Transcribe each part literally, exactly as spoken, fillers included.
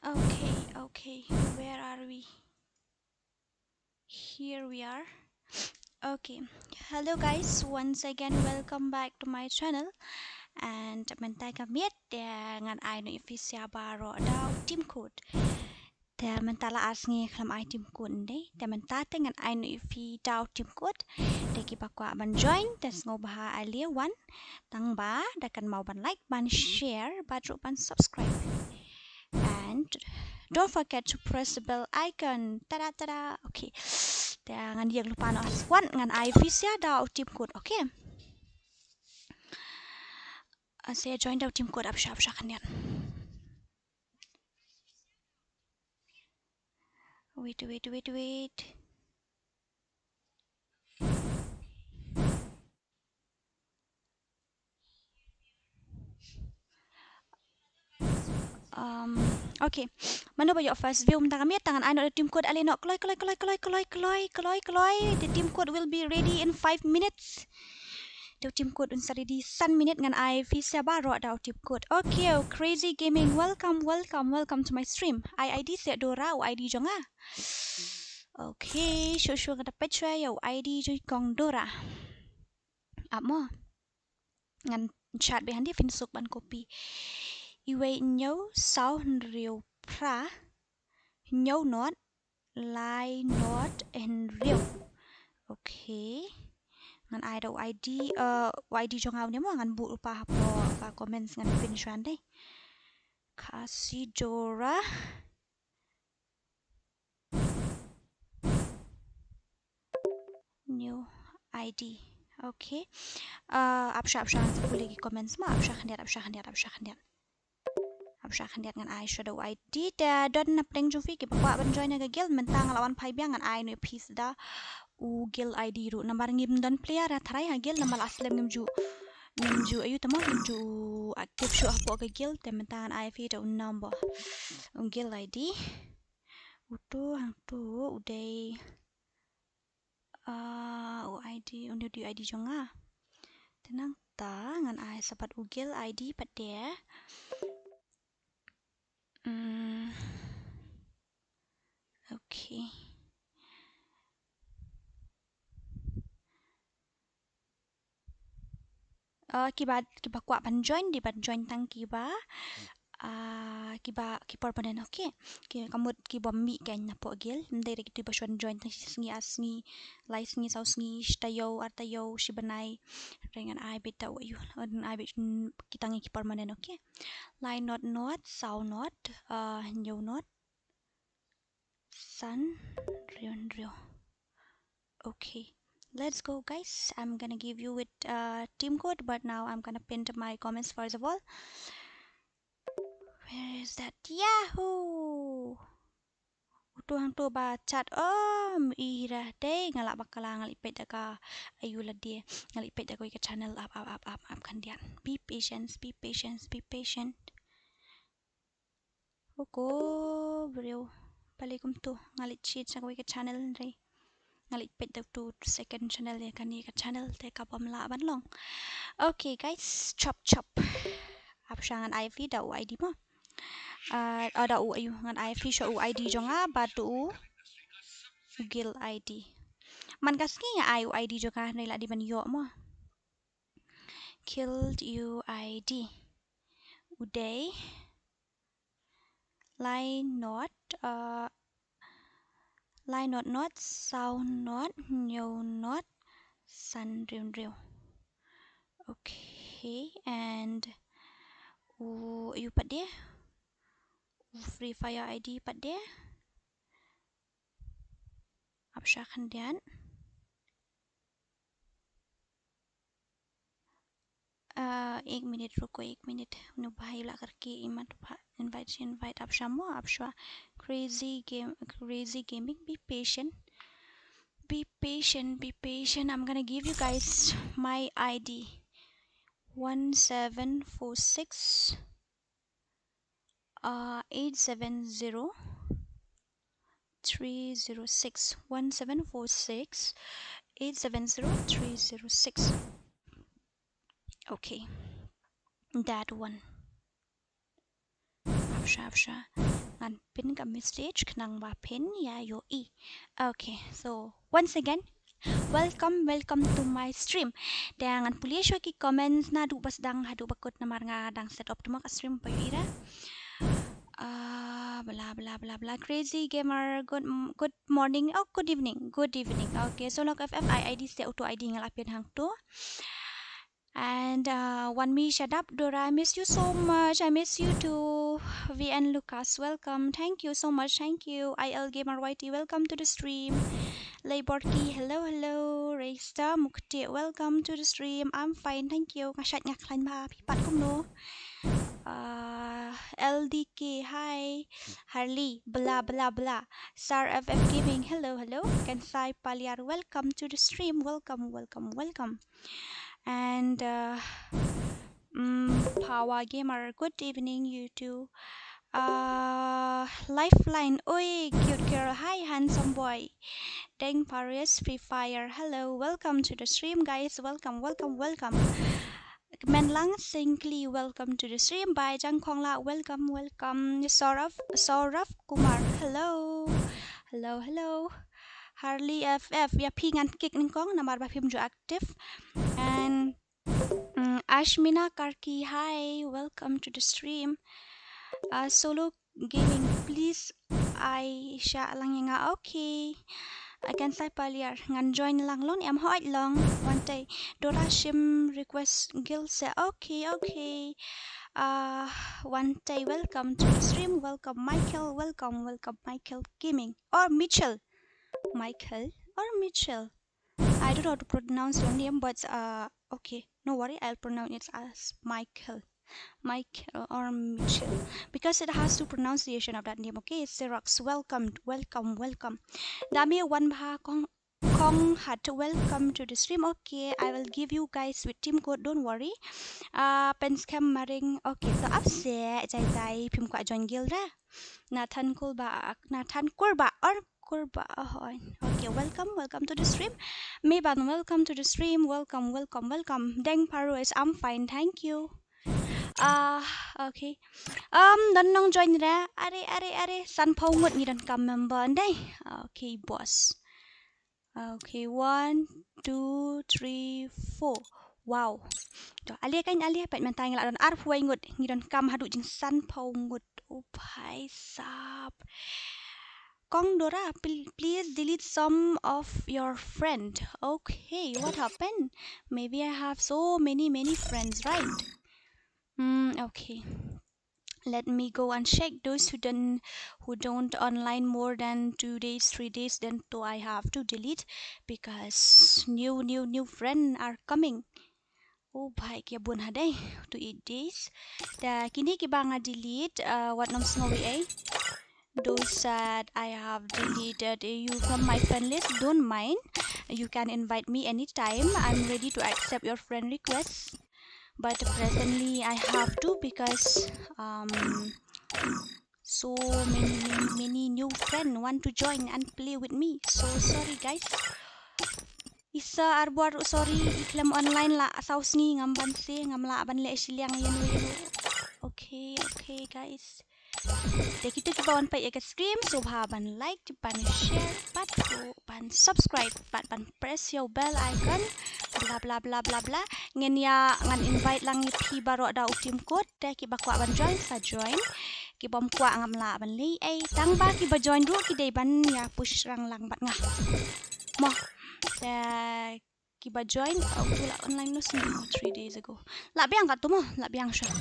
Okay, okay. Where are we? Here we are. Okay. Hello guys, once again welcome back to my channel. And mynta ka miet te ngan ai noh ïa phi sha baroh da u timecode. Te mynta la ar sngi khlem ai timecode ndei. Te mynta te ngan ai noh ïa phi da u timecode. Te kiba kwah ban join te sngewbha ale wan. Tang ba da kynmaw ban like, ban share, bad ruh ban subscribe. And don't forget to press the bell icon. Tada, tada. Okay. Te ngan ïeng lypa noh ha squad, ngan ai phi sha da u timecode. Okay. Ah, sa join da u timecode, ap sha, ap sha khyndiat. Wait, wait, wait, wait. Um, okay. Mano ba ïoh first view mynta ka miet, te ngan ai noh da u timecode, ale noh, kloi, kloi, kloi. The timecode will be ready in five minutes. Te u timecode un sa ready san minit, ngan ai phi sha baroh da u timecode. Okay, oh, Crazy Gaming, welcome, welcome, welcome to my stream. Ai ID seh Dora, u ID jong nga. Okay, shuh shuh nga da peit shuwa ïa u ID jong i kong Dora. Ap mo. Ngan chat beit hynrei phin suk ban copy. Iwei hynñiew saw hynriew phra hynñiew not lai not hynriew. Okay. Ngan ai da u ID, uh, u ID jong nga une mo, ngan buh lypa hapoh ka comments, ngan pin shuwa ndei. Khasi Dora. New ID. Okay. Uh, ap sha, ap sha, ngan sa pule ki comments mo, ap sha khyndiat, ap sha khyndiat, ap sha khyndiat. Ap sha khyndiat, ngan ai shuwa da u ID. Te don na pdeng jong phi kiba kwah ban join ïa ka guild, mynta nga la wan phai biang, ngan ai noh ïa phi sha da u guild ID ruh. Namar ngim don player ha tharai ha guild, namar la slem ngim ju, ngim ju, aiu te mo, ngim ju active shuh hapoh ka guild. Te mynta ngan ai phi da u number, u guild ID. Uto hangto u dei, ah, u ID, une u dei u ID jong nga. Te nangta ngan ai sa bad u guild ID pat de. Hmm. Okay. Uh, kiba, kiba kwah ban join, dei ban join tang kiba, uh, kiba, ki permanent, okay. Ki, ka mut ki bym mih kein napoh guild, ym dei re kito ba shu wan join tang shi sngi, ar sngi, lai sngi, saw sngi, shi taïew, ar taïew, shi bnai. Re ngan ai beit da u aiu, ngan ai beit, mm, ki tang ki permanent, okay. Lai not not, saw not, uh, hynñiew not. San hynriew hynriew. Okay. Let's go, guys. I'm gonna give you with, uh, timecode, but now I'm gonna pin to my comments first of all. Where is that? Yahoo! Uto hangto ba chat, um, ira dei, nga lah bakla, nga lah peit da ka, aiu lade, nga lah peit da kawei ka channel, ap, ap, ap, ap, ap, khyndiat. Be patient, be patient, be patient. Oko briew. Balei kumto, nga lah change na kawei ka channel re. Nga lah peit da uto second channel ïa kane ka channel te ka bym lah ban long. Okay guys, chop chop. Ap sha ngan ai phi da u ID mo. Ah, oh, da u aiu, ngan ai phi sha u ID jong nga bad u guild ID. Man ka sngi nga ai u ID jong nga hynrei la dei ban ïoh mo. Guild ID. U dei lai not, uh, lai not not, saw not, hynñiew not, san hynriew hynriew. Okay, and u, u pat de, u Free Fire ID pat de. Ap sha khyndiat. Uh, ek minit, ruko ek minit. Une u bhai u la kyrkieh, imat u bha invite, invite, ap sha mo, ap sha. Crazy game, Crazy Gaming, be patient. Be patient, be patient. I'm gonna give you guys my ID. One seven four six, uh, eight seven zero, three zero six. One seven four six, eight seven zero, three zero six. Okay. That one. Ap sha, ap sha. Ngan pin ka message khnang ba phin ïa ïohi. Okay, so once again, welcome, welcome to my stream. Te ngan pule shuwa ki comments naduh ba sdang haduh ba kut namar nga dang set up tu ma ka stream ba ïohi ra. Ah, bla bla bla bla. Crazy Gamer, good m- good morning. Oh, good evening. Good evening. Okay, so lok F F I I D se auto I D nga la pin hangto. And uh, Wanmi Shadap Dora, I miss you so much. I miss you too. V N Lucas, welcome. Thank you so much. Thank you. I L Gamer Y T, welcome to the stream. Leiborki, hello, hello. Reista Mukti, welcome to the stream. I'm fine, thank you. Nga shait nga khlaiñ bha, phi pat kumno? Uh, L D K, hi. Harley, bla bla bla. Sar F F Gaming, hello, hello. Kansai Paliar, welcome to the stream. Welcome, welcome, welcome. And uh, mm, Power Gamer, good evening, you too. Uh, Lifeline, oi, cute girl, hi, handsome boy. Deng Paris, Free Fire, hello, welcome to the stream, guys. Welcome, welcome, welcome. Menlang Singkli, welcome to the stream. Bai Jang Khongla, welcome, welcome. Saurav, Saurav Kumar, hello. Hello, hello. Harley F F, ïa phi ngan kick nyngkong namar ba phim ju active. And mm, Ashmina Karki, hi, welcome to the stream. Uh, Solo Gaming, please, ai shah lang ïa nga, okay. Kansai Paliar, ngan join lang long, em hooid long. Wan tei, Dora shim request guild se, okay, okay. Uh, wan tei, welcome to the stream, welcome Michael, welcome, welcome Michael Gaming. Or Mitchell. Michael or Mitchell. I don't know how to pronounce your name, but uh, okay, no worry, I'll pronounce it as Michael. Michael or Mitchell, because it has two pronunciation of that name. Okay, Xerox, welcome, welcome, welcome. Dami Wan Bha Kong Kong Hat, welcome to the stream. Okay, I will give you guys with team code. Don't worry. Uh, Penskem Maring. Okay, to ap se jai jai phim kwah join guild ra. Nathan Kurba, Nathan Kurba or Kurba. Oh, okay, welcome, welcome to the stream. Meban, welcome to the stream. Welcome, welcome, welcome. Deng Paru is, I'm fine, thank you. Ah, okay. Um, don nong join ra. Are, are, are. Sanphew ngut ngi don kam member ndai. Okay, boss. Okay, one, two, three, four. Wow. To, ale kan, ale, pat mynta ngi la don arphew wei ngut, ngi don kam haduh jingsanphew ngut. Oh, bhai sab. Kong Dora, pl- please delete some of your friend. Okay, what happened? Maybe I have so many, many friends, right? Hmm, okay. Let me go and check those who don't, who don't online more than two days, three days, then to I have to delete because new, new, new friend are coming. Oh, bhai, ki bun hadai, to eight days. Da kini ki ba nga delete, uh, wat nong sngowi ai. Those that I have deleted you from my friend list, don't mind. You can invite me anytime. I'm ready to accept your friend request. But presently I have to because um so many, many, many new friend want to join and play with me. So sorry guys. Isa arbor, sorry, i khlem online la saw sngi, ngam ban se, ngam lah ban leh shiliang ïano ïano. Okay, okay guys. Te kito kiba wan peit ïa ka stream, sngewbha ban like, ban share, bad ruh ban subscribe, bad ban press ïa u bell icon. Bla bla bla bla bla. Ngin ïa, ngan invite lang ïa phi baroh da u team code. Te kiba kwah ban join sa join. Kibym kwah ngam lah ban leh ei. Tang ba kiba join ruh ki dei ban ïa push rang lang bad nga. Mo. Te kiba join, uh, uto la online noh sngi, oh, three days ago. Lah biang katto mo, lah biang shuwa.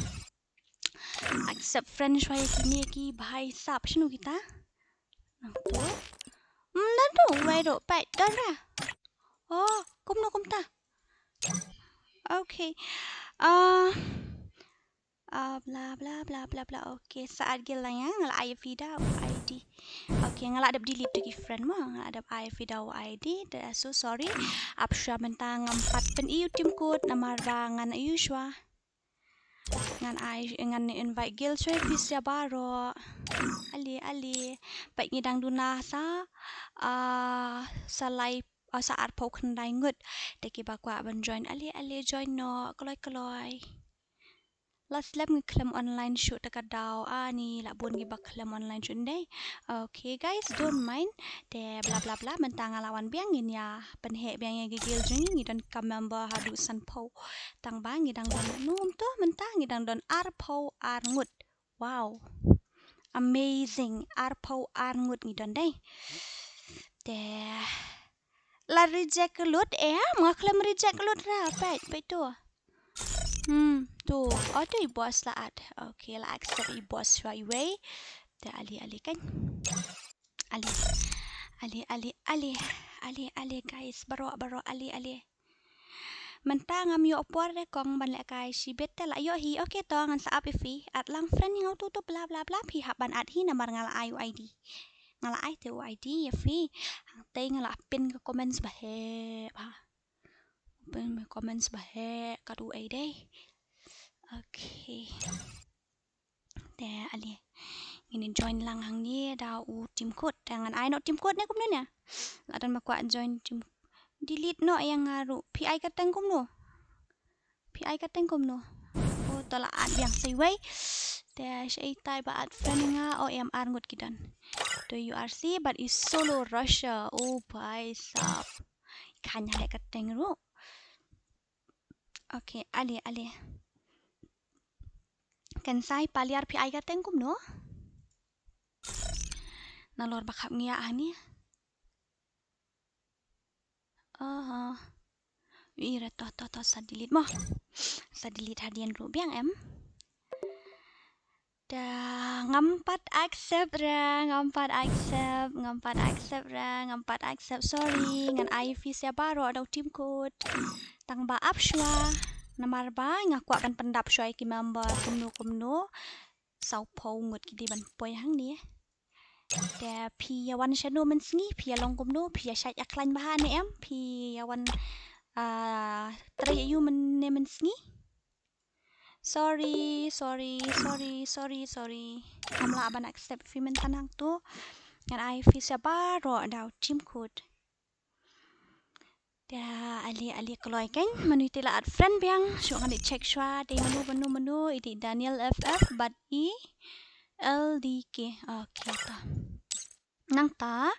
Accept friend shuwa ïa kine ki bhai sab, shano kita? Nangto. Hmm, nangto, wei ruh, peit, don ra. Oh, kumno kumta. Okay. Uh, uh, bla bla bla bla bla. Okay, sa add guild lang ïa nga, la ai ïa phi da u I D. Okay, nga la dep delete tu ki friend mo, nga la dep ai ïa phi da u I D. Da, so sorry. Ap shuwa mynta ngam pat pyni u team code namar ba ngan ïoh shuwa. Ngan ai, ngan invite guild shuwa ïa phi sha baroh. Ale ale. Peit ngi dang duna sa, ah, sa lai, ah, sa arphew khyndai ngut. Te kiba kwah ban join ale ale join noh, kloi kloi. La slem ngi khlem online shuh te ka daw. Ani la bun ngi ba khlem online shuh ndei. Okay guys, don't mind. Te bla bla bla, mynta nga la wan biang, ngin ïa pynheh biang ïa ki guild jong ngi. Ngi don ka member haduh sanphew. Tang ba ngi dang don num to mynta, ngi dang don arphew ar ngut. Wow. Amazing. Arphew ar ngut ngi don dei. Te la reject lut, eh, nga khlem reject lut ra, peit, peit to. Hmm, to. Oh, to i boss la add. Okay, la accept i boss shuwa iwei. Te ale, ale kan. Ale. Ale, ale, ale. Ale, ale guys, baroh, baroh, ale, ale. Mynta ngam ïoh por re kong ban lehkai shibit, te la ïoh hi. Okay to, ngan sa ap ïa phi. Add lang friend ïa nga uto uto bla bla bla, phi hap ban add hi namar nga la ai u I D. Nga la ai te u I D ïa phi. Hangtei nga la pin ka comments ba heh ba. Pin ka comments ba heh kat u I D. Okay. Te ale. Ngin join lang hangne da u Team Code. Te ngan ai noh Team Code ne kumno ne? La don ba kwah join Team, delete noh ïa nga ruh. Phi ai kyrteng kumno? Phi ai kyrteng kumno? Oh, to la add biang sa iwei. Te shaei tai ba add friend ïa nga, oh, em ar ngut ki don. To U R C, but is solo Russia. Oh, bhai sahab. Khan ïa leh kyrteng ruh. Okay, ale, ale. Kan sai paliar phi ai kyrteng kumno? Nalor ba khap ngi ïa ani. Aha. Wi re to, to, to, sa delete mo. Sa delete hadien ruh biang em. Da ngam pat accept ra, ngam pat accept, ngam pat accept ra, ngam pat accept. Sorry, ngan ai phi sha baroh da u Team Code. Tang ba ap shuwa. Namar ba nga kwah ban pyndap shuwa ïa ki member kumno kumno. Sawphew ngut ki dei ban poi hangne. Te phi ïa wan shano mynsngi, phi ïa long kumno, phi ïa shait ïa khlaiñ bha ne em, phi ïa wan, ah, trei ïa u myn ne mynsngi. Sorry, sorry, sorry, sorry, sorry. Ngam lah ban accept phi mynta nangto. Ngan ai phi sha baroh da u Team Code. Da ale ale kloi kan, mano ite la add friend biang, shu ngan check shuwa, dei mano mano mano, ite Daniel F F, bad i L D K. Okay, to. Nangta,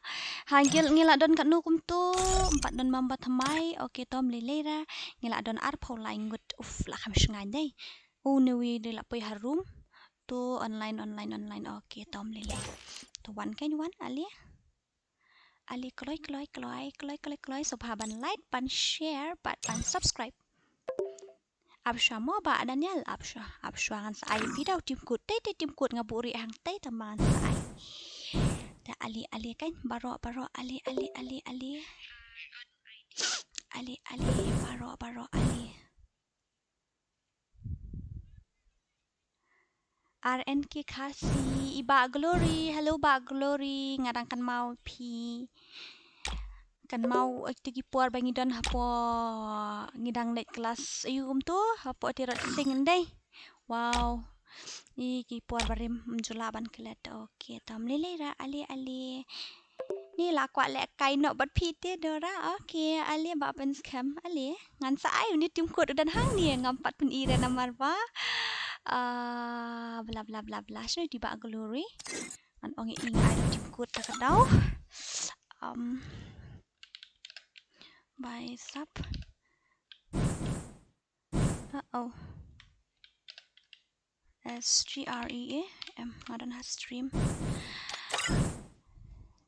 ha guild ngi la don katno kumto, ym pat don member thymmai, okay, to ym lei lei ra, ngi la don arphew lai ngut, uf, la kham shngaiñ dei. U ne wi dei la poi ha room, to online, online, online, okay, to ym lei lei. To wan kan wan, ale. Ale kloi, kloi, kloi, kloi, kloi, kloi, sngewbha ban like, ban share, bad ban subscribe. Ap shuwa mo Bah Daniel, ap shuwa, ap shuwa ngan sa ai phi da u Team Code, tei tei Team Code nga buh rieh hangtei tang ba ngan sa ai. Da ale ale kan, baroh, baroh, ale, ale, ale, ale. Ale, ale, baroh, baroh, ale. R N K Khasi, i Bah Glory, hello Bah Glory, nga dang kynmaw phi. Kynmaw ïa kito ki por ba ngi don hapoh, ngi dang leit klas aïu kumto, hapoh Tirot Sing ndei. Wow. Ï ki por barim, ym ju lah ban klet. Okay, to ym lei lei ra, ale ale. Ni la kwah lehkai noh bad phi te Dora. Okay, ale Bah Pynskhem, ale. Ngan sa ai une Team Code u don hangne, ngam pat pyni re namar ba, ah, bla bla bla bla. Shano ite Bah Glory? Ngan ong ïa i nga ai Team Code ta ka daw. Um, bye sap. Uh-oh. S T R E A M, nga don ha stream.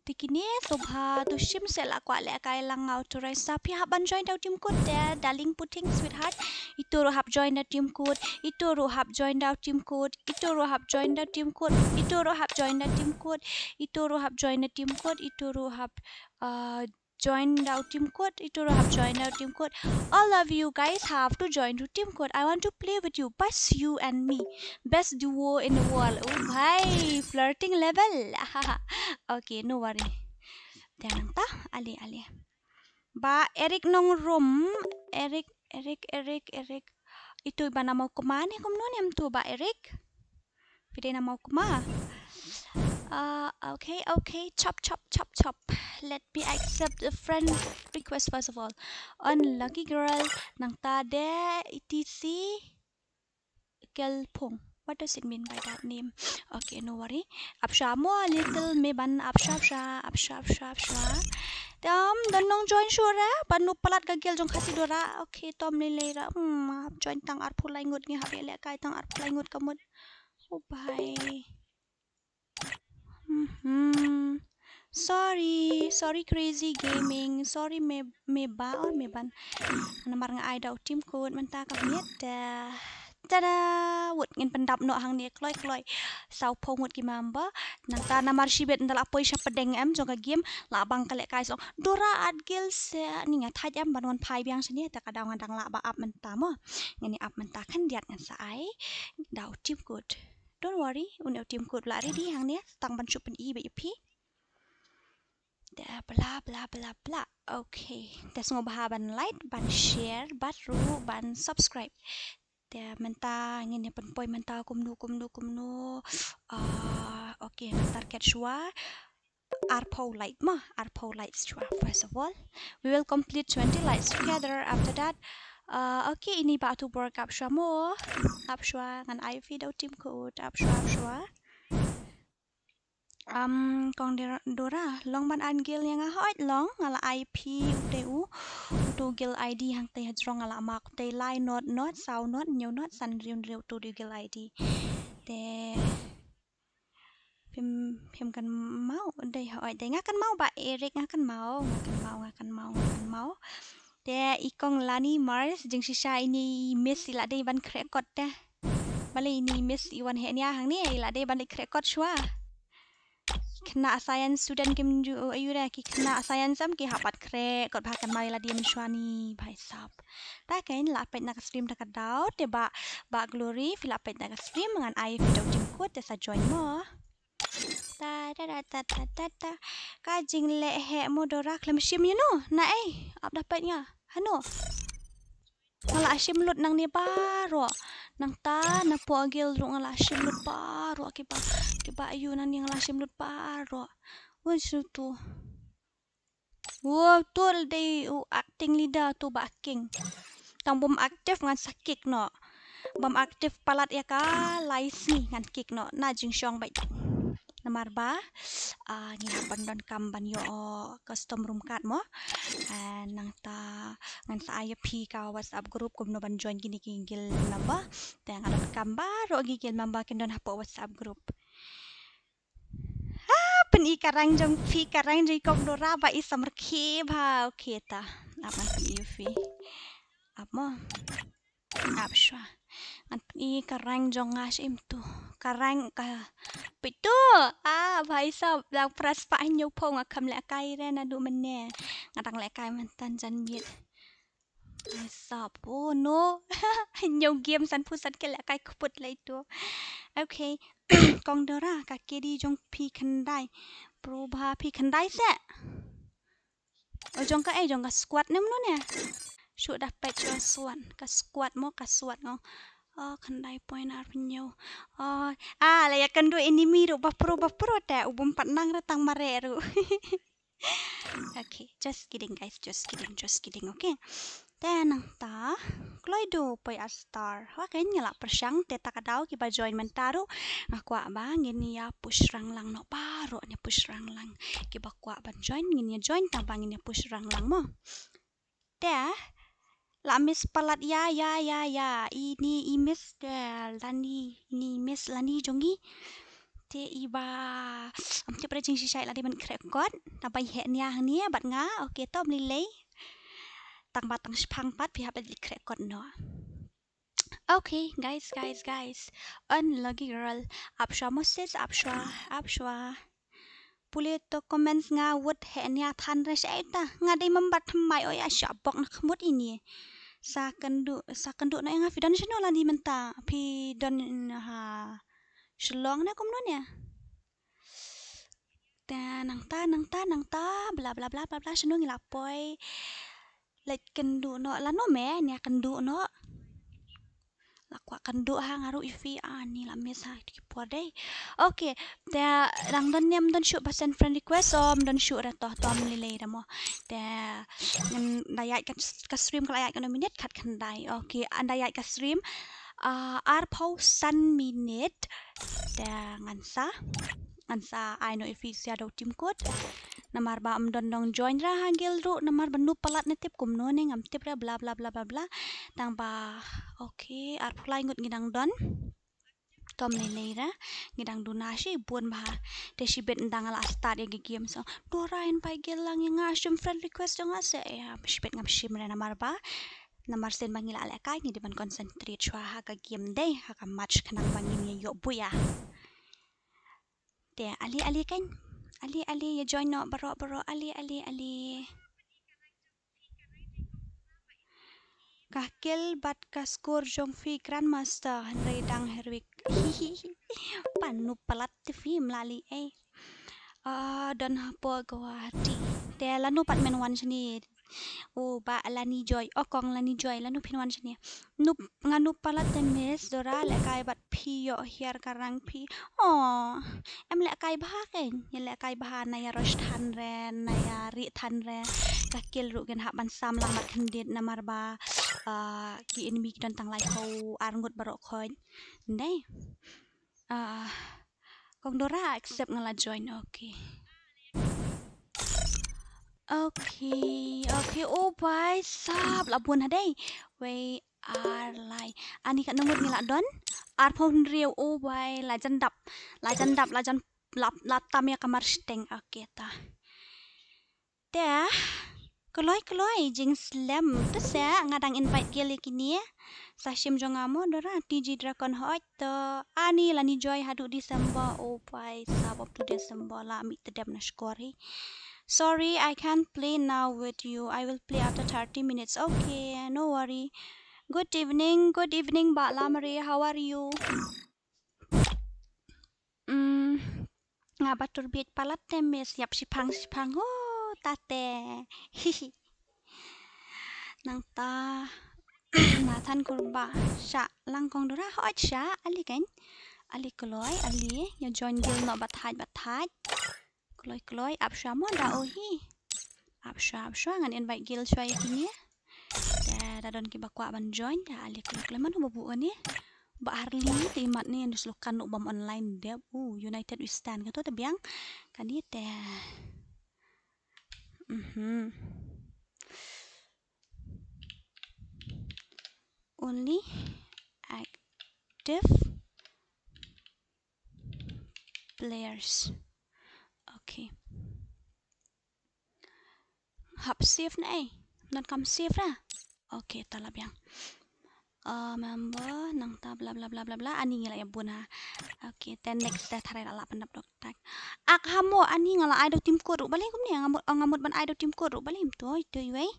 Te kine sngewbha to shim seh, la kwah lehkai lang nga authorize sa. Phi hap ban join da u Team Code te, darling puting sweetheart. Ito ruh hap join da u Team Code. Ito ruh hap join da u Team Code. Ito ruh hap join da u Team Code. Ito ruh hap join da u Team Code. Ito ruh hap join da u Team Code. Ito ruh hap, uh, join da u Team Code, ito ruh hap join da u Team Code. All of you guys have to join to Team Code. I want to play with you, bas you and me. Best duo in the world. Oh bhai, flirting level. Okay, no worry. Te nangta, ale, ale. Bah Eric Nongrum, Eric, Eric, Eric, Eric. Ito i Bah Namawkma ne kumno ne em to Bah Eric? Phi dei na Mawkma. Uh, okay, okay. Chop, chop, chop, chop. Let me accept the friend request first of all. Unlucky girl. Nangta de E T C. E Gelphung. What does it mean by that name? Okay, no worry. Ap shwa mo, little Meban, ap shwa, ap shwa, ap shwa, ap shwa, ap shwa. Te ym don nongjoin shuh re, ban u palat ka guild jong Khasi Dora. Okay, to ym lei lei re. Hmm, hap join tang arphew lai ngut, ngi hap ïalehkai tang arphew lai ngut ka mut. Oh bhai. Mhm. Sorry, sorry Crazy Gaming, sorry Me, Meba or Meban. Namar nga ai da u team code mynta ka miet da. Tada! Wut, ngin pyndap noh hangne kloi kloi. Sawphew ngut ki member. Nangta namar shibit ynda la poi sha pdeng em jong ka game, la bang ka lehkai song Dora Art Guild se, ni nga thait em ban wan phai biang shane, te ka daw nga dang lah ba ap mynta mo. Ngin ïa ap mynta khyndiat, ngan sa ai da u team code. Don't worry, une u team code u la ready hangne, tang ban shu pyni beit ïa phi. Te bla bla bla bla. Okay. Te sngewbha ban like, ban share, bad ruh ban subscribe. Te mynta ngin ïa pynpoi mynta kumno, kumno, kumno. Ah, okay, nga target shuwa arphew like mo, arphew likes shuwa. First of all, we will complete twenty likes together. After that, uh, okay, ini ba tu bor ap shuwa mo. Ap shuwa, ngan ai phi da u team code, ap shuwa, ap shuwa. Um, kong Dora, Dora, long ban add guild ïa nga? Hooid long, nga la ai phi utei u, utu guild I D hangtei hajrong, nga la mark utei lai not not, saw not, hynñiew not, san hynriew hynriew, utu u guild I D. Te phim, phim kynmaw, dei, hooid dei, nga kynmaw bah Eric, nga kynmaw, nga kynmaw, nga kynmaw, nga kynmaw. Te i kong Lani Mars, jingshisha ini i miss i la dei ban khreh kot te. Balei ini i miss i wan heh nia hangne, i la dei ban leit khreh kot shuwa. Khynnah science student kim ju aiu re, ki khynnah science em ki hap pat khreh kot bha, kynmaw i la dei mynshuwa ni, bhai sab. Ta kein la peit na ka stream da ka daw, te bah, bah Glory, phi la peit na ka stream, ngan ai phi da u team code, te sa join mo. Ta ta ta ta ta ta ta. Ka jingleh heh mo Dora, khlem shim ïa no. Na ei, ap da peit nga. Hano. Nga la shim lut nangne baroh. Nangta napoh guild ruh nga la shim lut baroh, kiba, kiba aiu nangne nga la shim lut baroh. Wun shu tu. Wow, tu dei u acting leader tu bah King. Tang bym active ngan sa kick noh. Bym active palat ïa ka lai sngi ngan kick noh. Na jingshong beit. Namar ba, ah, ngi hap ban donkam ban ïoh custom room card mo. Ah, nangta ngan sa ai ïa phi ka WhatsApp group kumno ban join kine ki guild member. Te nga donkam baroh ki guild member kin don hapoh WhatsApp group. Ha, pyni ka rank jong phi, ka rank jong i kong Dora ba i samrkhie bha. Okay ta. Ap ngan pyni ïa phi. Ap mo. Ap shuwa. Ngan pyni ka rank jong nga sha im tu. Ka rank ka peit tu. Ah, bhai sab, dang phra spah hynñiewphew, nga kham lehkai re naduh mynne. Nga dang lehkai mynta jan miet. Bhai sab, oh no. Hynñiew game sanphew san kill lehkai kput lei tu. Okay. Kong Dora, ka K D jong phi khyndai. Probha, phi khyndai se. O jong ka, eh, jong ka squad ne mano ne? Shu da peit shu squad, ka squad mo, ka squad ngo. Oh, khyndai point arphew hynñiew. Oh, ah, la ïakynduh enemy ruh ba pro, ba pro te, u bym pat nang re tang mareh ruh. Okay, just kidding guys, just kidding, just kidding, okay. Te nangta kloi duh poi ar star. Wa kein nga la pyrshang, te ta ka daw kiba join mynta ruh nga kwah ba ngin ïa push rang lang noh baroh, ngin ïa push rang lang. Kiba kwah ban join ngin ïa join, tang ba ngin ïa push rang lang mo. Te la miss palat ïa, ïa, ïa, ïa. Ini i miss te Lani, ini i miss Lani jong i. Te i ba, ym tip re jingshisha i la dei ban khreh kot. Naba i heh nia hangne bad nga. Okay, to ym lei lei. Tang ba tang shipang pat phi hap ban leit khreh kot noh. Okay, guys, guys, guys. Unlucky girl. Ap shuwa mo sis, ap shuwa, ap shuwa. Pule to comments nga wut heh nia than re shaei ta. Nga dei member thymmai, oi, a shah bok na khmut ini. Sa kynduh, sa kynduh noh ïa nga, phi don shano lani mynta? Phi don ha Shillong ne kumno ne? Ta nangta, nangta, nangta, bla, bla, bla, bla, bla, shano ngi la poi. Leit kynduh noh, lano me, nia kynduh noh. La kwah kynduh ha nga ruh ïa phi, ani la miss ha ki por dei. Okay, te dang don ne ym don shuh ba send friend request, ym don shuh re, to, to ym lei lei re mo. Te ngan da ïaid ka, ka stream ka la ïaid katno minit, khatkhyndai. Okay, ynda ïaid ka stream, Ah, arphew san minit. Te ngan sa, ngan sa ai noh ïa phi sha da u team code. Namar ba ym don nong join ra ha guild ruh, namar ba noob palat ne tip kumno ne ngam tip ra bla bla bla bla bla. Tang ba, okay, arphew lai ngut ngi dang don. Tom lei lei ra, ngi dang duna shibun bha. Te shibit ynda nga la start ïa ka game song, Dora invite guild lang ïa nga, shim friend request jong nga seh. Ïa, shibit ngam shim re namar ba, namar sien ba ngi la lehkai ngi dei ban concentrate shuwa ha ka game dei, ha ka match khnang ba ngin ïa ïoh buh ïa. Te ale ale kan. Ale ale ïa join noh baroh baroh, ale ale ale. Ka kill bad ka score jong phi Grandmaster, hynrei dang Herwik. Pynban noob palat te phi, ym lah leh ei. Ah, don hapoh Guwahati. Te lano pat men wan shane? O Bah Lani Joy, o Kong Lani Joy, lano phin wan shane? Noob, nga noob palat te Miss Dora, lehkai bad phi, ïoh hiar ka rank phi. Oh, em lehkai bha kein, ïa lehkai bha na ïa rush than re, na ïa rieh than re. Ka kill ruh ngin hap ban sam lang bad khyndiat namar ba, ah, ki enemy ki don tang laiphew ar ngut baroh khoit. Ndei. Ah, Kong Dora accept, nga la join. Okay. Okay, okay. O bai sab, la bun ha dei. Wei ar lai. Ani katno ngut ngi la don? Arphew hynriew. O bai, la jan dap. La jan dap, la jan lap, la tam ïa ka marshiteng. Okay ta. Te kloi kloi jingslem. Te seh nga dang invite guild ïa kine. Sa shim jong nga mo Dora, T G Dragon, hooid. To ani lani join haduh December. O bai sab, up to December lah mih tdem na shkor hi. Sorry, I can't play now with you. I will play after thirty minutes. Okay, no worry. Good evening, good evening Bah Lamare. How are you? Mm, nga ba tur biej palat te Miss, ïap shiphang shiphang ho tate. Hihi. Nangta Nathan Kurba, shah lang Kong Dora, hooid shah, ale kan. Ale kloi, ale, ïa join guild noh ba thait ba thait. Kloi kloi, ap shwa mo da o hi. Ap shwa, ap shwa, ngan invite guild shwa ïa kine. Da, da don kiba kwah ban join, da ale kloi kloi, mano ba buh kane? Bah Harley, te imat ne, nus lukan nuk bam online dep. U, United We Stand, kato te biang. Kane te. Mhm. Only active players. Okay. Hap save na ei. Don kam save ra. Okay, ta la biang. Uh, member, nangta bla bla bla bla bla. Ani ngi la ïa bun ha. Okay, te next te tharai la la pyndap dok tak. Ak hamo ani nga la ai da u team code ruh balei kumne, nga mut, nga mut ban ai da u team code ruh balei, ym toi toi wei.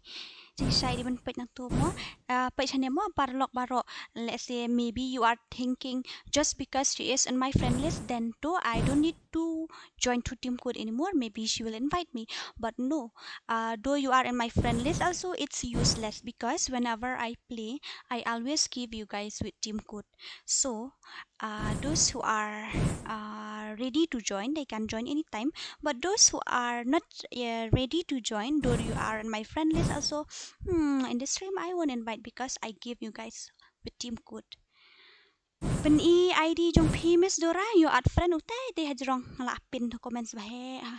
Jingshisha dei ban peit na to mo. Uh, peit shane mo paralok baroh. Let's say maybe you are thinking, just because she is in my friend list, then to I don't need to join to team code anymore. Maybe she will invite me. But no, uh, though you are in my friend list also, it's useless because whenever I play, I always give you guys with team code. So, uh, those who are, uh, ready to join, they can join anytime. But those who are not, uh, ready to join, though you are in my friend list also, hmm, in the stream I won't invite because I give you guys with team code. Pyn-i I D jong phi Miss Dora, ïoh add friend utai te hajrong, nga la pin ha comments ba heh ha.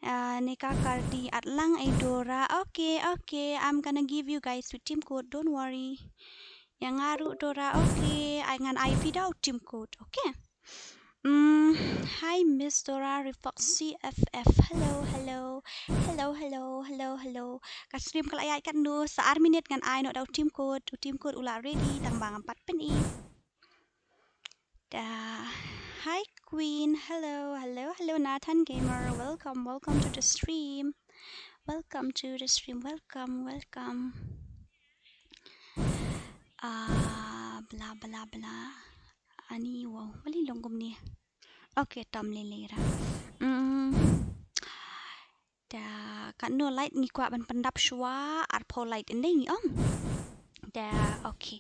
Uh, Nika Kardi, add lang ei Dora. Okay, okay, I'm gonna give you guys with team code, don't worry. Ïa nga ruh Dora, okay, ai ngan ai phi da u team code, okay. Mm, hi Miss Dora Refox C F F. Hello, hello. Hello, hello, hello, hello. Ka stream ka la ïaid katno, sa ar minit ngan ai noh da u team code. U team code u la ready, tang ba ngam pat pyn-i. Da, hi Queen. Hello, hello, hello Nathan Gamer. Welcome, welcome to the stream. Welcome to the stream. Welcome, welcome. Ah, bla bla bla. Ani wow, balei long kumne. Okay, tom lei lei ra. Mm. Da katno light ngi kwah ban pyndap shuwa, arphew light ynda ngi ong. Da, okay.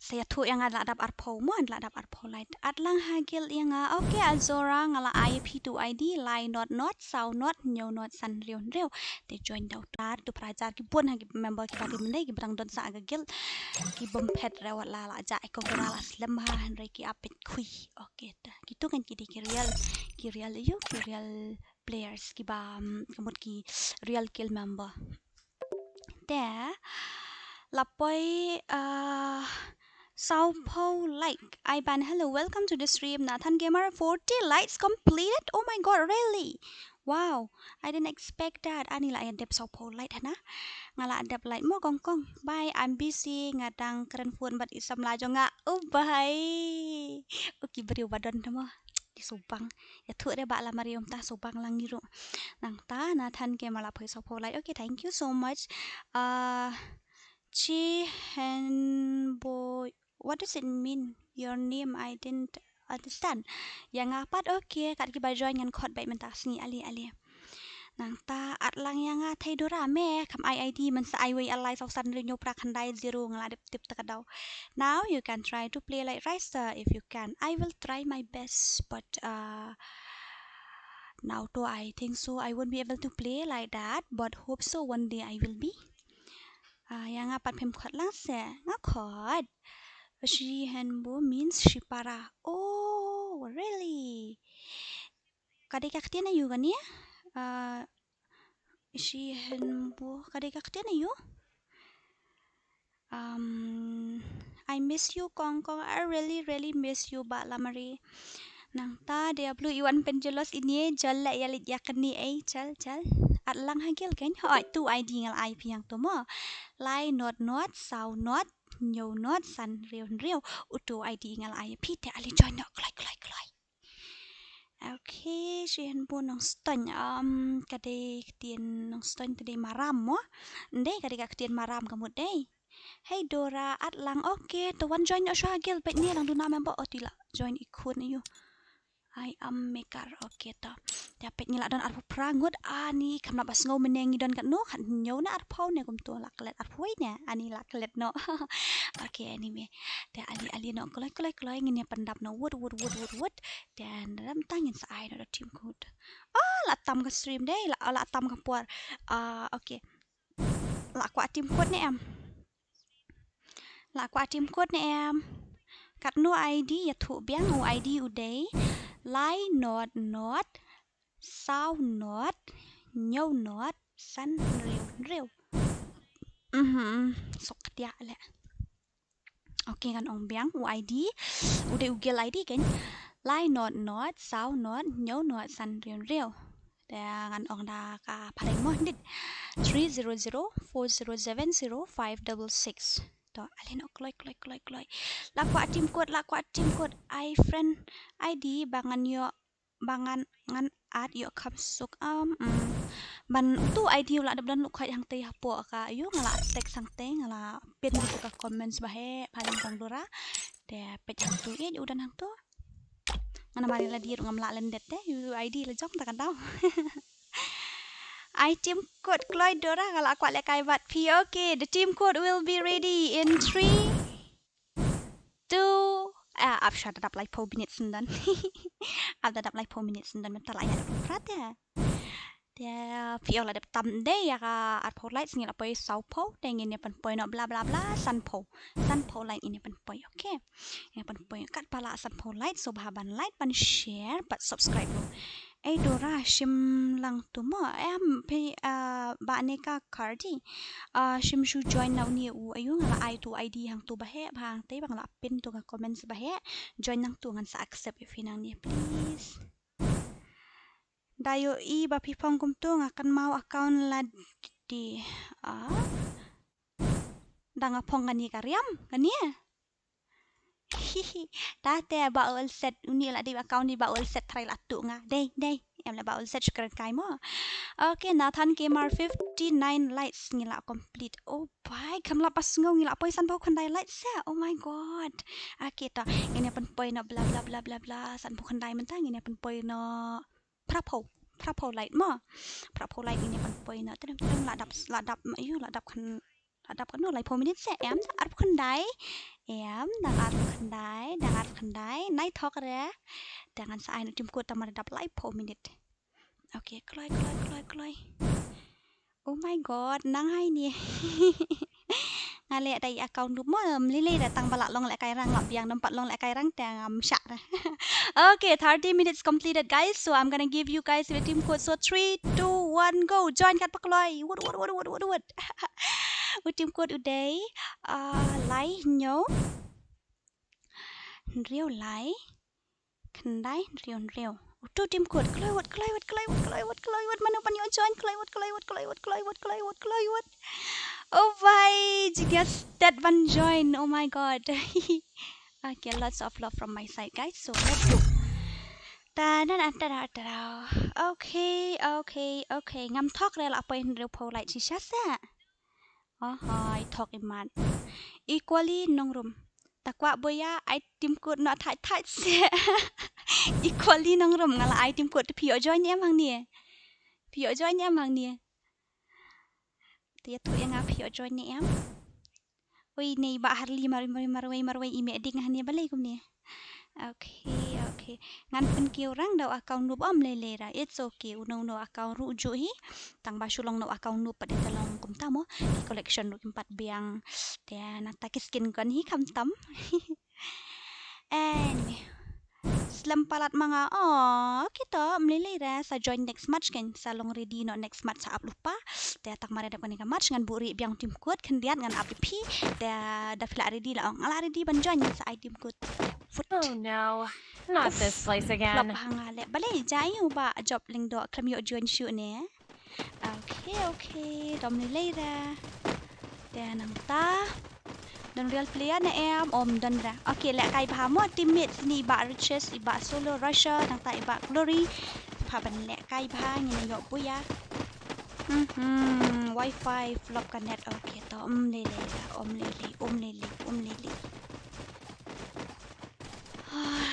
Sa ïathuh ïa nga la dap arphew mo, la dap arphew light. At lang ha guild ïa nga. Okay, Azora nga la ai ïa phi tu ID, lai not not, saw not, hynñiew not, san hynriew hynriew. Te join da u tar, tu phra hajar ki bun ha ki member kiba rim ne, kiba dang don sa ha ka guild. Ki bym phet re wat la la ja, eh, kong kora la slem ha, hynrei ki ap peit khui. Okay, ta. Kitu kan ki dei ki real, ki real ïa u, ki real players kiba, mm, ka mut ki real guild member. Te la poi, uh, sawphew like. Ai ban, hello, welcome to the stream. Nathan Gamer, forty likes completed. Oh my god, really? Wow, I didn't expect that. Ani la ïa dep sawphew like hana. Nga la dep like mo kong kong. Bye, I'm busy. Nga dang kren phone bad i samla jong nga. Oh bye. Okay, briew ba don te mo. Ki subang. Ïathuh re ba la marium ta subang lang ngi ruh. Nangta Nathan Gamer la poi sawphew like. Okay, thank you so much. Uh, Chi Hen Boy, what does it mean? Your name, I didn't understand. Ïa nga pat, okay, kat kiba join ngan khot beit mynta sngi, ale ale. Nangta at lang ïa nga, thei Dora me, kam ai ID, mynta ai wei, alai saw san hynriew hynñiew phra khyndai zero, nga la dep tip ta ka daw. Now you can try to play like Raisa if you can. I will try my best, but, uh, now too I think so I won't be able to play like that, but hope so one day I will be. Ah, ïa nga pat phim khot lang se, nga khot. Shi Hen Bo means shipara. Oh, really? Ka dei ka ktien aïu kane? Ah, Shi Hen Bo, ka dei ka ktien aïu? Um, I miss you, Kong Kong. I really, really miss you, Bah Lamari. Nangta, W U N Penjelos ini, jol la ïa leit ïa kane ei, jol, jol. At lang ha guild kan? Hoi, tu ID nga la ai phi hangto mo. Lai not not, saw not, hynñiew not, san hynriew hynriew. Utu ID nga la ai phi te, ale join noh, kloi, kloi, kloi. Okay, Shi Hen Bo Nongstoiñ. Um, ka dei ktien Nongstoiñ te dei maram mo. Ndei ka dei ka ktien maram ka mut dei. Hey Dora, at lang, okay, to wan join noh shuwa ha guild, peit ne lang duna member, oh, te la join i khun aïu. I am maker, okay to. Te peit ngi la don arphew phra ngut, ani kam lah ba sngew mynne ngi don katno, khathynñiew ne arphew ne kumto, la klet arphew wei ne, ani la klet noh. Okay, anyway. Te ale ale noh, kloi kloi kloi, ngin ïa pyndap noh, wut wut wut wut wut. Te mynta ngin sa ai noh da team code. Ah, la tam ka stream dei, la, la tam ka por. Ah, okay. La kwah team code ne em? La kwah team code ne em? Katno ID ïathuh biang, u ID u dei lai not not, saw not, hynñiew not, san hynriew hynriew. Mhm, sok ktiah leh. Okay, ngan ong biang u ID, u dei u guild ID kan. Lai not not, saw not, hynñiew not, san hynriew hynriew. Te ngan ong da ka phareng mo, hynrei. Three zero zero four zero seven zero five double six. To, ale noh, kloi kloi kloi kloi. La kwah team code, la kwah team code. Ai friend ID ba ngan ïoh, ba ngan, ngan add ïoh kham suk, um, mm. Ban utu ID u la dep don, u khot hangtei hapoh ka, aïu, nga la text hangtei, nga la pin tu ka comments ba heh, phareng Kong Dora. Te peit hangtu, eh, u don hangtu. Nga namar la dei ruh ngam lah lyndet te, u ID la jong ta ka daw. Ai team code kloi Dora, nga la kwah lehkai bad phi. Okay, the team code will be ready in three, two, ah, ap sha, da dap laiphew minit syndon. Ap, da dap laiphew minit syndon, mynta la ïa da prat te. Te phi ïoh la dep tam dei ïa ka arphew likes, ngi la poi sawphew, te ngin ïa pynpoi noh bla bla bla, sanphew. Sanphew like ngin ïa pynpoi, okay. Ngin ïa pynpoi katba la sanphew like, sngewbha ban like, ban share, bad subscribe ruh. Ei Dora, shim lang tu mo, em, phi, ah, ba ne ka Cardi. Ah, shim shu join na une u, aïu, nga la ai tu ID hangtu ba heh, ba hangtei ba nga la pin tu ka comments ba heh. Join nangtu, ngan sa accept ïa phi nangne, please. Da ïohi ba phi phong kumtu, nga kynmaw account lade. Ah. Da nga phong kane ka riam, kane. Hihi. Tate Bah Olset, uni la dei account ni Bah Olset, trai la tu nga. Dei, dei. Em la Bah Olset, shukran kai mo. Okay, Nathan Kemar, fifty-nine likes ngi la complete. Oh, bai, kam lah ba sngew ngi la poi sanphew khyndai likes sa. Oh my god. Okay, to. Ngin ïa pynpoi noh bla bla bla bla bla. Sanphew khyndai mynta ngin ïa pynpoi noh phraphew, phraphew like mo. Phraphew like ngin ïa pynpoi noh. Tyrem tyrem la dap, la dap, aïu, la dap khan Dap katno, laiphew minit se em, dang arphew khyndai. Em, dang arphew khyndai, dang arphew khyndai. Nai thok re. Te ngan sa ai noh u team code tang ba dap laiphew minit. Okay, kloi, kloi, kloi, kloi. Oh my God, nang hai ni. Nga leh da i account noob mo, ym lei lei da tang ba lah long lehkai rang, lah biang nym pat long lehkai rang te ngam shah re. Okay, thirty minutes completed, guys. So I'm gonna give you guys the team code. So three, two, one, go. Join kat pakloi. Wut, wut, wut, wut, wut, wut. U team code u dei, ah, lai hynñiew, hynriew lai, khyndai hynriew hynriew. Uto u team code. Kloi wut, kloi wut, kloi wut, kloi wut, kloi wut. Mano ban ïoh join? Kloi wut, kloi wut, kloi wut, kloi wut, kloi wut, kloi wut. Oh bhai, jingïastet ban join. Oh my God. Okay, lots of love from my side, guys. So let's go. Ta na na ta da ta da. Okay, okay, okay. Ngam thok re, lah poi hynriewphew like shisha se. Oh hai, thok imat. Equally nongrum. Ta kwah buya, ai team code noh thait thait se. Equally nongrum, nga la ai team code, te phi ïoh join em hangne? Phi ïoh join em hangne? Te ïathuh ïa nga, phi ïoh join ne em? Oi, ne i Bah Harli, marwei, marwei, marwei, marwei i meh ding hangne, balei kumne? Okay, okay. Ngan pynkiew rang da u account noob, ym lei lei ra. It's okay. Uno uno account ruh juh hi. Tang ba shu long na u account noob pat te long kumta mo. Ki collection ruh kim pat biang. Te nangta ki skin gun hi khamtam. Anyway. Slem palat ma nga. Oh, okay to, ym lei lei re, sa join next match kan, sa long ready noh next match, sa ap lypa. Te tang ba dep kane ka match ngan buh rieh biang team code, khyndiat ngan ap ïa phi. Te da phi lah ready, lah ong nga lah ready ban join, sa ai team code. Wut. Oh no, not this place again. Flop ha nga leh. Balei, jai u Bah Job Lyngdoh, khlem ïoh join shuh ne? Okay, okay. Dom lei lei re. Te nangta don real player ne em? Ym don re. Okay, lehkai bha mo teammates, ne i Bah Riches, i Bah Solo Russia, nangta i Bah Glory. Pha ban lehkai bha, ngin ïoh buya. Hmm, wifi flop ka net. Okay to, ym lei lei re, ym lei lei, ym lei lei, ym lei lei.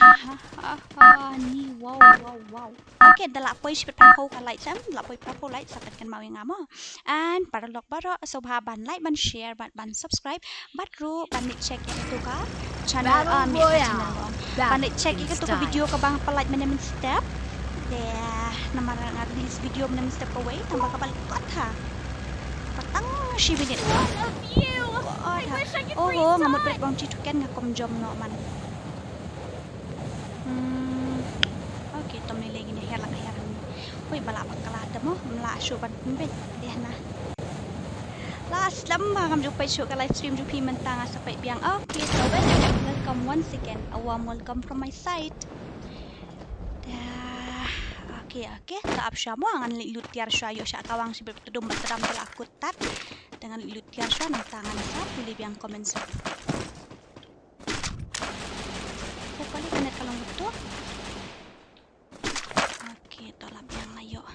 Ah, ah, ah, ni, wow, wow, wow. Okay, da lah poi shiphew phew ka like, sam, da lah poi phew phew like, sa peit kynmaw ïa nga mo. And paralok baroh, sngewbha ban like, ban share, ban, ban subscribe, bad ruh ban leit check ïa katu ka channel, um, ïa ka channel ruh. Ban leit check ïa katu ka video kaba nga pynlait mynne mynstep. Te namar nga release video mynne mynstep kawei, tang ba kaba lait kot ha. Pateng shi minit. What a view! Oh, nga mut bret bounty token, nga kum jom noh man. Hmm. Okay, to ym lei lei, ngin ïa hiar lang hiar. Hoi, ba lah bakla te mo, ym lah shuh ban pynbeit. Dei hana. Lah slem ba ngam ju peit shuh ka live stream jong phi mynta, nga sa peit biang. Okay, so welcome, welcome once again. A warm welcome from my side. Dah. Okay, okay. To ap shuwa mo, ngan leit lut tiar shuwa, ïoh sha kawang shibit, tdum bad tdam te la kut tad. Te ngan leit lut tiar shuwa, nangta ngan sa pule biang comments. Hopefully ka net ka long betul. Okay, to la biang la ïoh.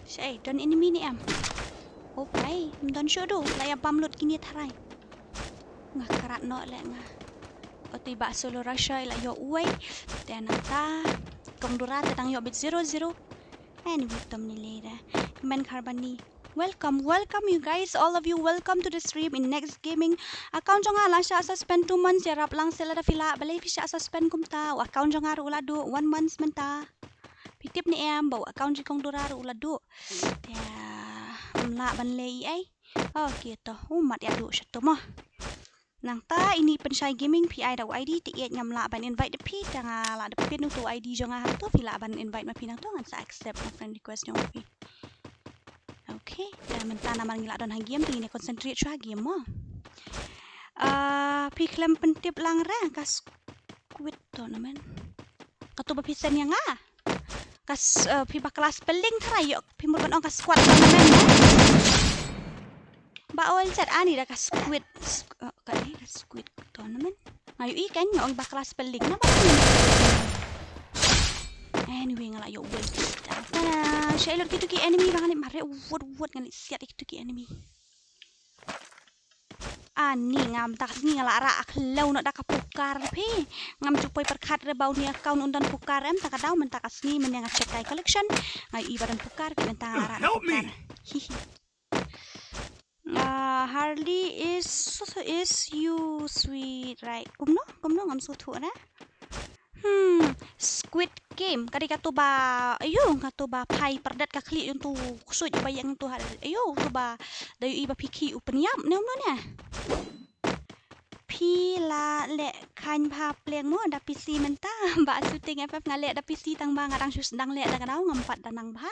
Shai, don enemy ne em? Oh bhai, ym don shuh du, la ïa bam lut kine tharai. Nga krat noh leh nga. Uto i Bah Solo Russia i la ïoh uwei. Te nangta Kong Dura te dang ïoh beit zero zero. Anyway, to ym lei lei re. Men Kharbani. Welcome, welcome you guys, all of you, welcome to the stream in Next Gaming. Account jong nga la shah suspend two months, ïarap lang seh lada phi lah. Balei phi shah suspend kumta? U account jong nga ruh u la duh one month mynta. Phi tip ne em ba u account jong i Kong Dura ruh u la duh. Te ym lah ban leh ei ei. Okay to, u mat ïa duh sha to mo. Nangta ini Pynshai Gaming, phi ai da u I D, te ïeit ngam lah ban invite da phi, te nga lah da pin uto u I D jong nga hangto, phi lah ban invite ma phi nangto, ngan sa accept na friend request jong phi. Okay, te mynta namar ngi lah don ha game, te ngin ïa concentrate shuwa ha game mo. Ah, phi khlem pyntip lang re ka squad tournament. Kato ba phi send ïa nga. Ka s-, eh, phi bakla spelling tharai, ïoh phi mut ban ong ka squad tournament, eh? Ba ol chat ani da ka squid, squ-, eh, ka, eh, ka squid tournament. Nga ïohi kan nga ong bakla spelling, na ba. Anyway, nga la ïoh win. Ah, shai lut kito ki enemy ba nga leit mareh, wut, wut, nga leit siat ïa kito ki enemy. Ani, ngam tak sngi nga la rah khlaw noh da ka pukar phi. Ngam ju poi pyrkhat re ba une account un don pukar em, ta ka daw mynta ka sngi mynne nga check kai collection. Nga ïohi ba don pukar, ki mynta nga la rah da pukar. Hihi. Ah, Harley is, is you sweet, right? Kumno? Kumno ngam sngewthuh re? Hmm, Squid Game. Ka dei kato ba, ayo, kato ba phai pyrdet ka khlieh jong uto u ksuid ba ïeng uto ha. Ayo, uto ba da ïohi ba phi khih u pynïap ne kumno ne? Phi la leh kheiñ bha pleng mo da P C mynta. Ba shooting F F nga leh da P C tang ba nga dang shu sdang leh da ka daw ngam pat da nang bha.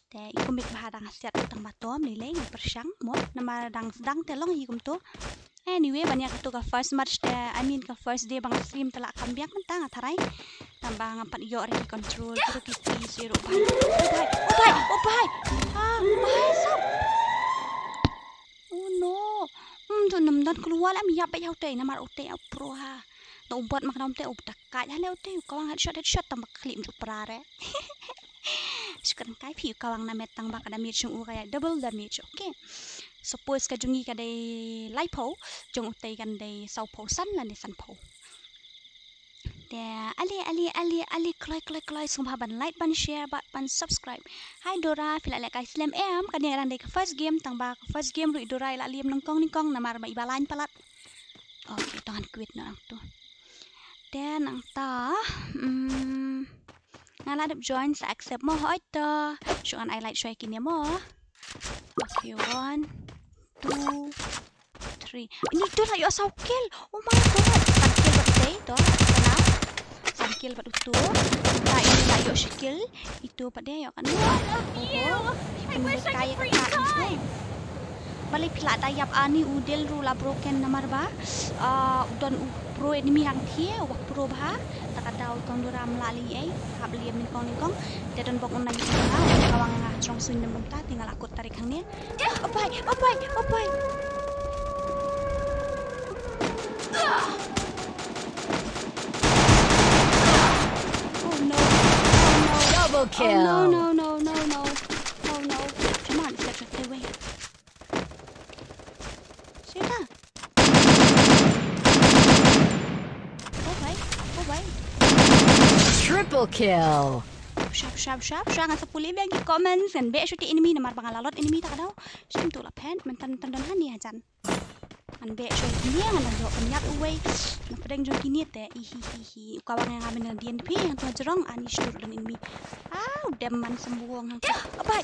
Te i kumne bha dang siat tang ba tom lei lei nga pyrshang mo namar dang sdang te long hi kumto. Anyway, ban ïa kato ka first match te, I mean ka first day ba nga stream te la kham biang mynta nga tharai. Tang ba ngam pat ïoh re ki control, ki ruh ki freeze ruh bha. Oh bhai, oh bhai, oh bhai. Ah, oh bhai, sap. Oh no. Hmm, tu nym don klua lem ïap bad ïa utei namar utei u pro ha. Da u bot ma ka dam te u da kai ha le utei u kawang headshot headshot tang ba khlieh mju pra re. Shu kren kai phi u kawang na met tang ba ka damage jong u ka ïa double damage. Okay. Suppose ka jong ngi ka dei laiphew, jong utei kan dei sawphew san lane sanphew. Te ale ale ale ale kloi kloi kloi sngewbha ban like ban share bad ban subscribe. Hai Dora phi la leh kai slem em kane ka dang dei ka first game tang ba ka first game ruh i Dora i la liem nyngkong nyngkong namar ba i ba lain palat. Okay, to ngan quit noh nangtu. Te nangta, mm, nga la dep join sa accept mo hoi to. Shu ngan ai like shuwa kine mo. Okay, one, two, three. Ini tu la ïoh saw kill. Oh my god. San kill bad utei to. Kena. San kill bad uto. Ba ini la ïoh shi kill. Itu pat de ïoh kan. Oh. Balei phi la da ïap ani u del ruh la broken namar ba. Ah, u don u pro enemy hangthie, u ba pro bha. Ta ka daw i kong Dora ym lah leh ei. Hap liem nyngkong nyngkong. Te don bok un na ïoh ka wang nga trong suiñ nem bynta te nga la kut tarik hangne. Oh bhai, oh bhai, oh bhai. Oh no. Oh no. Double kill. Oh no, no, no, no, no. Oh no. Come on, it's such a three-way. Sita. Oh bhai, oh bhai. Triple kill. Shap, shap, shap, shap, ngan sa pule biang ki comments, ngan beh shuh te enemy, namar ba nga la lot enemy ta ka daw. Shim tu la phet, mynta, mynta don hani hajan. Ngan beh shuh kine, ngan ïoh pynïap uwei. Na pdeng jong kine te, i hi hi hi. U kawang nga mynta dien phi, hangtu hajrong, ani shuh don enemy. Ah, u dem man sembung hangtu. Oh bhai.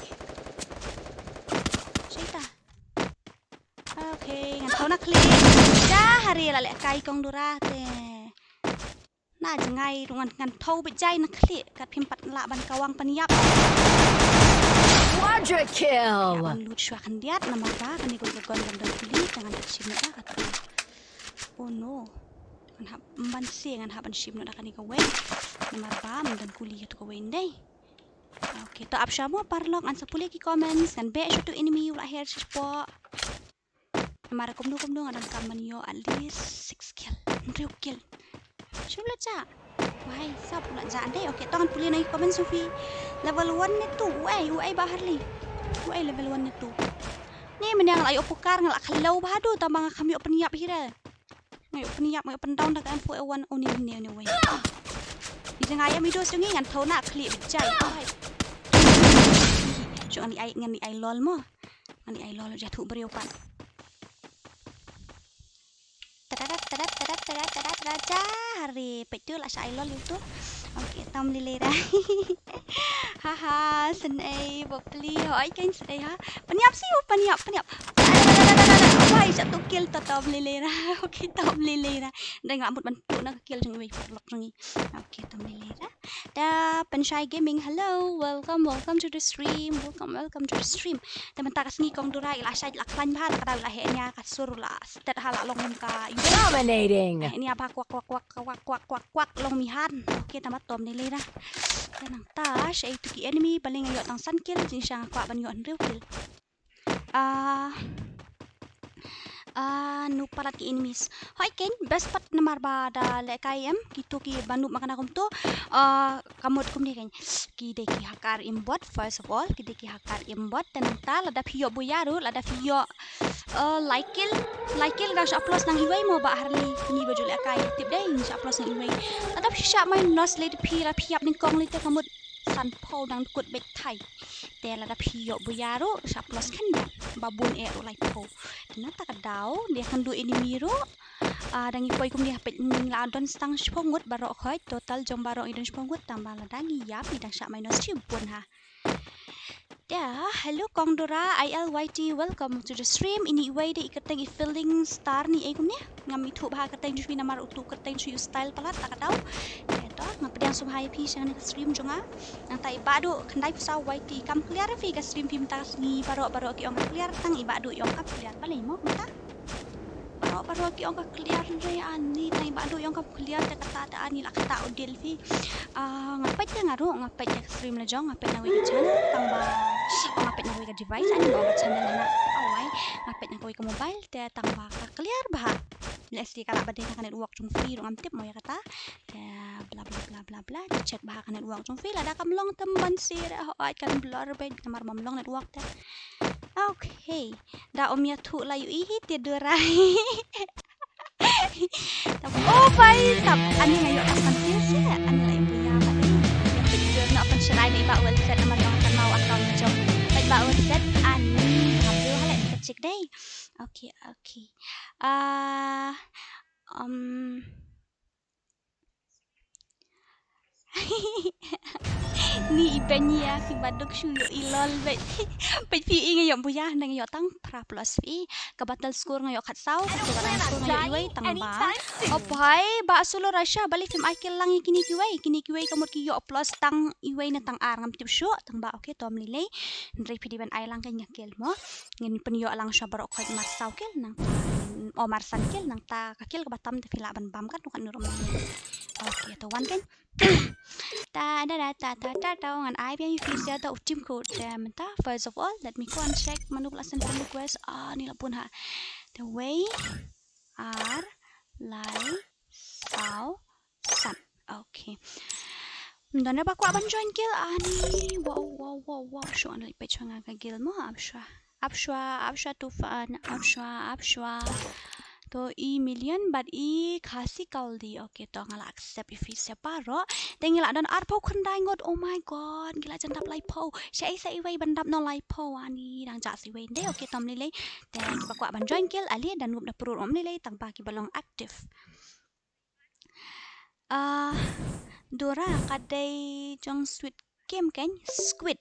Sita. Okay, ngan thaw na khlieh. Ja, hari la leh kai kong Dora te. Na jngai ruh ngan, ngan thaw beit jai na khlieh. Kat phim pat lah ban kawang pynïap. Quadra kill. Ban lut shuwa khyndiat namar ba kane ka gun ban don kuli ka ngan shim na ka tu. Oh no. Ngan hap ban se ngan hap ban shim na kane ka wei. Namar ba ban don kuli ka tu ka wei ndei. Okay, to ap sha mo paralok ngan sa pule ki comments ngan beh shuh tu enemy u la her shispoh. Namar kumno kumno nga donkam ban ïoh at least six kill. Hynriew kill. Shu la ja. Wahai sap u la ja dei. Okay, to ngan pule na ki comments u phi. Level one ne two. Uei, uei ba Harley. Uei level one ne two. Ni mynne nga la ïoh pukar nga la khlaw bha du tang ba nga kham ïoh pynïap hi re. Nga ïoh pynïap, nga ïoh pyndown da ka M four A one, oh, ni, ni, ni, wei. Ni jngai ïa mi dos jong ngi ngan thaw na khlieh beit jai. Jong ngan ai, ngan ai lol mo. Ngan ai lol ja thuh briew pat. Tada, tada, tada, tada, tada, tada, ja, hari, peit tu la sha ai lol tu. Okay, tam lilei ra. Haha, snei bapli, oi kein snei ha. Pynïap si u, pynïap, pynïap. Bai, satu kill to tom lele ra. Okay, tom lele ra. Dang la mut ban tu na kill jong wei paralok jong ngi. Okay, tom lele ra. Da Penshai Gaming, hello, welcome, welcome to the stream. Welcome, welcome to the stream. Te mynta ka sngi kong Dora i la shait la khlaiñ bha, la ka daw i la heh nia ka sur la stet ha la long ka. Dominating. Heh nia bha kwak kwak kwak kwak kwak kwak kwak long mi han. Okay, tama tom lele ra. Te nangta shaei tu ki enemy, balei nga ïoh tang san kill, jingshisha nga kwah ban ïoh hynriew kill. Ah, ah, nu palat ki enemies. Hoi kein, best pat namar ba da lehkai em, kito ki ba noob ma kane kumto. Ah, ka mut kumne kein. Ki dei ki hacker aimbot, first of all, ki dei ki hacker aimbot. Te nangta lada phi ïoh buya ruh, lada phi ïoh, ah, lai kill, lai kill nga shah plus nang iwei mo ba Harley, ni ba ju lehkai. Tip dei, nga shah plus nang iwei. Lada phi shah mai nos le phi la phi ïap nyngkong le te ka mut. sanphew dang kut beit thai. Te lada phi ïoh buya ruh sha plus khyndai, ba bun eh ruh laiphew. Te na ta ka daw, dei khyndai enemy ruh. Ah, dang i poi kumne ha peit, ngi la don tang shiphew ngut baroh khoit, total jong baroh i don shiphew ngut, tang ba lada ngi ïap i dang shah minus shibun ha. Te hello Kong Dora, I L Y T, welcome to the stream. Ini iwei de i kyrteng i Feeling Star ni ei kumne. Ngam ithuh bha kyrteng jong phi namar utu kyrteng jong phi u style palat ta ka daw. Te to nga pdiang sngewbha ïa phi sha kane ka stream jong nga. Nangta i Bah Duh khyndai phew saw Y T, kam clear phi ka stream phi mynta ka sngi? Baroh baroh ki ong ka clear, tang i Bah Duh i ong kam clear. Balei mo mynta? Baroh baroh ki ong ka clear re ani, tang i Bah Duh i ong kam clear, te kata te ani la kata u deal phi. Ah, nga peit te nga ruh, nga peit te ka stream la jong, nga peit na wei ka channel, tang ba, oh, nga peit na wei ka device, ani ba ka channel hana. Awai, nga peit na ka wei ka mobile, te tang ba ka clear bha. Let's see, ka lah ba dei na ka network jong phi ruh ngam tip mo ïa kata. Te bla bla bla bla bla, te check bha ka network jong phi, lada kam long te ban sir, oh, ai kan blur beit namar bym long network te. Okay. Da ym ïathuh la ïohi hi te Dora. Tap, oh bai, tap. Ani nga ïoh ka san pil se. Ani la ïoh buya ba dei. Ïa peit dur na open sharai dei ba well set namar ïoh kan mau account jong. Peit ba well set ani ha bu ha le ka check dei. Okay, okay. Ah, um, Ni i penya ki baduk shu ïoh i lol beit. Peit phi i nga ïoh buya, nga ïoh tang phra plus phi. Ka battle score nga ïoh khatsaw, ka battle score nga ïoh iwei tang ba. Oh bhai, ba solo Russia, balei phim ai kill lang ïa kine kiwei, kine kiwei ka mut ki ïoh plus tang iwei ne tang ar ngam tip shuh, tang ba okay to ym lei lei. Hynrei phi dei ban ai lang ka ïa kill mo. Ngin pynïoh lang sha baroh khoit mar saw kill nangta. Oh mar san kill nangta ka kill kaba tam te phi lah ban bam kat, kat nurmai. Okay, to wan kan. Ta da da ta ta ta ta, ngan ai biang ïa phi sha da u team code te mynta. First of all, let me go and check mano ba la send friend request. Ah, ni la bun ha. Te wei, ar, lai, saw, san. Okay. Don ba kwah ban join guild ani. Wow wow wow wow. Shu an leit peit shuwa nga ka guild mo, ap shuwa. Ap shuwa, ap shuwa Tufan, ap shuwa, ap shuwa. To i Million bad i Khasi Kaldi. Okay, to nga la accept ïa phi sha baroh. Te ngi la don arphew khyndai ngut. Oh my god, ngi la jan dap laiphew. Sha ei sa iwei ban dap noh laiphew ani, dang jah sa iwei ndei. Okay, to ym lei lei. Te kiba kwah ban join guild ale, don ngup na pyrthei, ym lei lei tang ba kiba long active. Ah, Dora, ka dei jong Squid Game kan? Squid.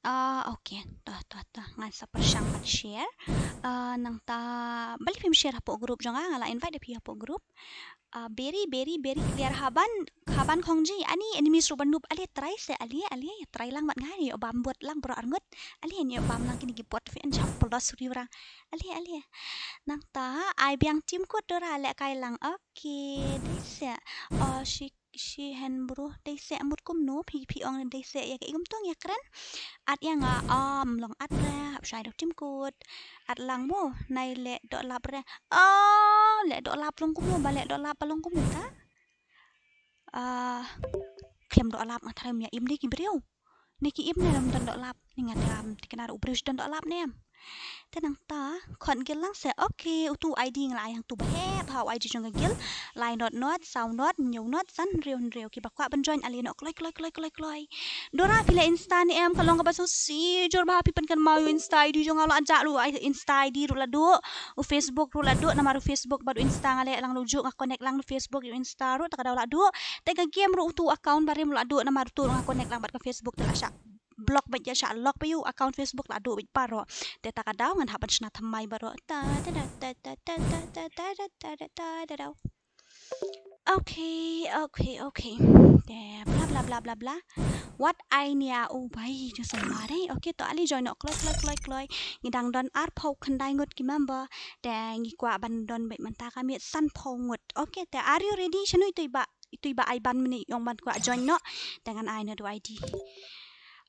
Ah, okay. To, to, to. Ngan sa pyrshang ban share. Ah, nangta balei phim share hapoh group jong nga, nga la invite ïa phi hapoh group. Ah, Berry, Berry, Berry clear, Haban, Haban Khongji. Ani enemies ruh ba noob, ale try se, ale, ale, try lang bad nga, ïoh bam bot lang baroh arngut. Ale, ïoh bam lang kine ki bot phi, an jam plus riewrang. Ale, ale. Nangta ai biang team code Dora, leh kai lang. Okay, dei se. Oh, shi, shi hen bro, dei se mut kumno, phi, phi ong dei se ïa ka i kumto ïa kren. At ïa nga, um, long at re, hap shai da u team code. At lang mo, nai leh doh lap re. Oh, leh doh lap long kumno, ba leh doh lap ba long kumno ta? Ah, khlem doh lap nga tharai ym ïa im dei ki briew. Ne ki im ne lam don doh lap, ne nga tharai ym thikna ruh u briew shu don doh lap ne em. Te nangta khot guild lang se, okay, utu u I D nga la ai hangtu ba heh bha, u I D jong ka guild, lai not not, saw not, hynñiew not, san hynriew hynriew. Kiba kwah ban join ale noh kloi kloi kloi kloi kloi. Dora phi leh Insta ne em, ka long kaba sngewsih jur bha, phi pynkynmaw ïa u Insta I D jong nga, la jah ruh Insta I D ruh la duh, u Facebook ruh la duh, namar u Facebook bad u Insta nga leh lang ruh juh, nga connect lang u Facebook ïa u Insta ruh, ta ka daw la duh. Te ka game ruh utu account barim la duh, namar utu ruh nga connect lang bad ka Facebook te la shah block bad ïa shah lock bad ïa u account Facebook la duh bad baroh. Te ta ka daw ngan hap ban shna thymmai baroh. Ta ta da ta ta ta ta ta ta ta ta ta ta daw. Okay, okay, okay. Te bla bla bla bla bla. Wat ai nia u bai jong sa ma dei. Okay, to ale join noh kloi kloi kloi kloi. Ngi dang don arphew khyndai ngut ki member. Te ngi kwah ban don bad mynta ka miet sanphew ngut. Okay, te are you ready? Shano ithuh ba, ithuh ba ai ban mynne ong ban kwah join noh. Te ngan ai noh da u I D.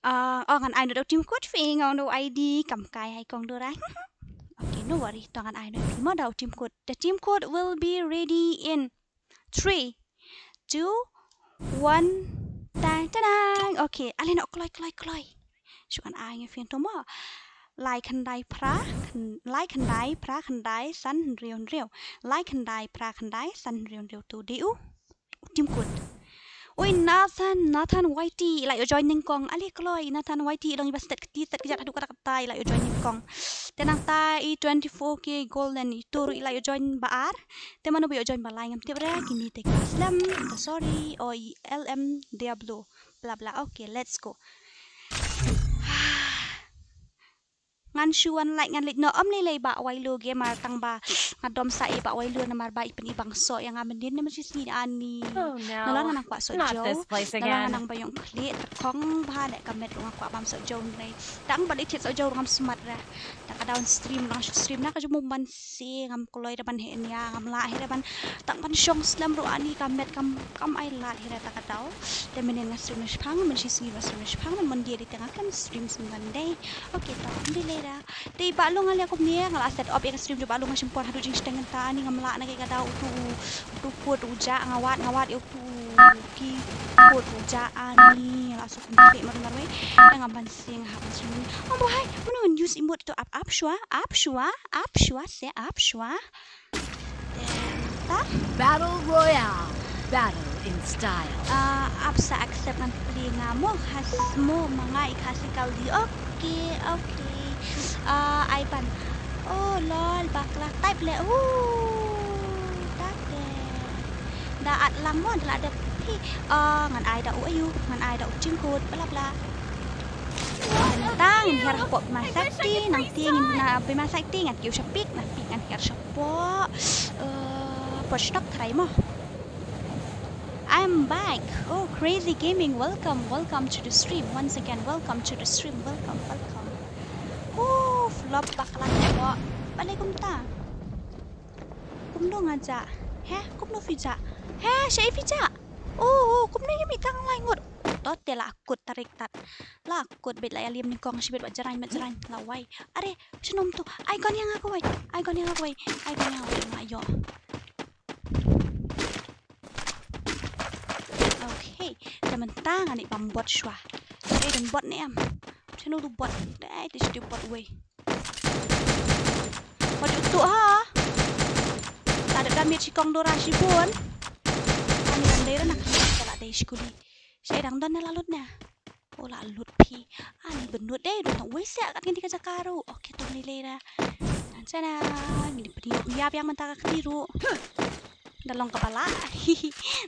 Ah, oh ngan ai noh da u team code phi, nga ong da u I D, kam kai hai kong Dora. Okay, no worry, to ngan ai noh phi mo da u team code. The team code will be ready in three, two, one. Tang tang. Okay, ale noh kloi kloi kloi. Shu ngan ai ïa phi to mo. Lai khyndai phra, khyn-, lai khyndai phra khyndai san hynriew hynriew. Lai khyndai phra khyndai san hynriew hynriew, to dei u u team code. Oi, Nathan, Nathan Y T, i la ïoh join nyngkong. Ale kloi, Nathan Y T, i long iba stet kti, stet kjat haduh katta katta, i la ïoh join nyngkong. Te nangta i twenty-four K Golden, itu ruh i la ïoh join ba ar. Te mano ba ïoh join ba lai ngam tip re, kine te ki slem, sorry, o i L M Diablo, bla bla. Okay, let's go. Ngan shu wan like ngan leit noh, ym lei lei Bah Wailu Gamer, tang ba nga dom sa i Bah Wailu namar ba i pyn-i bang soh ïa nga mynnin ne, mynshisngi ani. Oh no. Nalor nga nang kwah soh jew. Not this place again. Nalor nga nang ba ïong khlieh tyrkhong bha ne ka met ruh nga kwah bam soh jew ne. Tang ba leit thied soh jew ruh ngam smat re. Tang ka daw stream ruh nga shu stream na ka jong u ban se ngam kloi re ban heh nia, ngam lah hi re ban tang ban shong slem ruh ani ka met kam, kam ai lad hi re ta ka daw. Te mynnin nga stream na shipang, mynshisngi ba stream na shipang, mynnin Monday te nga khlem stream sngewbha dei. Okay to, ym dei lei da. Te Bah Long nga leh kumne, nga la set up ïa ka stream jong Bah Long, nga shim por haduh jingshiteng, mynta ani ngam lah na ka daw utu u, utu u code u jah, nga wad, nga wad ïa utu u key code u jah ani, nga la shu complete marwei marwei. Ngam ban sing ha ban stream. Oh boy, mano ngan use emote to, ap ap shuwa, ap shuwa, ap shuwa, se ap shuwa. Battle Royale. Battle in style. Ah, ap sa accept ngan plie nga mo, khas mo, ma nga i Khasi Kaldi. Okay, okay. Ah, ai ban. Oh, lol, bakla type le. Uh, tate. Da at lang mo, da la dep phi. Ah, ngan ai da u ayu, ngan ai da u jingkut, bla bla. Nangta ngin hiar hapoh Bima Sakti, nangta ngin na Bima Sakti ngan kiew sha pik, na pik ngan hiar sha Poh, eh, poh stok try mo. I'm back. Oh, Crazy Gaming, welcome, welcome to the stream. Once again, welcome to the stream. Welcome, welcome. Oh, flop bakla mo. Balei kumta? Kumno nga jah? He, kumno phi jah? He, shaei phi jah? Oh, oh, kumno ïa mih tang lai ngut. To te la kut tarik tat. La kut bit la ïa liam nyngkong shibit ba jrain ba jrain la wai. Are, shnong tu. Ai gon ïa nga kawei. Ai gon ïa nga kawei. Ai gon ïa nga kawei ma ïoh. Okay. Te mynta ngan ïa bam bot shuwa. Te don bot ne em. Chano tu bot. Dai te shu bot wei. Wat ju tuh ha. Ta da damage i kong Dora shibun. Ani kan dei ra na khlieh ta la dei shkuli. Shaei dang don ne la lut ne. O la lut phi. Ani bynnud dei don wei seh kat ngi ka jaka ruh. Okay to ni lei ra. Chana ngi pynïap ïap ïa mynta ka kti ruh. Da long kaba lah.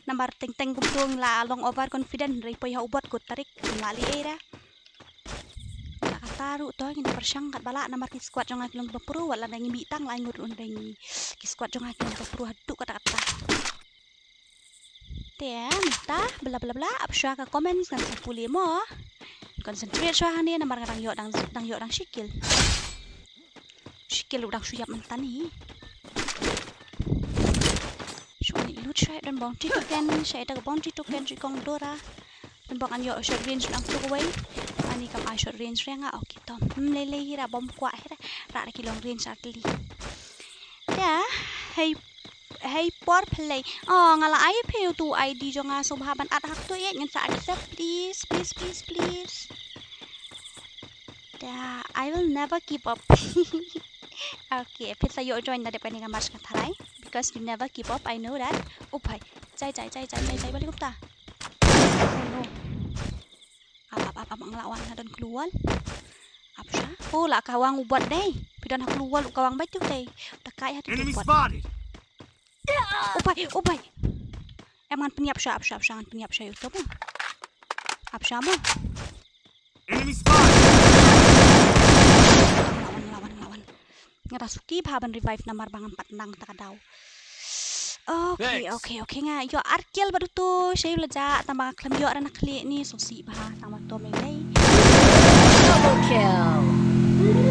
Namar teng teng kumto ngi la long over confident hynrei poi ha u bot kut tarik. Ngim lah lei ra. Ka kata ruh to ngin pyrshang katba lah namar ki squad jong nga ki long kiba pro, wat la ngi mih tang lai ngut ruh hynrei ki squad jong nga ki long kiba pro haduh katta katta. Te mynta bla bla bla, ap shuwa ka comments ngan sa pule mo. Concentrate shuwa hangne namar nga dang ïoh dang, dang ïoh dang shi kill. Shi kill ruh dang shu ïap mynta ni. Shu ani loot shuwa don bounty token, shuwa ita ka bounty token shu kong Dora. Pynbok ngan ïoh short range nang tu kawei. Ani kam ai short range re nga, okay to. Hmm, lei lei hi ra bom kwah hi ra. Ra ra ki long range ar tylli. Ya, hei, hei por play. Oh, nga la ai phi utu I D jong nga, so bha ban add ha ktu ïa ngan sa accept, please, please, please, please. Ya, I will never give up. Okay, phi sa ïoh join da dep kane ka match nga tharai, because you never give up, I know that. Oh bhai, jai jai jai jai jai jai, balei kumta? Oh no. Ap ap ap ap, nga la wan, nga don klur wall. Ap sha. Oh, la kawang u bot dei. Phi don ha klur wall u kawang bad tu dei. Ta kai ha tu. Enemy bot spotted. Oh bhai, oh bhai. Em ngan pynïap sha, ap sha, ap sha, ngan pynïap sha ïa u to mo. Ap sha mo. Enemy spotted. Lawan, lawan, lawan. Nga da suki bha ban revive namar ba ngam pat nang ta ka daw. Okay, thanks. Okay, okay, nga ïoh ar kill bad utu, sha ïoh la jah, tang ba nga khlem ïoh ra na khlieh ni, so sih bha, tang ba to mei lei. Double kill.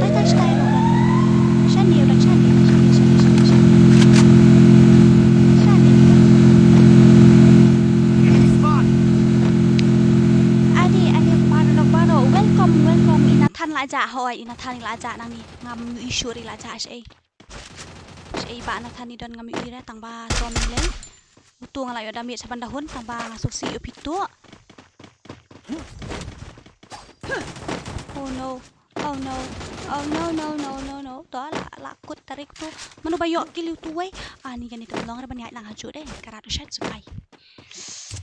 Tai tai tai lo. Shani udah shani, shani, shani, shani, shani. Shani. Enemy spot. Adi, adi, paro, paro. Welcome, welcome. I Nathan la jah, hoi, i Nathan la jah nang ni. Ngam issue ri la jah, shaei. Shaei ba Nathan i don ngam ïohi re tang ba tom ni lei. Utu nga la ïoh damage sa ban da hun tang ba nga suk si ïoh phi tu. Oh no. Oh no. Oh no, no, no, no, no. To la, la kut tarik tu. Mano ba ïoh kill utu wei. Ani kane tu long re ban ïaid lang ha ju de. Karat u shat sukai.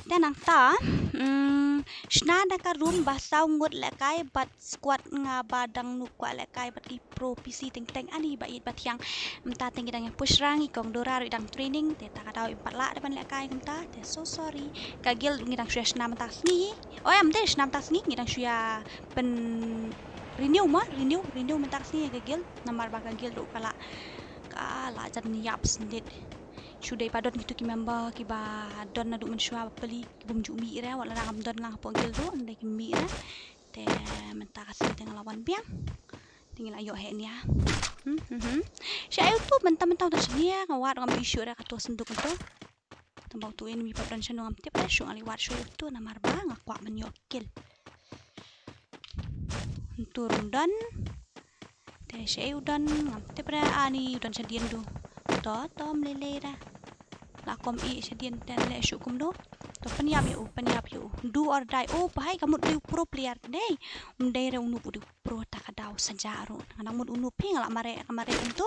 Te nangta, mm, shna da ka room ba saw ngut lehkai bad squad nga ba dang nud kwah lehkai bad ki pro P C teng teng ani ba ïeit ba thiang. Mynta teng ngi dang ïa push rang i kong Dora ruh i dang training te ta ka daw im pat lah da ban lehkai kumta te so sorry. Ka guild ngi dang shu ïa shna mynta sngi. Oh em te shna mynta sngi ngi dang shu ïa pyn renew ma renew renew mynta sngi ïa ka guild namar ba ka guild ruh ka lah ka lah jan ïap sendit. Shu dei ba don kitu ki member kiba don naduh mynshuwa ba peli ki bym ju mih re wat la dang don lang hapoh guild ruh ndei ki mih re. Te mynta ka sngi te nga la wan biang. Te ngi la ïoh heh nia. Hmm, hmm, hmm. Sha ai utu mynta mynta uta shania nga wad ngam issue re kato senduk utu. Tang ba utu enemy pat don shano ngam tip re shu nga li wad shu ai utu namar ba nga kwah ban ïoh kill. Utu ruh don. Te sha ai u don ngam tip re ani u don shadien du. To to mlei lei re. La kom i shadien ten le shu kumno. To pynïap ïa u pynïap ïa u. Do or die. Oh bhai ka mut dei u pro player dei. Um dei re u noob u dei u pro ta ka daw saja ruh. Nga nang mut u noob phi nga la mare ka mare tentu.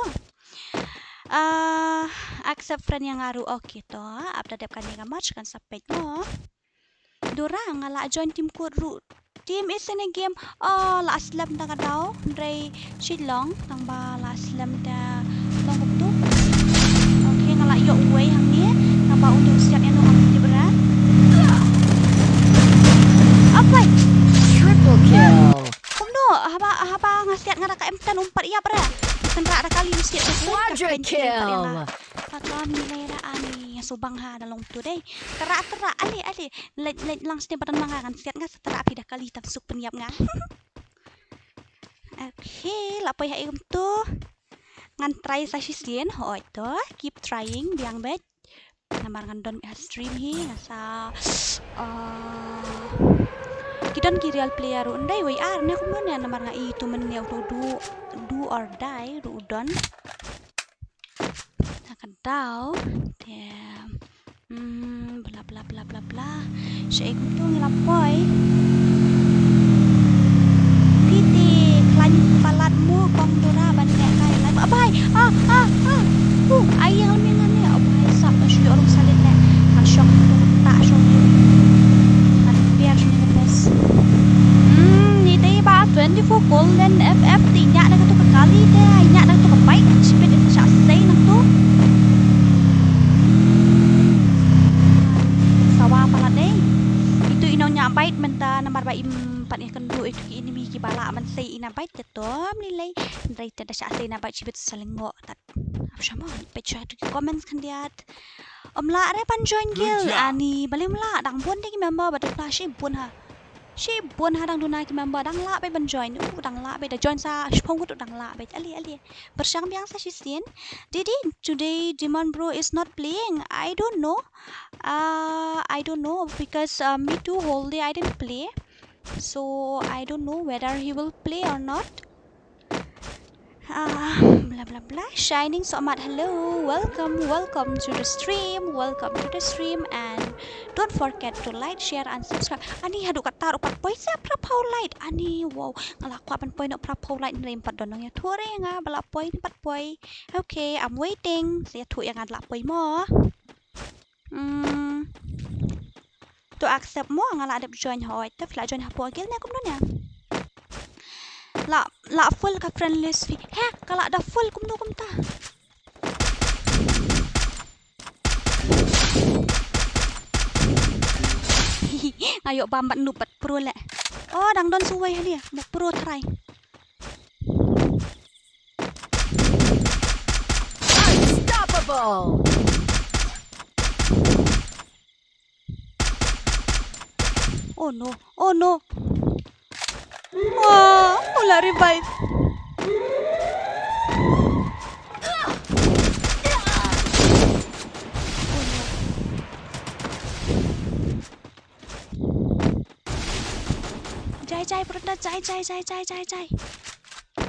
Ah, accept friend ïa nga ruh okay to. Ap da dep kane ka match kan sa peit mo. Dora nga la join team code ruh. Team is in a game. Oh, la slem ta ka daw. Hynrei shi long tang ba la slem ta long kumtu. Okay, nga la ïoh uwei hangne. Tang ba u dei u siat ïa nong am tip ra. Apai. Triple kill. Kumno, haba haba nga siat nga da ka M ten um pat ïap ra. Kan ra da kali u siat. Quadra kill. Atam ni lei ra ani subang ha da long tu dei. Tera tera ale ale. Leit leit lang sdei ba don ma nga ngan siat nga sa tera phi da kali tam suk pynïap nga. Okay, la poi ha i kumtu. Ngan try sa shisien hooid to. Keep trying biang beit. Namar ngan don ha stream hi nga sa ah, ki don ki real player ruh ndai wei ar ne kumno ne namar nga i tu men ne uto do do or die ruh don. Ta ka daw te mm, bla bla bla bla bla. Sha i kumtu ngi la poi. Phi te khlaiñ palat mo kong Dora ban leh kai live. Abai ah ah ah. Uh, ai ïa ngan ne ngan ne. Abai sap ta shu ïoh rung salit ne. Kan shong tu ta shong tu. Kan biar shong tu bes. Hmm, ni dei ba twenty-four golden F F te ïa na ka tu ka kali te ïa na ka tu ka bike. Chipit ita sha sei nang tu. Sawa palat dei. Itu ino nya bike mynta namar ba im pat ïa kynduh itu ki enemy ki ba lah ban sei ina bike te tom lilei. Ndrei te da sha sei ina bike chibit sa lyngngoh tat. Ap shama peit sha itu ki comments khyndiat. Ym lah re ban join guild ani balei ym lah dang bun de ki member ba da pla shi bun ha. Shi bun ha dang duna ki member dang lah beit ban join. Uh, dang lah beit da join sa shiphew ngut dang lah beit. Ali ali. Pyrshang biang sa shisien. Didi, today Demon Bro is not playing. I don't know. Uh, I don't know because uh, me too whole day I didn't play. So I don't know whether he will play or not. Ah, bla bla bla. Shining Somat, hello. Welcome, welcome to the stream. Welcome to the stream and don't forget to like, share and subscribe. Ani haduh katta ruh pat poi sa phra phew like. Ani wow. Nga la kwah ban poi noh phra phew like hynrei ym pat don nongïathuh re nga ba la poi ne pat poi. Okay, I'm waiting. Sa ïathuh ïa nga da la poi mo. Hmm. To accept mo nga la dep join hooid. Te phi la join hapoh guild ne kumno ne? La la full ka friend list phi. He ka la da full kumno kumta. Nga ïoh bam bad noob bad pro leh. Oh dang don suwei hali mo pro trai. Unstoppable. Oh no, oh no. Oh, oh la revive. Jai jai brother jai jai jai jai jai jai.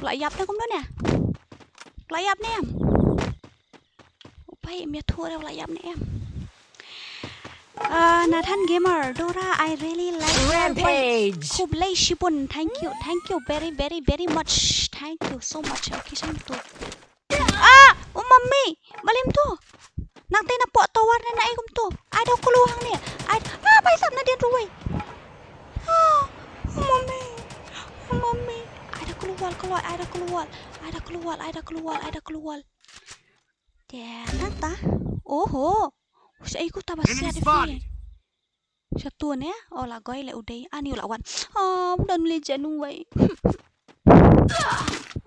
Pula ïap ne kumno ne? Pula ïap ne em? Upai em ïathuh re pula ïap ne em? Uh, Nathan Gamer, Dora, I really like your voice. Rampage. Khublei shibun, thank you, thank you very very very much, thank you so much. Okay, shang tu. Ah, oh mummy, balim tu. Nangta na poh tower ne na ei kumto. Ai da kloi hangne. Ai, ah, bai sap na dien ruwei. Ah, mami. Mami. Ai da kloi, kloi, ai da kloi. Ai da kloi, ai da kloi, ai da kloi. Te nangta. Oho. Sha ei kumta ba siat. Enemy spotted. Sha tu ne, o la goi le u dei, ani u la wan. Ah, u don le jen uwei.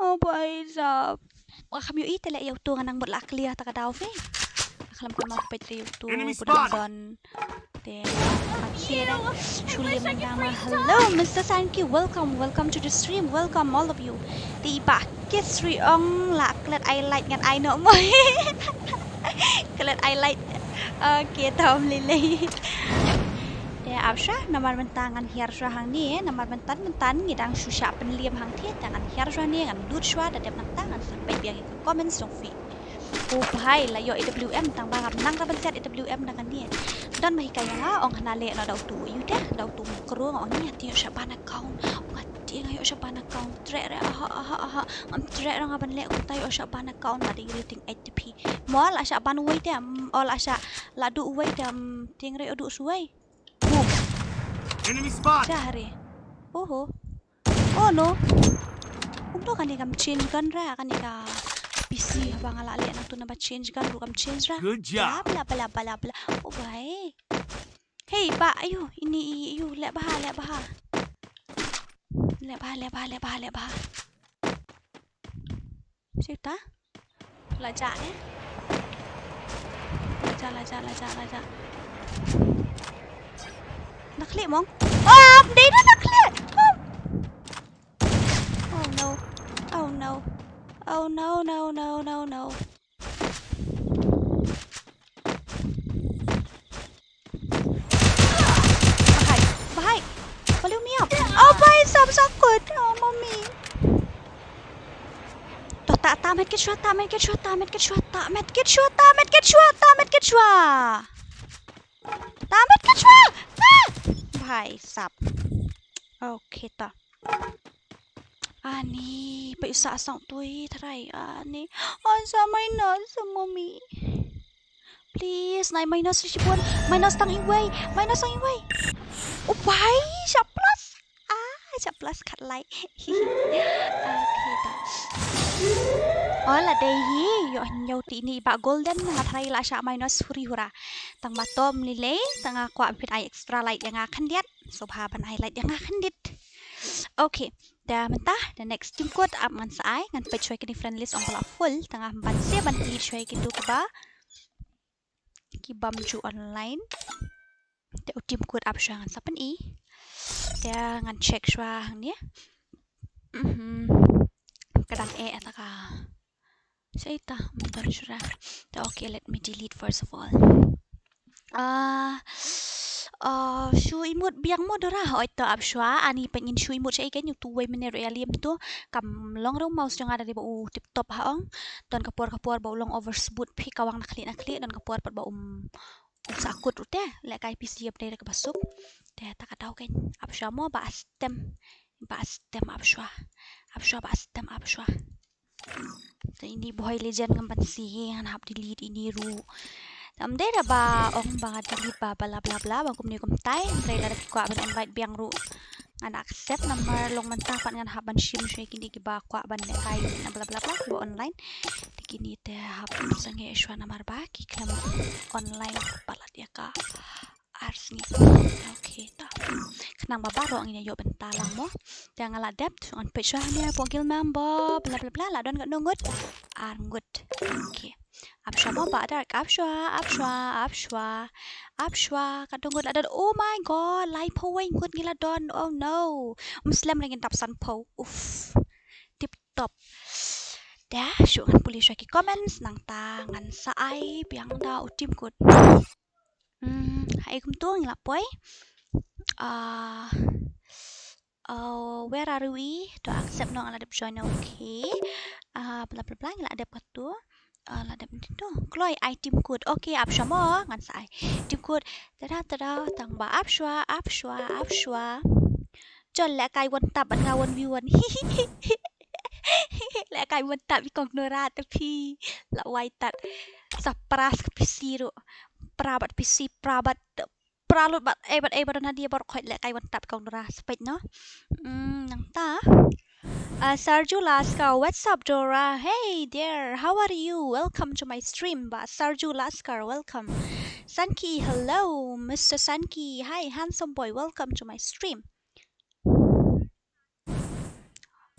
O bai sap. Wa kham ïohi te le ïa uto nga nang mut la clear ta ka daw phi. Khlem kumno peit ïa uto. Enemy spotted. Te, ah, te da. Shuli Mandama. Hello, Mister Sankey. Welcome, welcome to the stream. Welcome all of you. Te i ba Kit Sri ong la klet ai light ngan ai noh mo. Klet ai light. Okay, tam lei lei. Te ap sha, namar mynta ngan hiar sha hangne, namar mynta mynta ngi dang shu shah pynliem hangtei, te ngan hiar sha ne, ngan lut sha, da dep nangta ngan sa peit biang ïa ka comments jong phi. O bhai, la ïoh A W M tang ba ngam nang ra ban set A W M na kane. Don ma hikai ïa nga, ong hana leh noh da uto, ïu te, da uto mukru, ong ngi hati ïoh sha ban account, ong hati nga ïoh sha ban account, treh reh, aha, aha, aha, ngam treh ra nga ban leh kumta ïoh sha ban account, ma dei rating eight. Te phi. Mo la shah ban uwei te, mm, o la shah la duh uwei te, mm, tieng re o duh suwei. Boom. Enemy spot. Shah re. Oho. Oh no. Kumno kane kam change gun ra, kane ka P C haba nga la leh nangtu naba change gun ruh kam change ra. Good job. Bla, bla, bla, bla, bla. Oh, bhai. Hey, ba, ayo, ini, i, ayo, leh bha, leh bha. Leh bha, leh bha, leh bha, leh bha. Sita? La jah ne? La jah, la jah, la jah, la jah. Na khlieh mong? Oh, dei na khlieh. Oh. Oh no. Oh no. Oh no, no, no, no, no. Bahai. Bahai. Follow me up. Oh, bhai, sab sakut. Oh, mami. To ta, ta medkit shwa, ta medkit shwa, ta medkit shwa, ta medkit shwa, ta medkit shwa, ta medkit shwa. Ta medkit shwa. Ah! Bhai sab. Okay, ta. Ani, pa usa asong tui tharai. Ani. Asa minus, mami. Please, nai minus shibun. Minus tang iwei. Minus tang iwei. Oh, bhai, sha plus. Ah, sha plus khat lai. Okay, ta. Ola dei hi, ïoh hynñiew te ini ba golden, nga tharai la sha minus huri hura. Tang ba tom lei lei, tang nga kwah phin ai extra light ïa nga khyndiat. Sngewbha ban ai light ïa nga khyndiat. Okay, da mynta, the next team code ap ngan sa ai, ngan peit shwa kine friend list ong ba la full, tang nga ban sa ban delete shwa kito kiba. Ki bym ju online. Te u team code ap shwa ngan sa pyni. Te ngan check shwa hangne. Mhm. Ka dang eh ta ka. Shaita, mynta shwa. Te okay, let me delete first of all. Ah, ah, shu i mut biang mo dora, oi to ap shwa, ani pyn ngin shu i mut sha i kein, utu wei mynne ruh ïa liam tu, kam long ruh mouse jong nga da dei ba u tip top ha ong. Don ka por ka por ba u long overshoot phi ka wang na khlieh na khlieh, don ka por pat ba um, um sa kut ruh te, leh kai P C ïa pdei da kaba suk. Te ta ka daw kein, ap shwa mo ba stem, ba stem ap shwa, ap shwa ba stem ap shwa. Te ini Bohoi Legend ngam ban si hi, ngan hap delete ini ruh. Tam dei da ba ong ba nga delete ba bla bla bla ba kumne kumtai. Hynrei lada ki kwah ban invite biang ruh ngan accept, namar long mynta pat ngan hap ban shim shwa kine kiba kwah ban lehkai na bla bla bla kiba online. Te kine te hap sangeh shwa namar ba ki khlem online palat ïa ka. Ar sngi. Okay, ta. Khnang ba baroh ngin ïa ïoh bynta lang mo. Te nga la dep, ngan peit shwa hangne hapoh guild member, bla bla bla, la don katno ngut? Ar ngut. Okay. Ap shwa mo ba dar, ap shwa, ap shwa, ap shwa. Ap shwa, katno ngut la don? Oh my God, laiphew wei ngut ngi la don. Oh no. Ym slem re ngin dap sanphew. Uff. Tip top. Te shu ngan pule shwa ki comments, nangta ngan sa ai biang da u team code. Hmm, haei kumto ngi la poi. Ah, oh, where are we? To accept, no, nga la dep join, okay. Ah, bla bla bla, ngi la dep katu. Ah, la dep tu. Kloi ai team code. Okay, ap shwa mo, ngan sa ai team code. Tada tada, tang ba ap shwa, ap shwa, ap shwa. Chol lehkai one tap bad nga one v one. Lehkai one tap i kong Nora te phi. La wai tat. Sa pra sa ka P C ruh. Pra bad P C, pra bad, pra lut bad, eh, bad, eh, bad na dia bad khoit lehkai wan tap kong dra spek no. Hmm, nangta. Uh, Sarju Laskar, what's up, Dora? Hey there, how are you? Welcome to my stream, ba Sarju Laskar, welcome. Sanki, hello, Mister Sanki. Hi, handsome boy, welcome to my stream.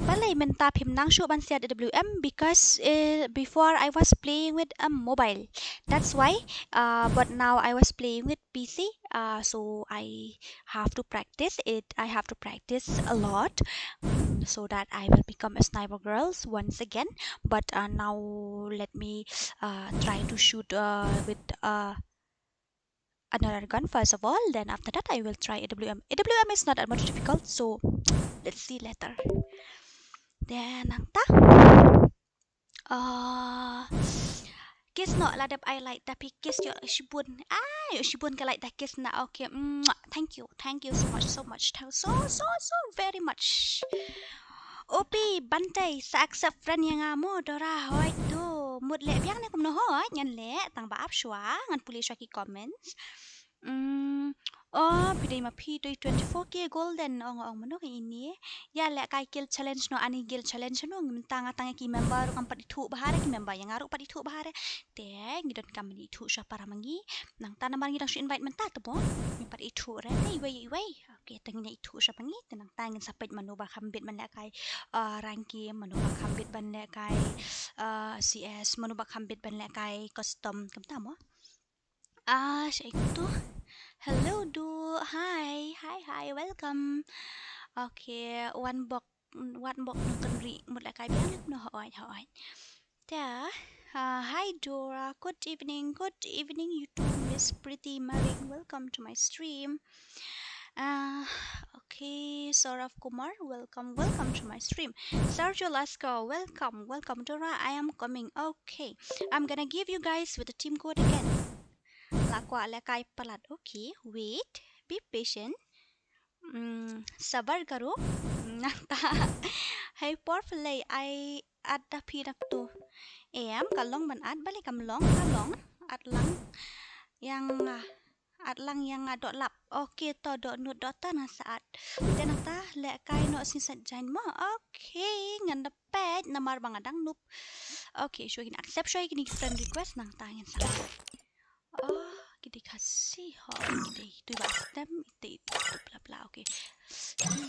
Balei mynta phim nang shuh ban siat A W M, because, uh, before I was playing with a mobile. That's why, uh, but now I was playing with P C, uh, so I have to practice it. I have to practice a lot, mm, so that I will become a sniper girls once again. But, uh, now let me, uh, try to shoot, uh, with, uh, another gun first of all. Then after that, I will try A W M. A W M is not that much difficult, so let's see later. Then nangta. Uh, kiss noh la dep ai like da phi kiss ïoh shibun. Ah, ïoh shibun ka like da kiss na. Okay. Mwah. Thank you. Thank you so much, so much. Thank you so, so, so very much. Opi Bantai, sa accept friend ïa nga mo Dora, hooid to. Mut leh biang ne kumno? Hooid ngan leh, tang ba ap shuwa, ngan pule shuwa ki comments. Mm, oh, phi dei ma phi dei twenty-four K golden, ong ong mano ka ini. Ïa lehkai kill challenge noh, ani kill challenge noh, mynta nga tang ki member ruh kam pat ithuh bha re, ki member ïa nga ruh pat ithuh bha re. Te ngi donkam ban ithuh shuwa para ma ngi. Nangta namar ngi dang shu invite mynta te mo. Ngi pat ithuh re, te iwei iwei. Okay, te ngin ithuh shuwa ma ngi, te nangta ngin sa peit mano ba kham bit ban lehkai, uh, rank game, mano ba kham bit ban lehkai, uh, C S, mano ba kham bit ban lehkai custom, kumta mo. Ah, shaei kumtu. Hello, Du. Hi, hi, hi, welcome. Okay, wan bok, wan bok nongkynrih, mut lehkai biang ne kumno, hooid, hooid. Te, uh, hi Dora, good evening, good evening you too, Miss Pretty Maring, welcome to my stream. Uh, okay, Saurav Kumar, welcome, welcome to my stream. Sarju Laskar, welcome, welcome. Dora, I am coming. Okay, I'm gonna give you guys with the team code again. La kwah lehkai palat. Okay, wait, be patient. Mm, sabar karo. Nangta. Hai por phlei ai at da phi dak tu. Em, ka long ban at, balei kam long, ka long. At lang. Ïa nga, at lang ïa nga dok lap. Okay, to dok nud dok ta na sa at. Te nangta lehkai noh shisha jan mo. Okay, ngan da peit namar ba nga dang noob. Okay, shuwa ngin accept shuwa kine ki friend request nangta ngin sa at. Oh, ki dei Khasi ho, ki dei tu ba stem, ite tu bla bla, okay.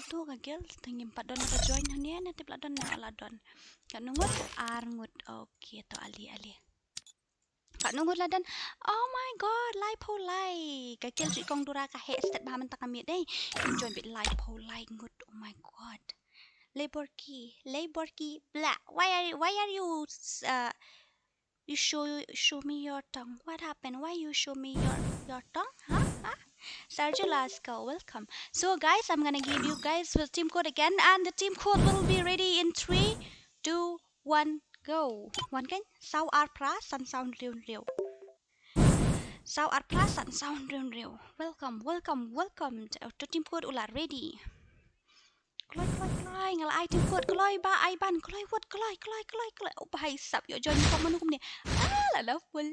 Tu ka gel, tang ngim pat don ka join hangne, ne te bla don ne la don. Katno ngut, ar ngut, okay, to ali, ali. Katno ngut la don, oh my God, laiphew lai. Ka gel ju kong Dora ka heh stet bha mynta ka miet dei. Join bit laiphew lai ngut, oh my God. Laborki, Laborki, bla. Why are, why are you, uh, You show, show me your tongue. What happened? Why you show me your, your tongue? Huh? Huh? Sarju Laskar, welcome. So guys, I'm gonna give you guys with team code again, and the team code will be ready in three, two, one, go. One kan? Saw ar pra san saw hynriew hynriew. Saw ar pra san saw hynriew hynriew. Welcome, welcome, welcome. To, to team code u la ready. Kloi, kloi, kloi, nga la ai team code, kloi, ba, ai ban, kloi, wot, kloi, kloi, kloi, kloi. Oh, ba, hai sap, ïoh join ko mano kumne. Ah, la, la, full.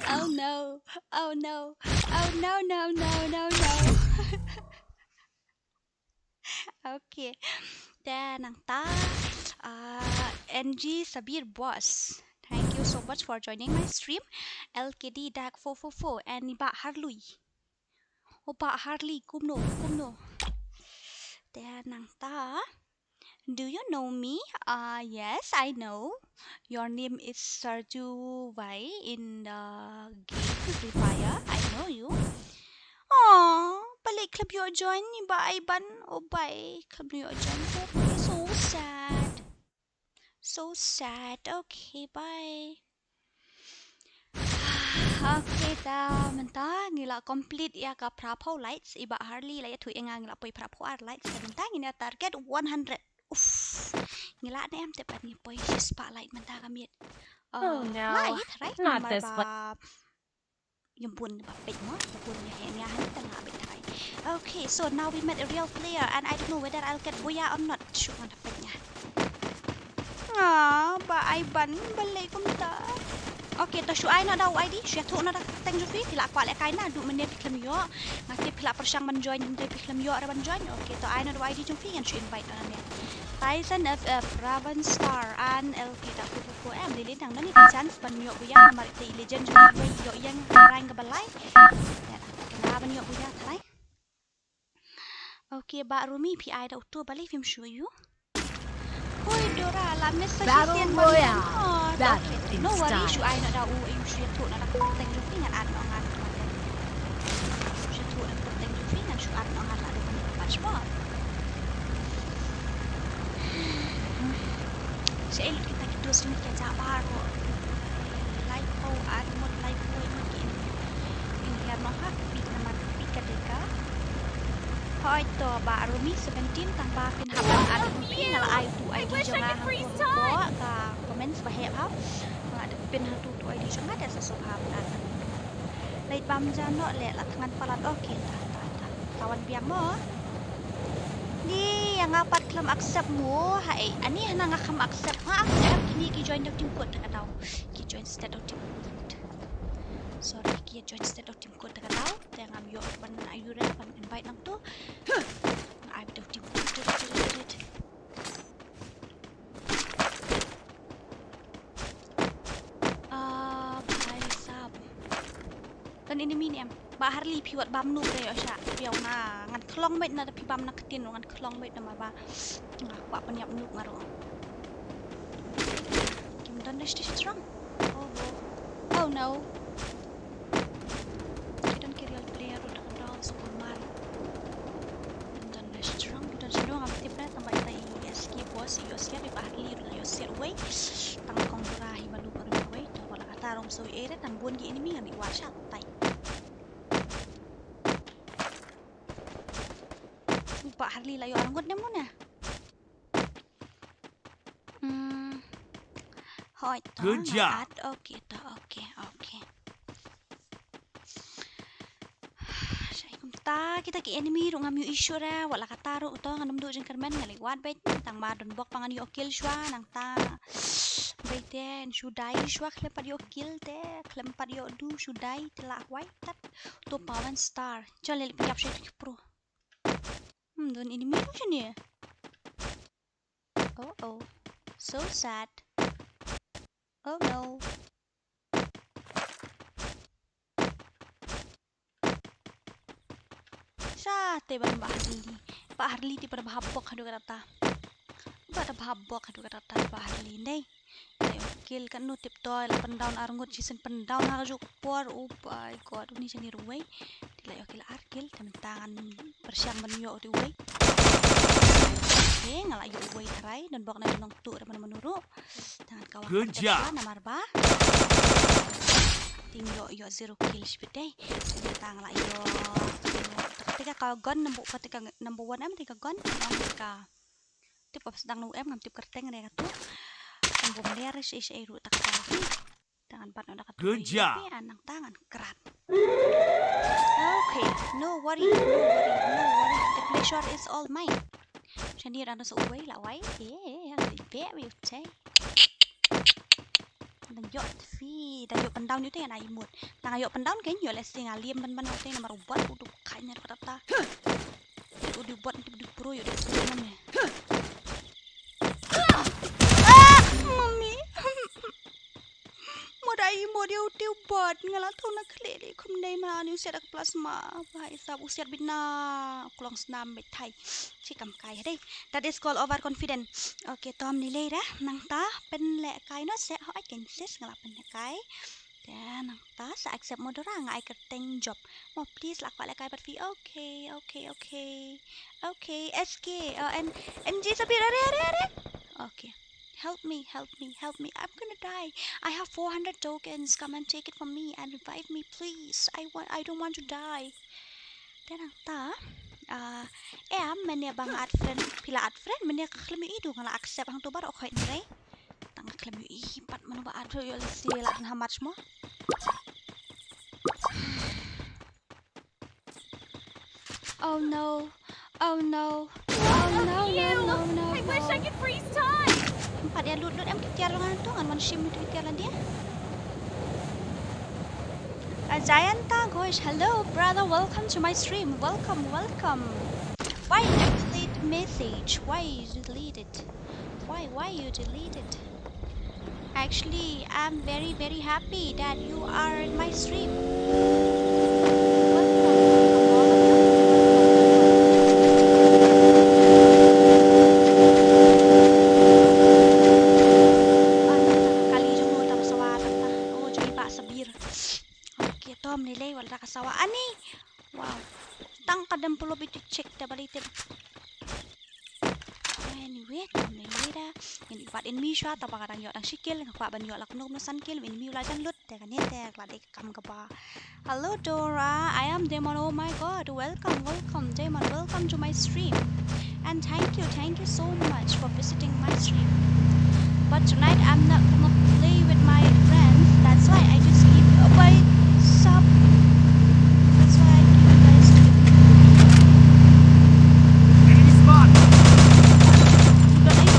Oh no, oh no, oh no, no, no, no, no. Okay. Te nangta, uh, N G Sabir Boss. Thank you so much for joining my stream. L K D Dak four four four and Bah Harlui. Opa Harley, kumno, kumno. Te nangta. Do you know me? Uh, yes, I know. Your name is Sarju Wai in the game Free Fire. I know you. Aw, balei khlem ïoh join ni ba ai ban. Oh, bai, khlem ïoh join. Okay, so sad. So sad. Okay, bye. Okay, ta mynta ngi la complete ïa ka phraphew likes, i Bah Harley la ïathuh ïa nga ngi la poi phraphew ar likes, ta mynta ngin ïa target one hundred. Uff. Ngi la ne em tip ban ngi poi shispah like mynta ka miet. Oh, uh, no. Like, right? Not namar this ba one. Ïa bun ba peit mo, ïa bun ïa ïa ïa han ta nga beit trai. Okay, so now we met a real player and I don't know whether I'll get boya or not. Shu ngan da peit ïa. Ah, ba ai ban balei kumta. Okay, to shu ai noh da u I D, shu ïathuh noh da ka kyrteng jong phi, phi la kwah lehkai naduh mynne phi khlem ïoh. Nga tip phi la pyrshang ban join, hynrei phi khlem ïoh re ban join. Okay, to ai noh da u I D jong phi, ngan shu invite noh nangne. Tyson F F, Raven Star, and L K da ku ku em lili dang nani chance ban ïoh buya namar ite i legend jong i ïoh ïeng rang ka balai. Ya, kena ban ïoh buya trai. Okay, ba Rumi phi ai da uto balei phim shu ïoh. Hoi Dora, la miss sa shisien ba Royale. Oh, okay, no worry, shu ai noh da u, shu ïathuh noh da ka kyrteng jong phi ngan add noh ngan. Shu ïathuh noh da ka kyrteng jong phi ngan shu add noh ngan la da ka patch bot. Sha lut kita ki dos ni ka jaba ro. Live ko ar mut live ko mut ki. Pynhiar noh ha phi namar phi ka dei ka. Hoi to ba Rumi seventeen tang ba phin hap ban add phi nga la ai tu I D jong nga ha ka comments ba heh ha. Nga da pyn ha tu tu I D jong nga da sa so ha ban add. Leit bam ja noh leh la thngan palat. Okay ta ta ta. Tawan biang mo. Ni ïa nga pat khlem accept mo ha ei ani hana nga khlem accept ha. Kini ki join da u team code ta ka daw. Ki join state da u team code. Sorry, ki join state da u team code ta ka daw. Te ngam ïoh ban ai u re ban invite nangtu. Nga ai da u team code. Ah, bhai sab. Don enemy ne em? Ba Harley phi wat bam noob re ïoh sha. Phi ïoh nga ngan khlong beit na da phi bam na ktien ngan khlong beit na ma ba. Nga kwah pynïap noob nga ruh. Kim don da shiti strong. Oh, oh. Oh no. Ki don ki real player ruh da ka dol skumar. Don da strong, don strong ngam tip re tang ba ita i S K boss i ïoh siat i ba Harley ruh la ïoh siat uwei. Tang kong Dora hi ba lu ka ruh uwei. Tang ba la kata rom so i ere tang bun ki enemy ngam i wad sha tai. Ba Harley la ïoh arngut ne mo ne. Hmm. Hoi to. Good job. Okay to, okay, okay. Shai kumta kita ki enemy ruh ngam ïoh issue ra wat la kata ruh to ngan ym duh jingkyrmen nga leit wad beit tang ba don bok pa ngan ïoh kill shuwa nangta. Beit te shu dai shuwa khlem pat ïoh kill te khlem pat ïoh du shu dai te la wai tat. To Pawan Star. Chal leit pynïap shai to ki pro. Hmm, don enemy ruh shane. Oh oh. So sad. Oh no. Sha te ban ba Harley. Ba Harley te ba da bha bok haduh katta. Ba da bha bok haduh katta ba Harley ndei. Ïoh kill kan nu tip to la pyndown arngut shisien pyndown ha ka juh ka por. Oh my god, uni jani ruwei. Te la ïoh kill ar kill te mynta ngan pyrshang ban ïoh te uwei. Okay, nga la ïoh uwei tharai don bok na nongtuh da mano mano ruh. Te ngan kawang. Good job. Namar ba. Te ïoh ïoh zero kill shipit dei. Te mynta nga la ïoh. Te ka gun number, te ka number one em te ka gun. Te ka Tip ba sdang no em ngam tip kyrteng ne katu. Ngam bom ler shi shi ruh tak tak. Tangan bat no da katu. Good job. An nang tangan krat. Okay, no worry, no worry, no worry. The pleasure is all mine. Shani ran so wai la wai. Eh, yang be we take. Dang ïoh fi, dang ïoh pyndown ïoh te ngan ai mut. Dang ïoh pyndown kein ïoh leh sting a liam ban ban ïoh te namar u bot u du khain ïa kata ta. U du bot u du pro ïoh du pro man ne. Ah, mami. Mo dai mo dia u te u bot nga la thuna khle le khum dei ma ni u siat ak plasma. Bhai sab u siat bit na klong snam bit thai. Chi kam kai dei. That is called overconfident. Okay, tom ni lei ra. Nang ta pynleh kai no se ho ai ken sis nga la pynleh kai. Te nang ta sa accept mo dora nga ai kyrteng job. Mo please la kwah leh kai bad phi. Okay, okay, okay. Okay, S K, uh, M, M G sabi re re re re. Okay. Help me, help me, help me. I'm gonna die. I have four hundred tokens. Come and take it from me and revive me, please. I want, I don't want to die. Te nang ta, ah, em, mynne ba nga add friend, phi la add friend, mynne ka khlem ïohi du nga la accept hangto baroh khoit nrei. Tang ka khlem ïohi pat mano ba add friend ïoh list ïa la kan ha match mo. Oh no. Oh no. Oh no, no, no, no, no. I wish I could freeze time. Em pat ïa lut lut em ki tiar ngan tu ngan wan shim tu ki tiar lade. Ajayanta Ghosh, hello brother, welcome to my stream. Welcome, welcome. Why you delete message? Why you delete it? Why, why you delete it? Actually, I'm very, very happy that you are in my stream. Welcome, welcome, all of you. Ah, na, na, kali jong u tang sawa tang na. Oh, jong i Bah Sabir. Okay, tom lei lei wat la ka sawa. Ani. Wow. Tang ka dem pulop itu check te bali tip. Anyway, tom lei lei da. Ngin pat enemy shuwa, tang ba nga dang ïoh tang shi kill, nga kwah ban ïoh la kumno kumno san kill, enemy u la jan lut, te kane te ka la dei ka kam kaba. Hello Dora, I am Demon. Oh my god, welcome, welcome Demon, welcome to my stream. And thank you, thank you so much for visiting my stream. But tonight I'm not gonna play with my friends. That's why I just give away sub. That's why I give you guys to Enemy spot. Udah na ito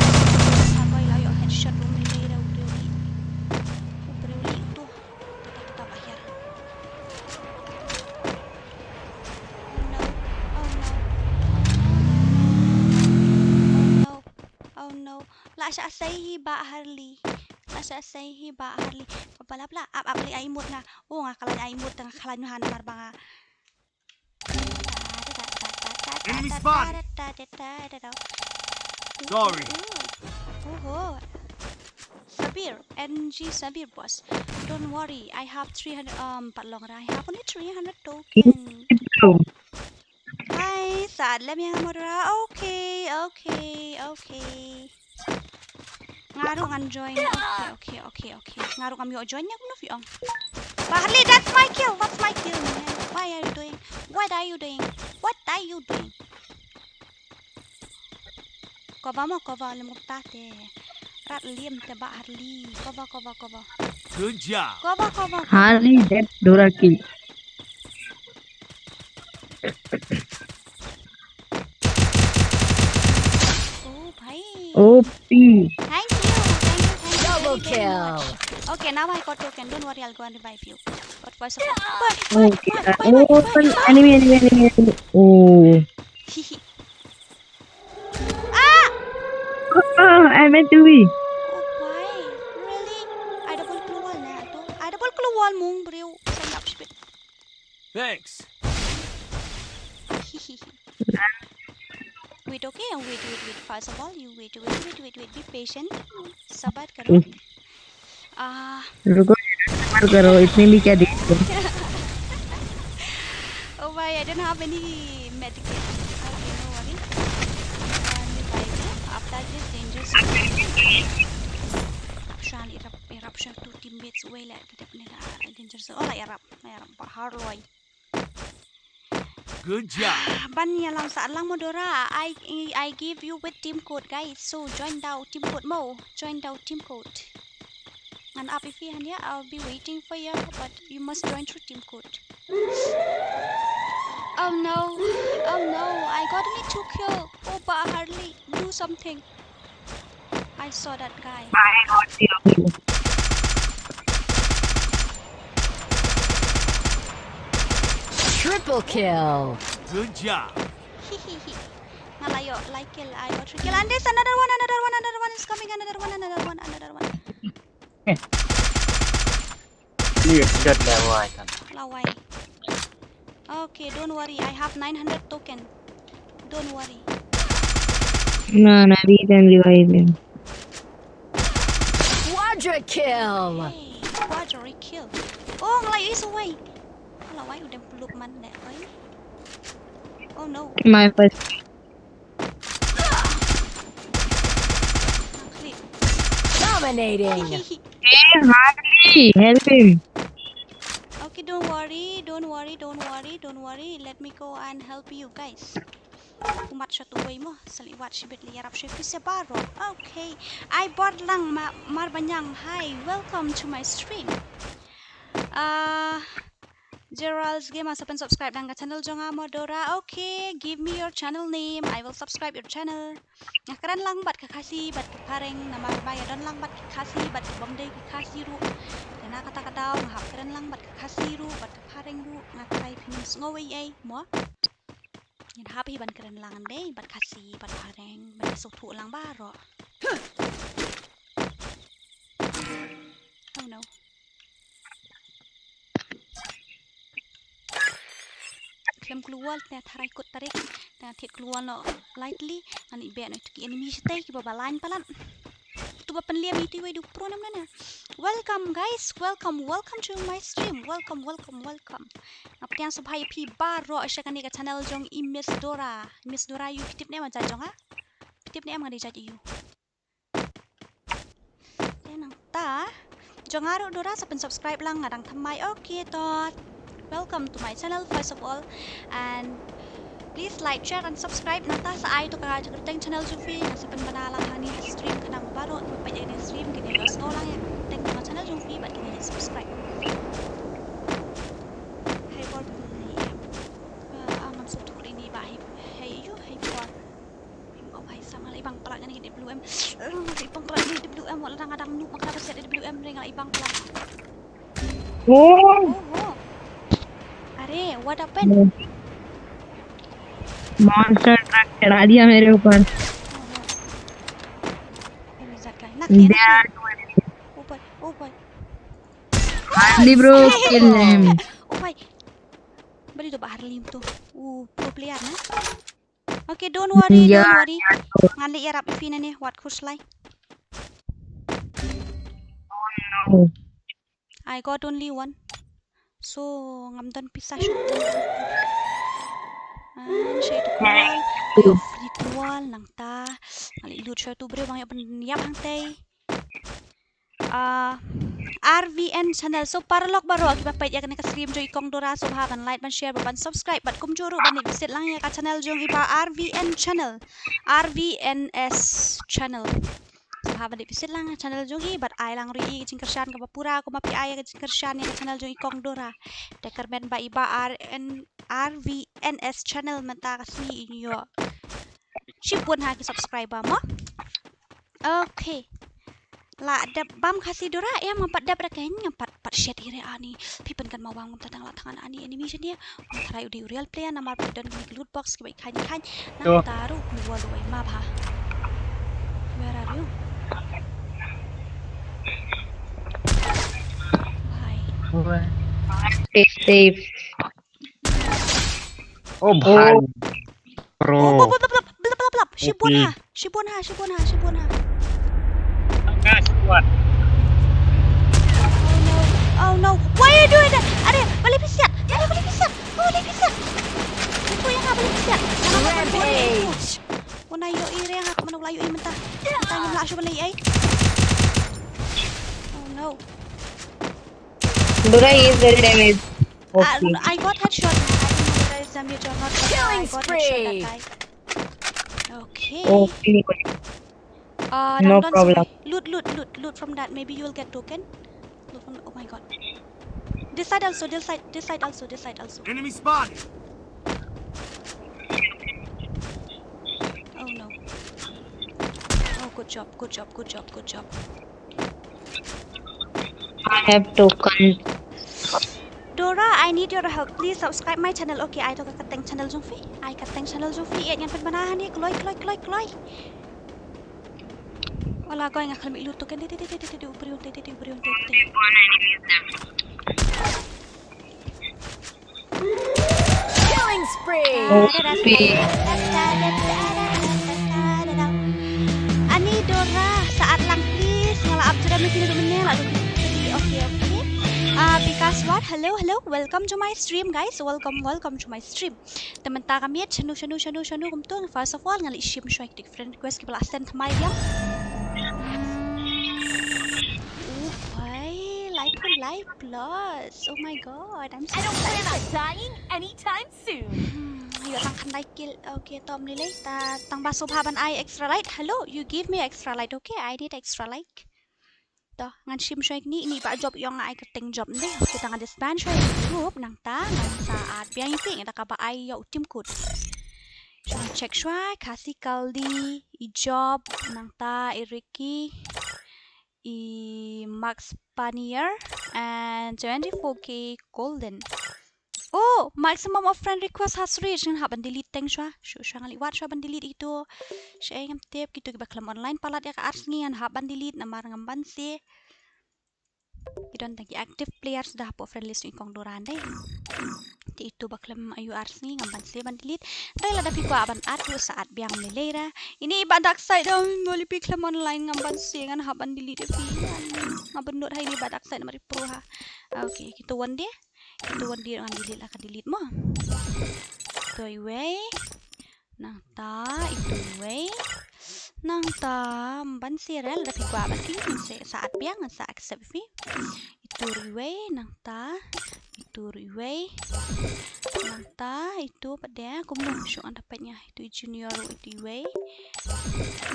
sa koy la ïoh headshot u mili da u briew li. U briew li tu. Kita kita bahaya. Oh no. Oh no. Oh no, no, no, no, no. Oh no. Oh no. La sha sei hi Bah Harley. La sha sei hi Bah Harley. Pala pala ap ap li ai mut nga. Oh nga kala ai mut nga kala nyuhan mar ba nga. Enemy spot. Sorry. Ooh. Ooh. Sabir, N G Sabir boss. Don't worry, I have three hundred, um, pat long ra, I have only three hundred token. Hi, sad lem yang modera. Okay, okay, okay. Nga ruh ngan join. Okay, okay, okay, okay. Nga ruh ngam ïoh join ïa kumno phi ong. Bah Harley, that's my kill. That's my kill, man. Why are you doing? What are you doing? What are you doing? Cover mo, cover lem kumta te. Rat liem te Bah Harley. Cover, cover, cover. Good job. Cover, cover, cover. Harley dead, Dora kill. Oh bhai. O P. Thank you, thank you, thank you very, very much. Double kill. Okay, now I got token. Don't worry, I'll go and revive you. But for support. But, but, okay, but, uh, but, oh, but, but, enemy, enemy, enemy, enemy. Oh. Ah! Ah, I meant to be. Oh bhai, really? Ai da bol klur wall na to. Ai da bol klur wall mung briew. Sa ïap shibit. Thanks. Wait, okay? Wait, wait, wait. First of all, you wait, wait, wait, wait, wait. Be patient. Sabar karo. Hmm. Ah. रुको, सबर करो, इतने भी क्या दिक्कत है? Oh bhai, I don't have any medkit. Okay, no worry. I'll revive you after this danger zone. Eruption, erup-, eruption, two teammates away, like, kita punya danger zone. Oh, la erup, la erup, Bah Harley. Good job. Ban ïalam sa lang mo Dora. I, I give you with team code, guys. So join daw team code mo. Join daw team code. Ngan ap ïa phi hangne, I'll be waiting for you, but you must join through team code. Oh no. Oh no. I got only two kill. Oh, Bah Harley, do something. I saw that guy. Triple kill. Good job. Nga la ïoh lai kill, I got three kill. And there's another one, another one, another one is coming, another one, another one, another one. Please, don't lawai kan. Lawai. Okay, don't worry. I have nine hundred token. Don't worry. No, no, we can revive him. Quadra kill. Hey, quadra kill. Oh, ngalai is away. Lawai u dem puluk man deh, oi. Oh no. My first. Dominating. Hey, Harley, help him. Okay, don't worry, don't worry, don't worry, don't worry. Let me go and help you guys. Kumat shot uwei mo, sali wat shibit li yarap shibit se baro. Okay. Ai bor lang ma, mar banyang. Hi, welcome to my stream. Uh, Gerald's Gamer, sa pynsubscribe lang ka channel jong nga mo Dora. Okay, give me your channel name. I will subscribe your channel. Nga kren lang bad ka Khasi bad ka Phareng namar ba ïa don lang bad ki Khasi bad ki bym dei ki Khasi ruh. Te na kata ka daw nga hap kren lang bad ka Khasi ruh bad ka Phareng ruh, nga tharai phin ym sngew ei ei mo. Ngin hap hi ban kren lang dei bad Khasi bad Phareng ban ïa sngewthuh lang baroh. Oh no. Khlem klur wall, tang tharai kut tarik, tang thied klur wall noh lightly, ngan ïa beh noh ïa ki enemy shatei kiba ba lain palat. Tu ba pynliam ïa iti wei du pro nam nana. Welcome guys, welcome, welcome to my stream. Welcome, welcome, welcome. Nga pdiang sngewbha ïa phi baroh sha kane ka channel jong i Miss Dora. Miss Dora, ïu phi tip ne em jait jong nga? Phi tip ne em nga dei jait ïu? Te nangta jong nga ruh Dora sa pynsubscribe lang, nga dang thymmai. Okay to. Welcome to my channel first of all, and please like, share and subscribe. Nangta sa ai to ka jingkyrteng channel jong phi, nga sa pynbna lang hangne ha stream khnang ba baroh kiba peit ïa kane ka stream kin ïohsngew lang ïa ka kyrteng jong ka channel jong phi bad kin ïa subscribe. Hei por phi ïa. Ah, ngam sngewthuh ïa ini ba hei, hei ïu, hei por. Oh bhai, sa nga la i bang palat ngan ïa ka W M. Eh, nga la i bang palat ngan ïa ka W M, wat la dang nga dang noob ma ka ba siat ïa ka W M re nga la i bang palat. Oh. Oh, oh. Are, what happened? Monster truck चढ़ा दिया मेरे ऊपर। Oh no. Where is that guy? Knock him, knock him. They are doing it. Oh boy, oh boy. Harley bro, kill him. Oh boy. Bali to ba Harley to. Oh, pro player na. Okay, don't worry, don't worry. Ngan leit ïarap ïa phi nangne, wat khuslai. Oh no. I got only one. So ngam don pisa shuh. Ah, ngan share to wall. Ayo free to wall nangta. Ngan leit loot shuwa tu briew ba ngi ïoh pynïap hangtei. Ah, R V N channel. So paralok baroh kiba peit ïa kane ka stream jong i Kong Dora, sngewbha ban like, ban share, ban subscribe bad kumjuh ruh ban leit visit lang ïa ka channel jong i Bah R V N channel, R V N S channel. Sngewbha ban leit visit lang ïa ka channel jong i bad ai lang ruh ïa ka jingkyrshan kaba pura kumba phi ai ïa ka jingkyrshan ïa ka channel jong i Kong Dora. Te kyrmen ba i Bah R N, R V N S channel mynta ka sngi in ïoh shibun ha ki subscriber mo. Okay. La dep bam Khasi Dora, ïa ngam pat dep ra kein, ngam pat, pat shet hi re ani. Phi pynkan ma wang ngam ta dang la thangan ani enemy shen ïa. Ngam tharai u dei u real player namar phi don ki loot box kiba i khain khain. Nangta ruh u wall u ai ma bha. Where are you? Bhai. Safe, safe. Oh, bhai. Pro. Oh, blap, blap, blap, blap, blap, blap. Shibun ha, shibun ha, shibun ha, shibun ha. Tangka squad. Oh no, oh no. Why are you doing that? Are, balei phi siat? Are, balei phi siat? Balei phi siat? Itu yang balei phi siat? Rampage. Una ïohi re nga kumno la ïohi mynta. Mynta ngim lah shuh ban leh ei. Oh no. Dora is very damaged. Ah, okay. I got headshot. I don't know whether it's damage or not, but I got headshot that guy. Killing spree. Okay. Okay. Uh, no problem. Loot, loot, loot, loot from that. Maybe you'll get token. Loot from. Oh my God. This side also. This side. This side also. This side also. Enemy spotted. Oh no. Oh, good job. Good job. Good job. Good job. I have token. Dora, I need your help. Please subscribe my channel. Okay, ai to ka kyrteng channel jong phi. Ai kyrteng channel jong phi. Ïa ngan pynbna hangne. Kloi, kloi, kloi, kloi. Wala koi nga khlem ïoh token. Te, te, te, u briew te, te, te, u briew te, te. Killing spree. Ani Dora, sa at lang please. Nga la ap jram ïa phi naduh mynne, la dei. Okay, okay. Ah, Vikas Wat, hello, hello. Welcome to my stream, guys. Welcome, welcome to my stream. Te mynta ka miet, shano, shano, shano, shano kumto. First of all ngan leit shim shuwa ïa ki friend request kiba la send thymmai biang. Oh bhai, laiphew lai plus. Oh my God, I'm so excited. I don't plan on dying anytime soon. Hmm, ïoh tang khyndai kill. Okay, to ym lei lei. Ta tang ba sngewbha ban ai extra light. Hello, you give me extra light, okay? I need extra light. to, ngan shim shwa ïa kine, ine i bah Job ïong nga ai kyrteng Job nde. Kita ngan disband shwa ïa ki group, nangta ngan sa add biang ïa phi da kaba ai ïa u team code. Shu check shwa, Khasi Kaldi, i Job, nangta i Ricky, i Max Panier, and twenty-four K Golden. Oh, maximum of friend request has reached. Ngan hap ban delete teng shwa. Shu shwa ngan leit wad shwa ban delete ito. Shaei ngam tip, kito kiba khlem online palat ïa ka ar sngi ngan hap ban delete namar ngam banse. Ki don tang ki active players da hapoh friend list i kong Dora nde. Te ito ba khlem aiu ar sngi ngam banse ban delete. Te lada phi kwah ban add ruh sa add biang lei lei ra. Ine i bah Darkseid, oh, mo lei phi khlem online ngam banse ngan hap ban delete ïa phi. Nga bynnud ha ine i bah Darkseid namar i pro ha. Okay, kito wan de. Kito wan de ngan delete la ka delete mo. Ito iwei. Nangta ito iwei. Nangta ym banse re, lada phi kwah ban delete mynse sa add biang ngan sa accept phi. Ito iwei, nangta ito iwei. Nangta ito pat de kumno, shu ngan da peit nga. Ito i junior, ito iwei.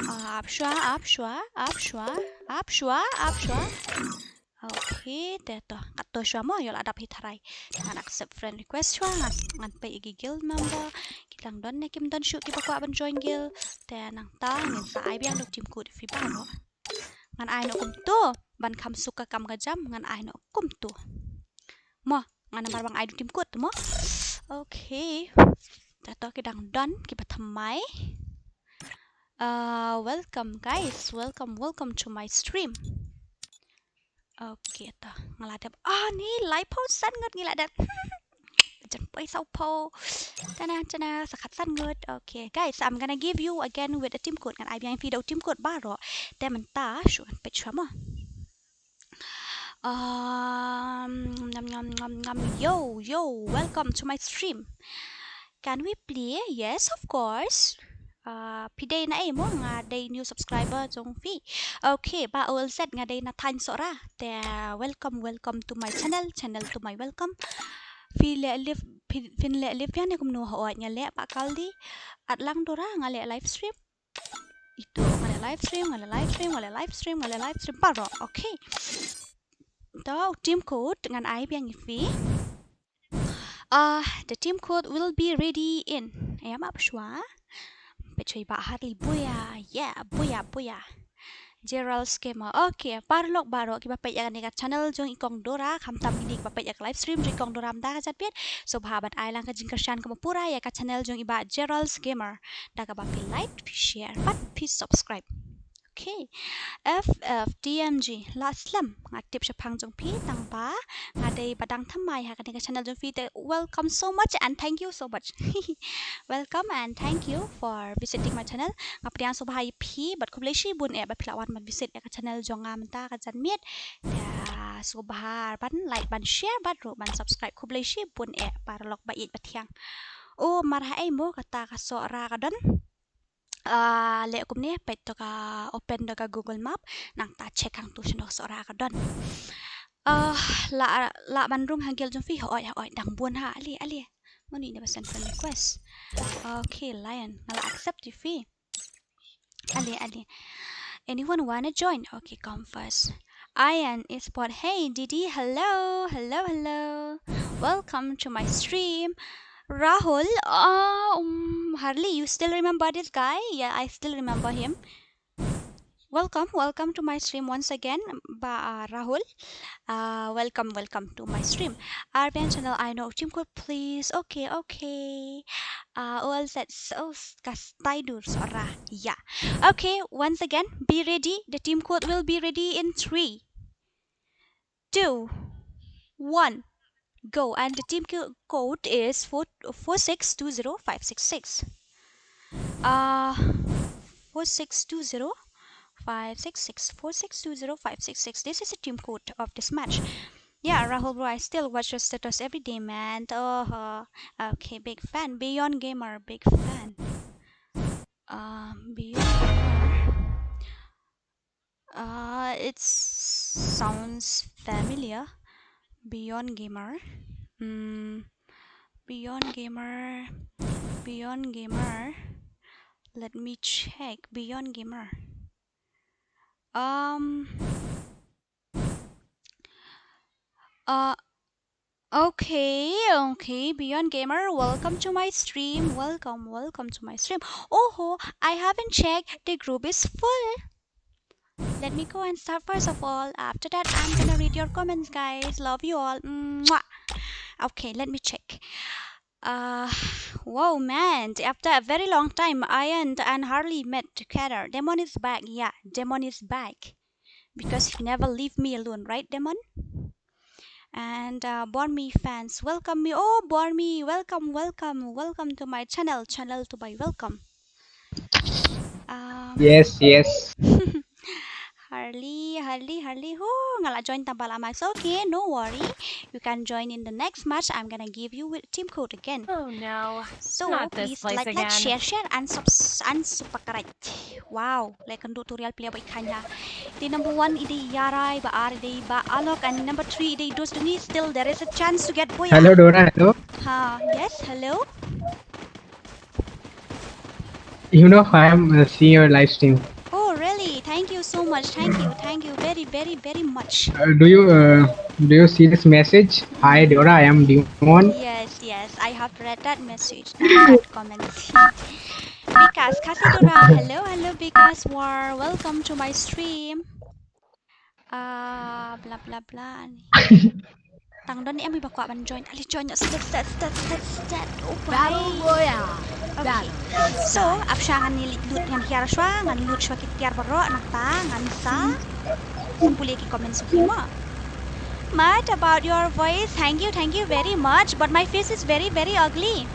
Ah, ap shwa, ap shwa, ap shwa, ap shwa, ap shwa. Okay, te to, katto shwa mo, ïoh la dap hi tharai. Ngan accept friend request shwa, ngan, ngan peit ïa ki guild member. Ki dang don ne kim don shuh kiba kwah ban join guild. Te nangta ngin sa ai biang da u team code ïa phi baroh. Ngan ai noh kumto, ban kham suk ka kam ka jam, ngan ai noh kumto. Mo, ngan namar ba nga ai da u team code mo. Okay. Te to ki dang don kiba thymmai. Uh, welcome guys, welcome, welcome to my stream. Okay, to nga la dep. Ah, ni laiphew san ngut ngi la dep. Jan poi sawphew. Tana, tana, sa khatsan ngut. Okay, guys, I'm gonna give you again with a team code. Ngan ai biang ïa phi da u team code baroh. Te mynta shu ngan peit shwa mo. Um, nom, nom, nom, nom. Yo, yo, welcome to my stream. Can we play? Yes, of course. Uh, phi dei na ei mo, nga dei new subscriber jong phi. Okay, bah Olset, nga dei na thaiñ Sohra. Te welcome, welcome to my channel, channel to my welcome. Phi leh live, phi, phin leh live biang ne kumno? Hooid, nga leh, bah Kaldi. At lang Dora, nga leh live stream. Ito, nga leh live stream, nga leh live stream, nga leh live stream, nga leh live stream baroh. Okay. To u team code ngan ai biang ïa phi. Uh, the team code will be ready in. Ïa, map shwa. Peit shwa i bah Harley, booyah. Yeah, booyah, booyah. Gerald's Gamer. Okay, paralok baroh kiba peit ïa kane ka channel jong i kong Dora, khamtam kine kiba peit ïa ka live stream jong i kong Dora mynta ka jingpeit. Sngewbha ban ai lang ka jingkyrshan kaba pura ïa ka channel jong i bah Gerald's Gamer. Da kaba phi like, phi share, bad phi subscribe. Okay. F F T M G, la slem. Nga tip shaphang jong phi tang ba nga dei ba dang thymmai ha kane ka channel jong phi, te welcome so much and thank you so much. Welcome and thank you for visiting my channel. Nga pdiang sngewbha ïa phi bad khublei shibun eh ba phi la wan ban visit ïa ka channel jong nga mynta ka janmiet. Te sngewbha ban like, ban share bad ruh ban subscribe. Khublei shibun eh paralok ba ïeit ba thiang. Oh, mar haei mo kata ka Sohra ka don. Ah, leh kumne, peit to ka, open to ka Google Map, nangta check hangto shano Sohra ka don. Ah, lah, lah ban rung ha guild jong phi? Hooid, hooid, dang bun ha, ale, ale. Mano ne ba send friend request? Okay, Lion, nga la accept ïa phi. Ale, ale. Anyone wanna join? Okay, come first. Ian Esport. Hey, Didi. Hello, hello, hello. Welcome to my stream. Rahul, uh, um, Harley, you still remember this guy? Yeah, I still remember him. Welcome, welcome to my stream once again, ba, uh, Rahul. Uh, welcome, welcome to my stream. Arbian channel, I know. Team code, please. Okay, okay. Uh, all that's so kastaidur Sohra. Yeah. Okay, once again, be ready. The team code will be ready in three, two, one, go. And the team co-, code is four, four six two zero five six six. Uh, four six two zero five six six. Four six two zero five six six. This is the team code of this match. Yeah, Rahul bro, I still watch your status every day, man. Oh, uh, okay, big fan. Beyond Gamer, big fan. Um, Beyond Gamer. Uh, it sounds familiar. Beyond Gamer. Hmm. Beyond Gamer. Beyond Gamer. Let me check. Beyond Gamer. Um. Uh, okay, okay, Beyond Gamer, welcome to my stream. Welcome, welcome to my stream. Oh, I haven't checked. The group is full. Let me go and start first of all. After that, I'm gonna read your comments, guys. Love you all. Mwah. Okay, let me check. Uh, wow, man. After a very long time, Ian and Harley met together. Demon is back. Yeah, Demon is back. Because he never leave me alone, right, Demon? And uh, Bormi fans, welcome me. Oh, Bormi, welcome, welcome, welcome to my channel. Channel to my welcome. Um, Yes, yes. Harley, Harley, Harley. Ho, nga la join tang ba la max. Okay, no worry. You can join in the next match. I'm gonna give you with team code again. Oh no. So Not this please place like, like, again. Share, share, and subs and subscribe. Wow, like kynduh tutorial plia ba i khanya. Di number one i dei Yarai, ba ar i dei ba Alok, and number three i dei Dos Dungi. Still there is a chance to get boy. Hello, Dora. Hello. Ha, yes, hello. You know, I am uh, seeing your live stream. Oh really? Thank you so much. Thank you. Thank you very, very, very much. Uh, do you uh, do you see this message? Hi, Dora. I am Demon. Yes, yes. I have read that message. That comment. Bikas Kasidura. Hello, hello, Bikas War. Welcome to my stream. Ah, bla bla bla. Tang don em ba kwah ban join. Ali join stet stet stet stet stet. Oh, Battle bye. Royale. Okay. Battle. So, ap sha ngan ïa lut ngan hiar shuwa, ngan lut shuwa ki tiar baroh nangta ngan sa pule ki comments ki mo. Mad about your voice. Thank you, thank you very much. But my face is very, very ugly.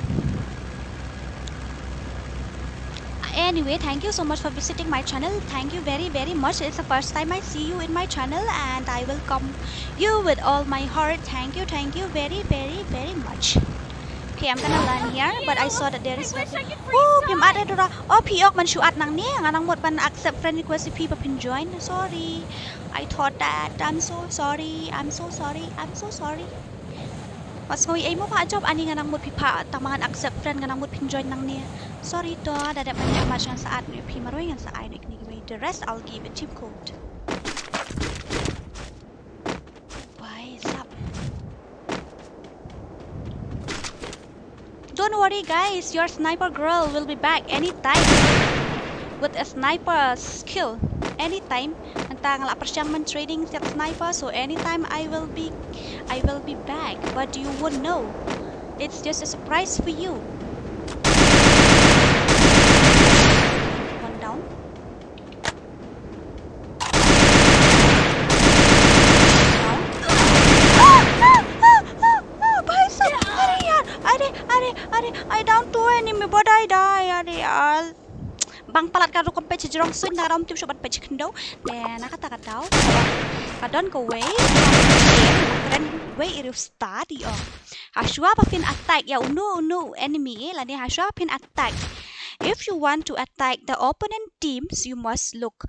Anyway, thank you so much for visiting my channel. Thank you very, very much. It's the first time I see you in my channel, and I welcome you with all my heart. Thank you, thank you very, very, very much. Okay, I'm gonna land here, but I saw that there is nothing. Oh, phim add Dora. Oh, phi ok man shu add nangne. Nga nang mut ban accept friend request phi ba phin join. Sorry. I thought that. I'm so sorry. I'm so sorry. I'm so sorry. Pas ngoi ai mo pha job ani nga nang mut phi pha tang ba ngan accept friend nga nang mut phin join nangne. Sorry to, da dep ban job ma ngan sa add ne phi marwei ngan sa ai ne kine kiwei. The rest I'll give it team code. Bye, sup. Don't worry guys, your sniper girl will be back anytime with a sniper skill. Anytime. Nangta nga la pyrshang ban training siap sniper, so anytime I will be I will be back, but you won't know. It's just a surprise for you. One down. Down. Ah, ah, ah, ah, ah, bhai sahab, are yaar, are, are, are, I down two enemy, but I die, are yaar. Bang palat ka rukom peit jrong suin na ram tip shobat peit khyndew. Te na kata ka daw ka don kawei, kren wei i riewstad ïa u. Hashwa ba phin attack ïa uno uno enemy, lane hashwa ba phin attack. If you want to attack the opponent teams, you must look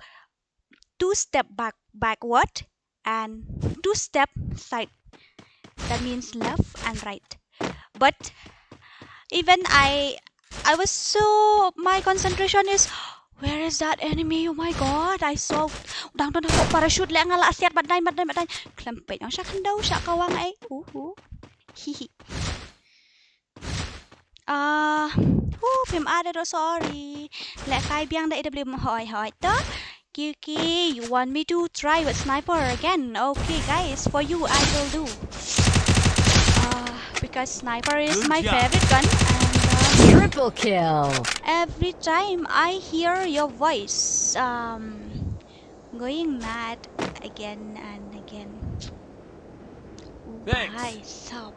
two step back, backward, and two step side. That means left and right. But even I, I was so, my concentration is, where is that enemy? Oh my god, I saw. Dang don hapoh parachute leh nga la siat, bat dai, bat dai, bat dai. Khlem peit ong sha khyndew, sha kawang ai. Uhu. Hihi. Ah, hu, phim add, sorry. Leh kai biang da A W M, hoi, hoi. To, Kiki, you want me to try with sniper again? Okay, guys, for you I will do. Uh, because sniper is Good my job. Favorite gun, and uh, Triple kill. Every time I hear your voice, um, going mad again and again. Thanks. Hi, sup.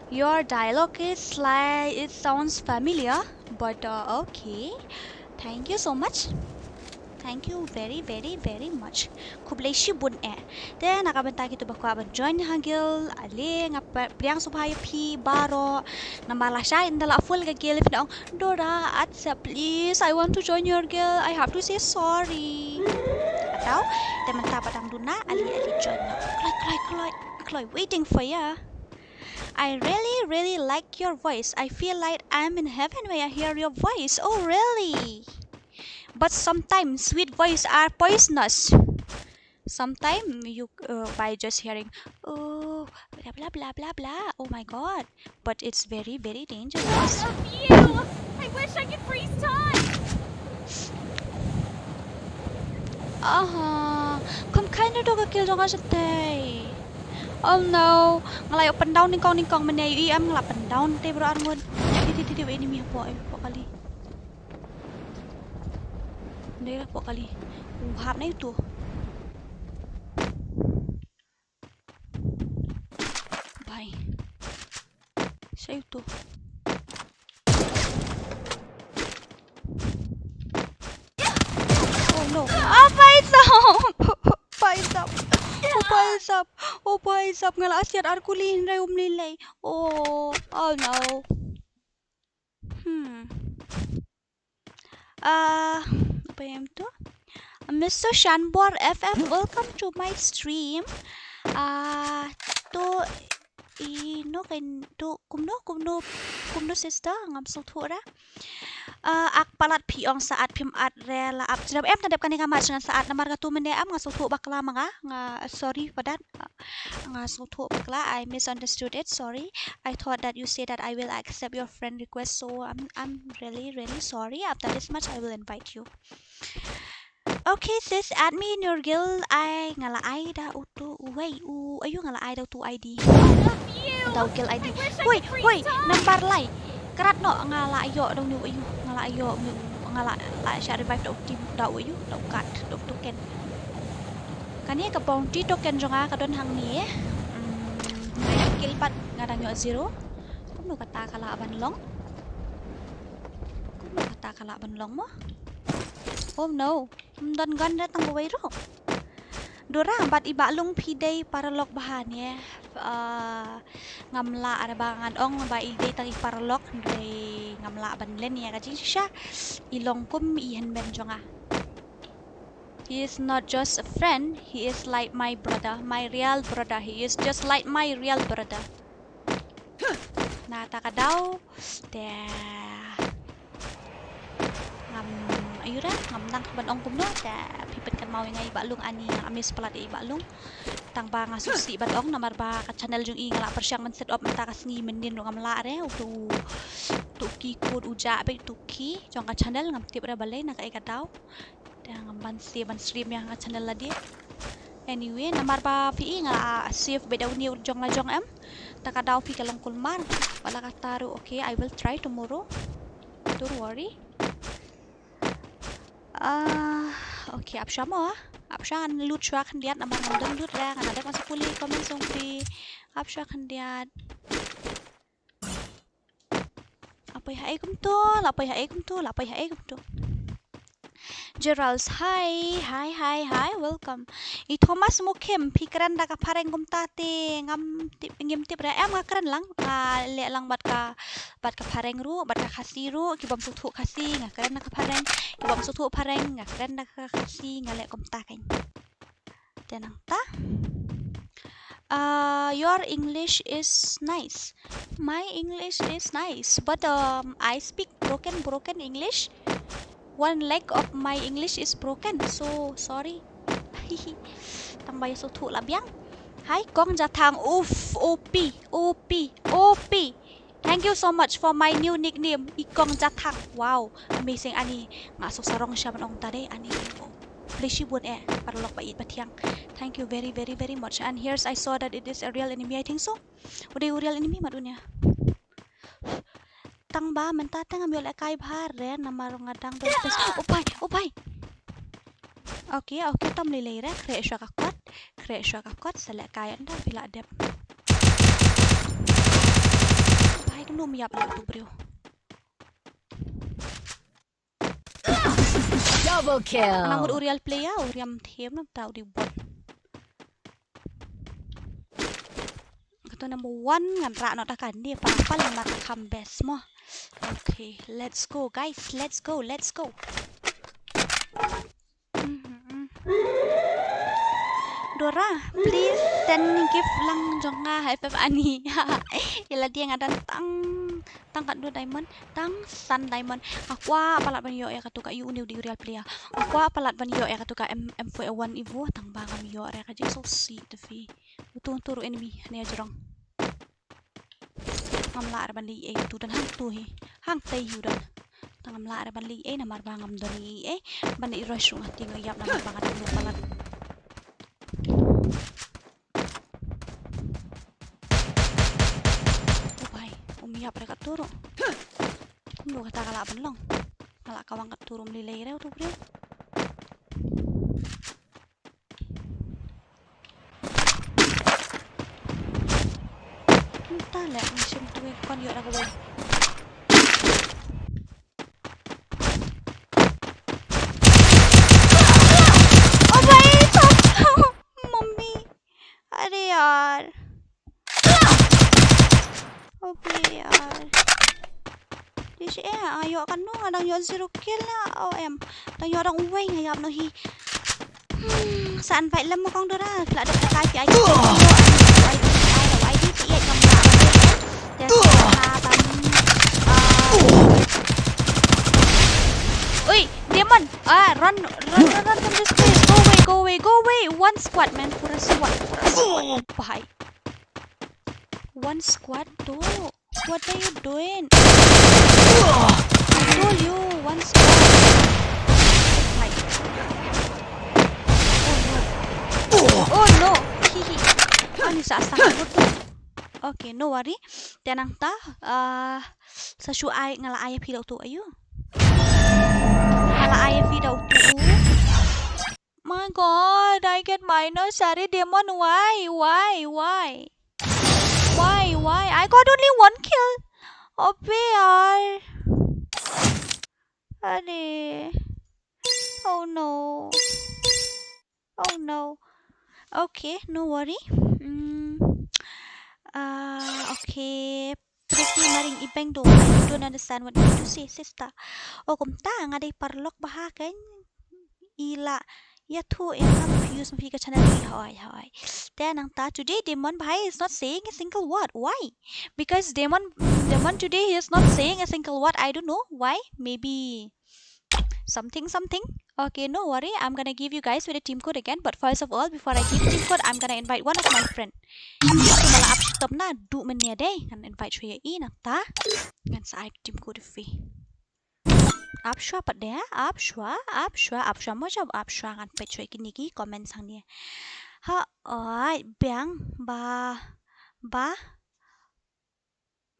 Your dialogue is like, it sounds familiar, but uh, okay. Thank you so much. Thank you very, very, very much. Khublei shibun eh. Te na ka bynta kito ba kwah ban join ha guild, ale nga pe-, pdiang sngewbha ïa phi baroh. Namar lashai ynda la full ka guild phi ong, Dora, accept please. I want to join your guild. I have to say sorry. Ataw, te mynta ba dang duna, ale ale join noh. Kloi kloi kloi kloi, waiting for ya. I really, really like your voice. I feel like I'm in heaven when I hear your voice. Oh, really? But sometimes sweet voice are poisonous. Sometimes you, uh, by just hearing, oh, Blah blah blah blah blah. Oh my god. But it's very, very dangerous. Ew! I wish I could freeze time! Aha. Kum kain ruh ka kill jong nga shatei. Oh no. Nga la ïoh pyndown nyngkong nyngkong mynne, ïohi em, nga la pyndown te bro arngut. Ti ti ti ti, enemy hapoh, hapoh kali. Dei la hapoh kali. U hap na utu. Bye. Sha utu. Oh no. Ah, bhai sahab. Bhai sahab. Oh bhai sahab. Oh bhai sahab, nga la siat ar kuli hynrei um lei lei. Oh, oh no. Hmm. Ah, apa yang tu? Mister Shanbor F F, welcome to my stream. Ah, tu ino kan tu kumno, kumno, kumno sister, ngam sngewthuh ra. Ah, ak palat phi ong sa at phim at re la ap jrem em, ta dep kane ka match ngan sa at namar katu mynne em nga sngewthuh bakla ma nga, nga sorry for that. Ah, nga sngewthuh bakla, I misunderstood it, sorry. I thought that you say that I will accept your friend request, so I'm I'm really, really sorry. After this match I will invite you. Okay sis, add me in your guild. Ai, nga la ai da utu, uwei, u, ayu, nga la ai da utu I D. Da u guild I D. Hoi, hoi, nambar lai. Krat noh, nga la ïoh da uni u, ayu, nga la ïoh uni u, nga la, la shah revive da u team, da u, ayu, da u kat, da u token. Kane ka bounty token jong nga ka don hangne. Hmm, nga kill pat nga dang ïoh zero. Kumno kata ka lah ban long? Kumno kata ka lah ban long mo? Oh no. Ym don gun re tang kawei ruh. Dora, bad i Bah Lung phi dei paralok bha ne? Ah, ngam lah, are ba ngan ong ba i dei tang i paralok, hynrei ngam lah ban len ïa ka jingshisha. I long kum i hynmen jong nga. He is not just a friend, he is like my brother, my real brother. He is just like my real brother. Na ta ka daw te ngam, ayu re, ngam nang ban ong kumno te phi pynkynmaw ïa nga i Bah Lung, ani nga miss palat i Bah Lung. Tang ba nga sngewsih ban ong namar ba ka channel jong i nga la pyrshang ban set up mynta ka sngi, mynnin ruh ngam lah re, utu u, utu u ki code u jah beit, utu u ki jong ka channel, ngam tip re balei na kaei ka daw. Te ngam ban save ban stream ïa nga channel lade. Anyway, namar ba phi i nga la save beit da uni u jong la jong em. Ta ka daw phi ka long kulmar. Wat la katta ruh, okay, I will try tomorrow. Don't worry. Ah, okay, ap shuwa mo. Ap shuwa ngan loot shuwa khyndiat namar ngam don loot re, nga la dep ngan sa pule comment jong phi. Ap shuwa khyndiat. La poi ha ei kumto, la poi ha ei kumto, la poi ha ei kumto. Gerald, hi, hi, hi, hi, welcome. I Thomas Mukhim, phi kren da ka phareng kumta te ngam tip, ngim tip re em, nga kren lang, nga leh lang bad ka, bad ka phareng ruh, bad ka Khasi ruh, ki bym sngewthuh Khasi, nga kren da ka phareng, ki bym sngewthuh phareng, nga kren da ka Khasi, nga leh kumta kein. Te nangta. Uh, your English is nice. My English is nice, but um, I speak broken, broken English. One leg of my English is broken, so sorry. Tang ba ïa sngewthuh la biang. Hi Kong Jathang, uff, O P, O P, O P. Thank you so much for my new nickname, i Kong Jathang. Wow, amazing ani. Nga suk sarong sha ban ong ta dei ani. Khublei shibun eh, paralok ba ïeit ba thiang. Thank you very, very, very much. And here's, I saw that it is a real enemy, I think so. U dei u real enemy mat unia. Tang ba mynta te ngam ïoh lehkai bha re namar nga dang don space. Oh bhai, oh bhai. Okay, okay, tam lei lei re, khreh shuwa ka kot, khreh shuwa ka kot, sa lehkai ynda phi la dep. Bhai, kumno ym ïap leh utu u briew. Double kill. Nang mut u real player, u riam them na ta u dei bot. Kato number one ngan rah noh da kane, pal pal ngan mat kham best mo. Okay, let's go guys, let's go, let's go. Dora, please send gift lang jong nga ha F F ani. Ïa lade nga don tang, tang katno diamond, tang san diamond. Nga kwah palat ban ïoh ïa katu ka, ïa une u dei u real player. Nga kwah palat ban ïoh ïa katu ka M, M four A one Evo, tang ba ngam ïoh re, ka jingsngewsih te phi. Utu, utu ruh enemy, hane jrong. Ngam lah re ban leh ei, utu don hangtu hi. Hangtei hi u don. Tang ngam lah re ban leh ei, namar ba ngam don ei ei. Ban i rush ruh nga tieng ïap namar ba nga don palat. Oh bhai, um ïap re katto ruh. Kumno kata ka lah ban long. Nga lah kawang katto ruh, um lei lei re utu briew. Mynta leh nga shim tu, kon ïoh da kawei. Oh bhai, stop. Mummy. Are yaar. Obe yaar. Dish eh, nga ïoh katno, nga dang ïoh zero kill na, oh em. Dang ïoh dang uwei, nga ïap noh hi. Hmm, sa invite lem mo kong Dora, phi la dep kai phi ai. Oi, Demon. Ah, run, run, run, run from this place. Go away, go away, go away. One squad, man. Pura squad, pura squad. Bhai. One squad, two. What are you doing? I told you, one squad. Oh my. Oh no. Oh no. Hihi. Ani sa sa. Okay, no worry. Te nangta, ah, sa shu ai, nga la ai phi da utu aiu. Nga la ai phi da utu. My God, I get minus. Are Demon, why, why, why? Why, why? I got only one kill. Obe yaar. Are. Oh no. Oh no. Okay, no worry. Mm. Uh, okay. Pretty Maring Ibeng do. I don't understand what you to say, sister. Oh, kumta nga dei paralok bha kan. I la ïathuh ïa nga ba phi use ma phi ka channel. Hoi, hoi. Te nangta today Demon bhai is not saying a single word. Why? Because Demon, Demon today he is not saying a single word. I don't know why. Maybe something, something. Okay, no worry. I'm gonna give you guys with a team code again. But first of all, before I give team code, I'm gonna invite one of my friend. Ïa, to ba la ap shitom naduh mynne de. Ngan invite shuwa ïa i nangta. Ngan sa ai team code ïa phi. Ap shuwa pat de, ap shuwa, ap shuwa, ap shuwa, mo jop, ap shuwa, ngan peit shuwa ïa kine ki comments hangne. Ha, oi, biang, ba, ba,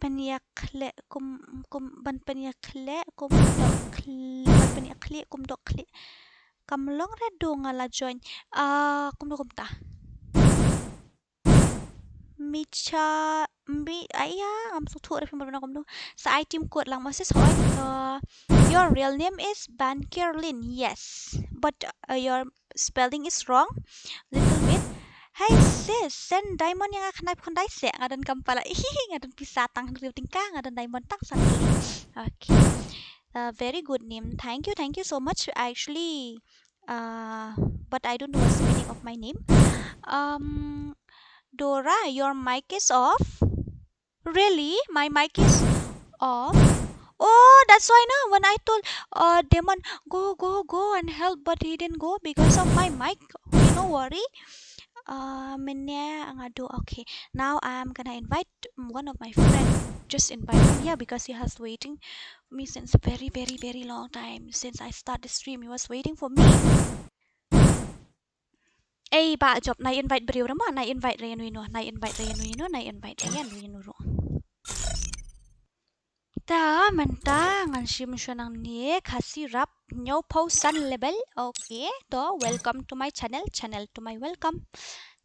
pynïakhleh kum, kum, ban pynïakhleh kum dok khleh, ban pynïakhleh kum dok khleh. Kam long re do nga la join. Ah, kumno kumta. Micha, mbi, aya, ngam sngewthuh re phi mut kumno. Sa ai team code lang mo sis hoi. Uh, your real name is Ban Kerlin. Yes, but, uh, your spelling is wrong. Little bit. Hey sis, send diamond ïa nga khyndai phew khyndai seh, nga don kam palat. Nga don pisa tang hynriew tyngka, nga don diamond tang san tylli. Okay. Uh, very good name. Thank you, thank you so much. Actually, uh, but I don't know what's the meaning of my name. Um, Dora, your mic is off. Really? My mic is off. Oh, that's why now when I told, uh, Demon, "Go, go, go and help," but he didn't go because of my mic. Okay, no worry. Uh, mynne nga do. Okay, now I'm gonna invite one of my friend. Just invite him here because he has waiting for me since very, very, very long time. Since I start the stream, he was waiting for me. Ei, ba jop, nai invite briew re mo, nai invite re ïano ïano, nai invite re ïano ïano, nai invite re ïano ïano ruh. Ta mynta ngan shim shuwa nangne Khasi rap hynñiew phew san level. Okay, to welcome to my channel, channel to my welcome.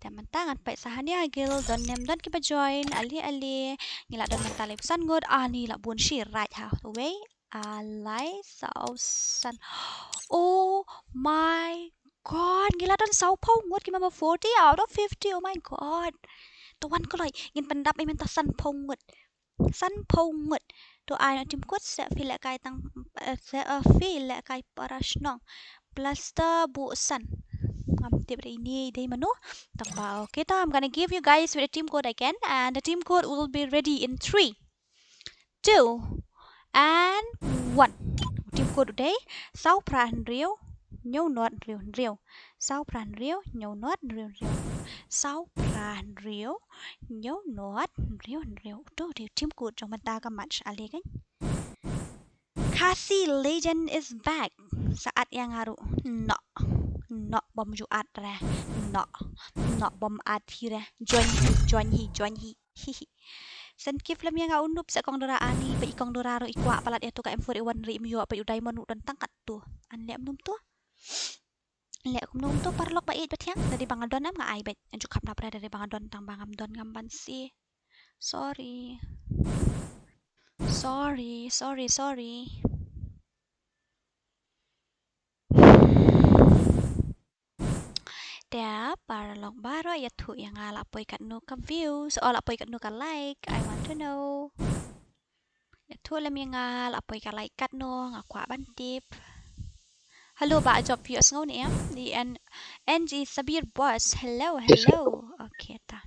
Ta mynta ngan peit sa hangne ha guild, don ne em don kiba join, ale ale. Ngi la don mynta laiphew san ngut, ani la bun shi right ha. Wei, ah, lai, saw, san. Oh my God, ngi la don saw phew ngut, ki mama forty out of fifty. Oh my God. To wan kloi, ngin pyndap ei mynta san phew ngut. San phew ngut. To ai noh team code, seh phi leh kai tang, eh, seh, eh, phi leh kai para shnong. Plaster bu san. Ngam tip re ini dei mano. Tang ba, okay, ta, I'm gonna give you guys with a team code again, and the team code will be ready in three, two, and one. Team code u dei saw phra hynriew, hynñiew not hynriew hynriew. Saw phra hynriew hynñiew not hynriew hynriew. Saw phra hynriew hynñiew not hynriew hynriew. Uto u dei u team code jong mynta ka match, ale kan. Khasi Legend is back. Sa add ïa nga ruh. Noh. Noh bym ju add re. Noh. Noh bym add hi re. Join hi, join hi, join hi. Hi hi. Send gift lem ïa nga u Noob, sa kong Dora ani, ba i kong Dora ruh i kwah palat ïa tu ka M four A one ri im ïoh, ba u diamond ruh don tang katto. An leh kum to. Leh kumno kumto paralok ba ïeit ba thiang, da dei ba nga don em nga ai beit. Nga ju kham nap re, da dei ba nga don, tang ba ngam don ngam ban sie. Sorry. Sorry, sorry, sorry. Te paralok baroh ïathuh ïa nga la poi katno ka views, oh la poi katno ka like, I want to know. Ïathuh lem ïa nga la poi ka like katno, nga kwah ban tip. Hello, ba job view sngew ne em? Di N, N G Sabir Boss. Hello, hello. Okay, ta.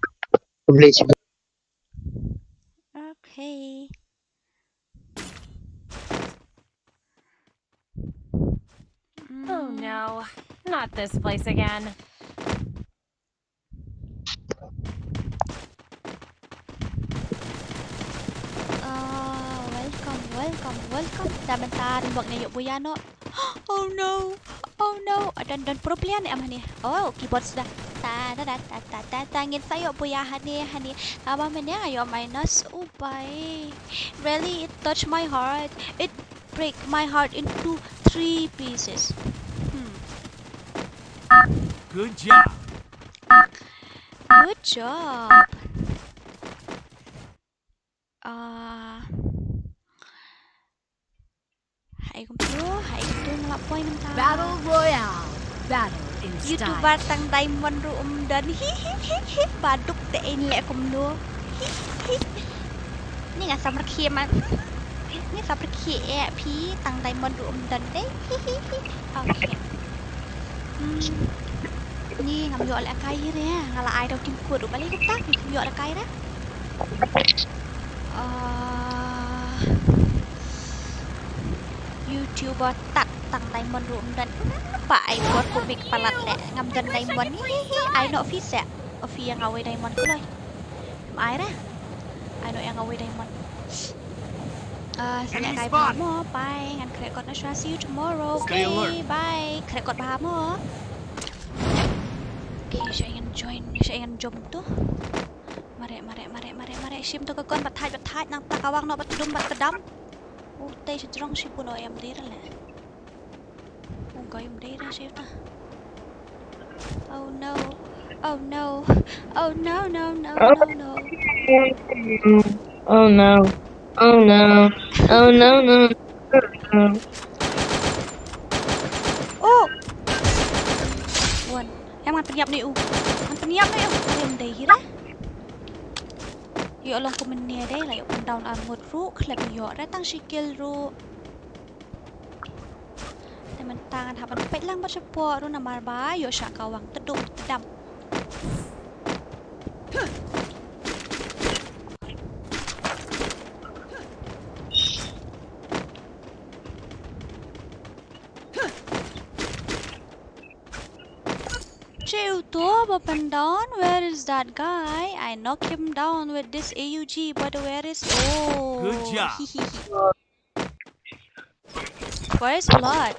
Okay. Oh Mm. no, not this place again. Ah, welcome, welcome, welcome. Da mynta ym bok ne ïoh buya noh. Oh no, oh no. Don, don pro player ne em hangne? Oh, keyboard suda. Ta ta ta ta ta ta ta, ngin sa ïoh buya hangne, hangne. Taba mynne nga ïoh minus. Oh bai. Really, it touched my heart. It break my heart into three pieces. Hmm. Good job. Good job. Ah. Hai kumtu, hai kumtu, nga la poi mynta. Battle Royale. Battle in style. YouTuber tang diamond ruh ym don. Hi hi hi hi. Baduk te in leh kumno. Hi hi. Ni nga samar khie man. Ni samar khie eh phi, tang diamond ruh ym don te. Hi hi hi. Okay. Hmm. Ni ngam ïoh lehkai hi re, nga la ai da u team code ruh, balei kumta ngam ïoh lehkai re. Ah, YouTuber tat tang diamond ruh ym don. Ba ai bor kumne palat leh ngam don diamond. Hi hi hi, ai noh phi seh. O phi ïa nga wei diamond kloi. Ym ai re. Ai noh ïa nga wei diamond. Ah, sa lehkai bha mo, bye. Ngan khreh kot noh shuwa, see you tomorrow. Okay, bye. Khreh kot bha mo. Okay, sha ngan join, sha ngan jump tu. Mareh, mareh, mareh, mareh, mareh. Shim tu ka gun, bat thait, bat thait, nangta ka wang noh, bat tdum, bat tdam. Utei sha jrong shibun, oh em dei re leh. Ong kai um dei re sha uta. Oh no. Oh no. Oh no, no, no, no, no. Oh no. Oh no. Oh no, no, no, no. Oh. Wan. Em ngan pynïap ne u. Ngan pynïap ne u. Em dei hi re. Ïoh long kumne dei la ïoh pyndown armor ruh khlem ïoh re tang shi kill ruh. Te mynta ngan hap ban peit lang bad shapoh ruh namar ba ïoh shah ka wang tdum tdam. Che uto ba pyndown, where is that guy? I knock him down with this A U G, but where is, oh. Good job. Hi hi hi. First blood.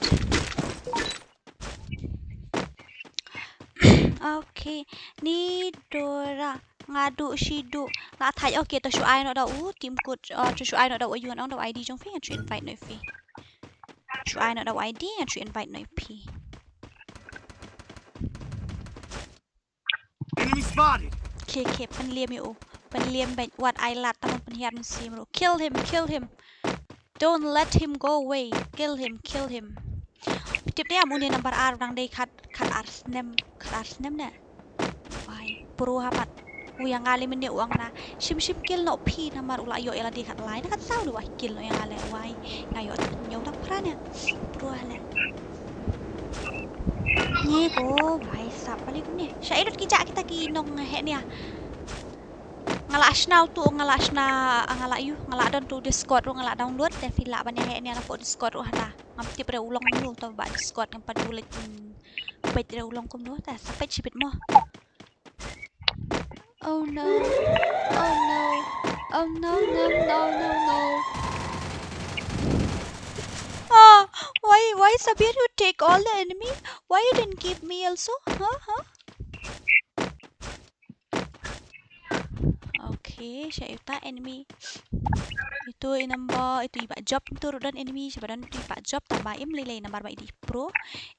Okay. Ni Dora. Nga duh shi duh. Nga thait, okay, to shu ai noh da u team code, uh, to shu ai noh da u ayun ong da u I D jong phi, ngan shu invite noh ïa phi. Shu ai noh da u I D, ngan shu invite noh ïa phi. Enemy spotted. Okay, okay, pynliem ïa u. Pynliem bad wat ai lad tang pynhiar mynsiem ruh. Kill him, kill him. Don't let him go away. Kill him, kill him. Tip ne em une number ar u dang dei khat, khat ar snem, khat ar snem ne. Wai, pro ha pat. U ïa nga lei mynne u ong na. Shim shim kill noh phi namar u la ïoh ïa lade khat lai na khat saw de, wai, kill noh ïa nga lei, wai. Nga ïoh hynñiew tang phra ne. Pro ha lei. Ngi ko, wai, sap bali kumne. Sha ïa lut ki ja kita ki nong heh ne. Nga la shna uto, nga la shna, nga la ïoh, nga la don tu Discord ruh, nga la download, te phi lah ban ïa heh ne na pdeng Discord ruh hana. Ngam tip re u long kumno, to ba Discord ngam pat du leh, mm, peit re u long kumno, ta sa peit shibit mo. Oh no. Oh no. Oh no, no, no, no, no. Ah, why, why, Sabir, you take all the enemy? Why you didn't keep me also? Huh, huh? Okay, sha ita enemy. Itu i number, itu i Bah Job, itu ruh don enemy, sha ba don itu i Bah Job, tang ba im lei lei namar ba i dei pro,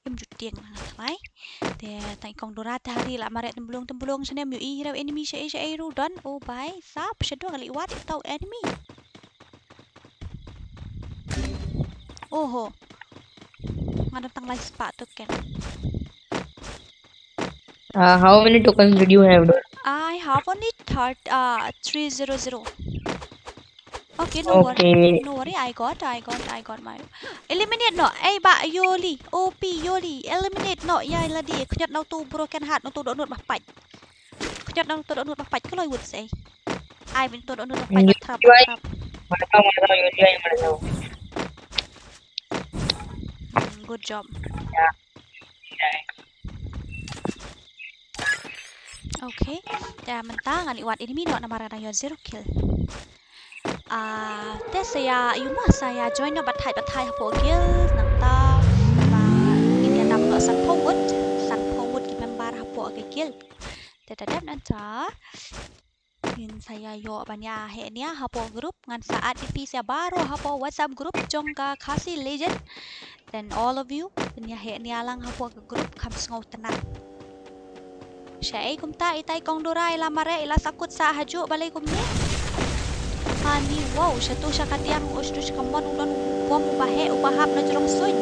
im ju tieng na trai. Te tang i kong Dora te ha ri la mareh tymblong tymblong shane, ym ïohi hi ruh enemy sha ei sha ei ruh don. Oh bai, sap sha dong, la i wad ita u enemy. Oho. Nga don tang lai spah token. Uh, how many tokens did you have, though? I have only third, uh, three zero zero. Okay, no worry. Okay. No worry, I got, I got, I got my. Eliminate noh, ei Bah Yoli, O P Yoli, eliminate noh ïa lade, khñiot noh uto u broken heart, noh uto u dohnud ba pait. Khñiot noh uto u dohnud ba pait, kloi wut sei. Ai, ban uto u dohnud ba pait, ba thrap, ba thrap. Mano, mano, Yoli, ai, mano. Hmm, good job. Yeah. Okay. Te mynta ngan ïa wad enemy noh namar nga dang ïoh zero kill. Ah, te sa ïa, ïa ma sa ïa join noh batai batai hapoh guild nangta. Ba ngin ïa dap noh sanphew ngut, sanphew ngut ki member hapoh ka guild. Te da dep nangta. Ngin sa ïa ïoh ban ïa heh nia hapoh group, ngan sa add ïa phi sa baroh hapoh WhatsApp group jong ka Khasi Legend. Then all of you phin ïa heh nia lang hapoh ka group kham sngewtynnat. Shaei kumta itai kong Dora, i la mareh, i la sahkut sah hajuh balei kumne. Ani wow, shatu sha kadiang, u shatu sha kamon, u don u bom uba heh uba hap na jrong suiñ.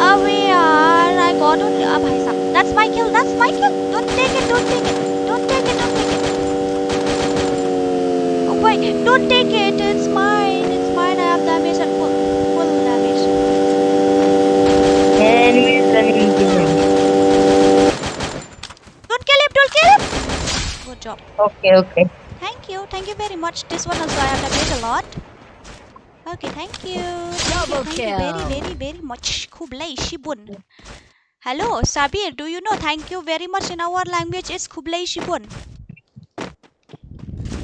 Awe yaar, I got it. Ah, bhai sahab. That's my kill, that's my kill. Don't take it, don't take it. Don't take it, don't take it. Oh boy, don't take it. It's mine, it's mine. I have damage at full, full damage. Enemies running into me. Don't kill him, don't kill him. Good job. Okay, okay. Thank you, thank you very much. This one also I have damage a lot. Okay, thank you. Thank you, thank you very, very, very much. Khublei shibun. Hello, Sabir, do you know thank you very much in our language is Khublei shibun?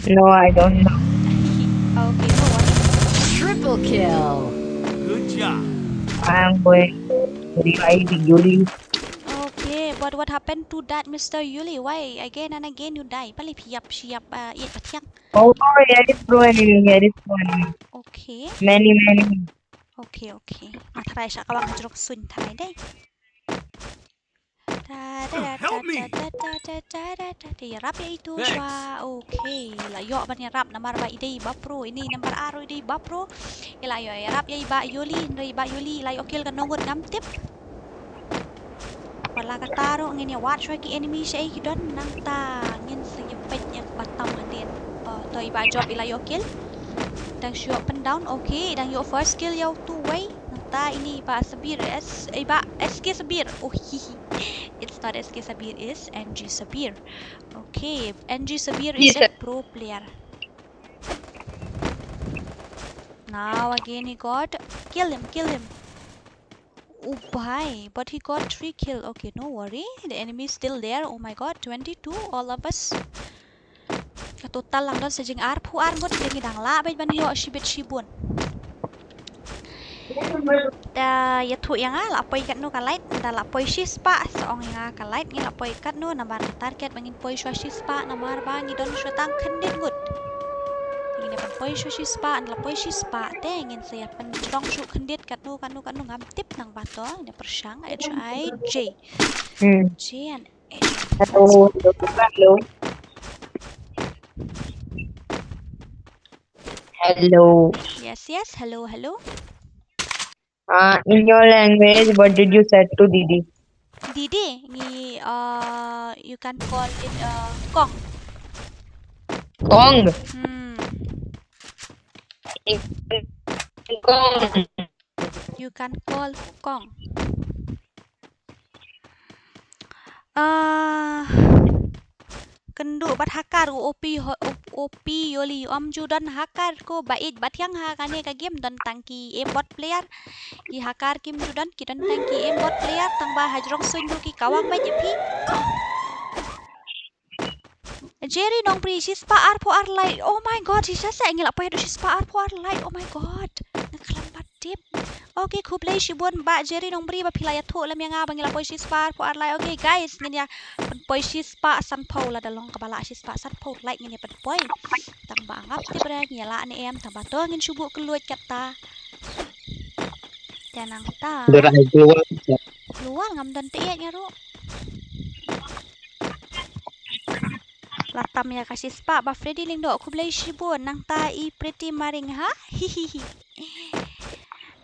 No, I don't know. Okay, no worries. Triple kill. Good job. I'm going to revive Yuli. Okay, but what happened to that Mister Yuli? Why again and again you die? Pale phiap shiap, uh, iat pathiang. Oh, oh, here is pro enemy, here is pro enemy. Okay. Many, many. Okay, okay. Nga tharai sha ka bang jrok suiñ tharai dei. Help me. Ïarap ïa itu shwa. Okay, la ïoh ban ïarap namar ba i dei ba pro, ini nambar ar i dei ba pro. I la ïoh ïarap ïa i Bah Yuli, hynrei i Bah Yuli i la ïoh kill katno ngut ngam tip. Wat la katta ruh ngin ïa wad shwa ki enemy shaei ki don, nangta ngin sa ïa peit ïa kaba tam hadien. Oh, to i Bah Job i la ïoh kill. Dang shu ïoh pyndown. Okay, dang ïoh first kill ïa utu wei. Nangta ini i Bah Sabir S, i Bah S K Sabir. Oh, hihi. It's not S K Sabir, it's N G Sabir. Okay, N G Sabir is a pro player. Now again he got, kill him, kill him. Oh bhai, but he got three kill. Okay, no worry. The enemy is still there. Oh my god, twenty-two, all of us. Ka total lang don sa jingarphew ar ngut, te ngi dang lah beit ban ïoh shibit shibun. Da ïathuh ïa nga la poi katno ka light, da la poi shispah, sa ong ïa nga ka light ngi la poi katno, namar nga target ba ngin poi shwa shispah, namar ba ngi don shwa tang khyndiat ngut. Ngin ïa poi shwa shispah, da la poi shispah, te ngin sa ïa pynjrong shuh khyndiat katno, katno, katno ngam tip nang ba to, ïa pyrshang, H I J. Hmm. J and H. Hello, hello, hello. Hello. Yes, yes, hello, hello. Uh, in your language, what did you say to Didi? Didi, ngi, uh, you can call it, uh, Kong. Kong? Hmm. Kong. You can call Kong. Uh, Kynduh bad hacker u O P ho-, O P Yoli, ym ju don hacker ko ba ïeit ba thiang ha kane ka game, don tang ki aimbot player. Ki hacker kim ju don, ki don tang ki aimbot player, tang ba hajrong suiñ ruh ki kawang bad ïa phi. Jerry Nongbri, shispah arphew ar like. Oh my God, shisha seh ngi la poi haduh shispah arphew ar like. Oh my God. Nga khlem pat tip. Okay, khublei shibun Bah Jerry Nongbri ba phi la ïathuh lem ïa nga ba ngi la poi shispah arphew ar like. Okay guys, ngin ïa pynpoi shispah sanphew, lada long kaba lah shispah sanphew like ngin ïa pynpoi. Tang ba ngam tip re ngi ïa lah ne em, tang ba to ngin shu buh kylluid katta. Te nangta. Dora ai global. Global ngam don te ïa nga ruh. La tam ïa ka shispah Bah Freddy Lyngdoh, khublei shibun. Nangta i Pretty Maring ha. Hihihi.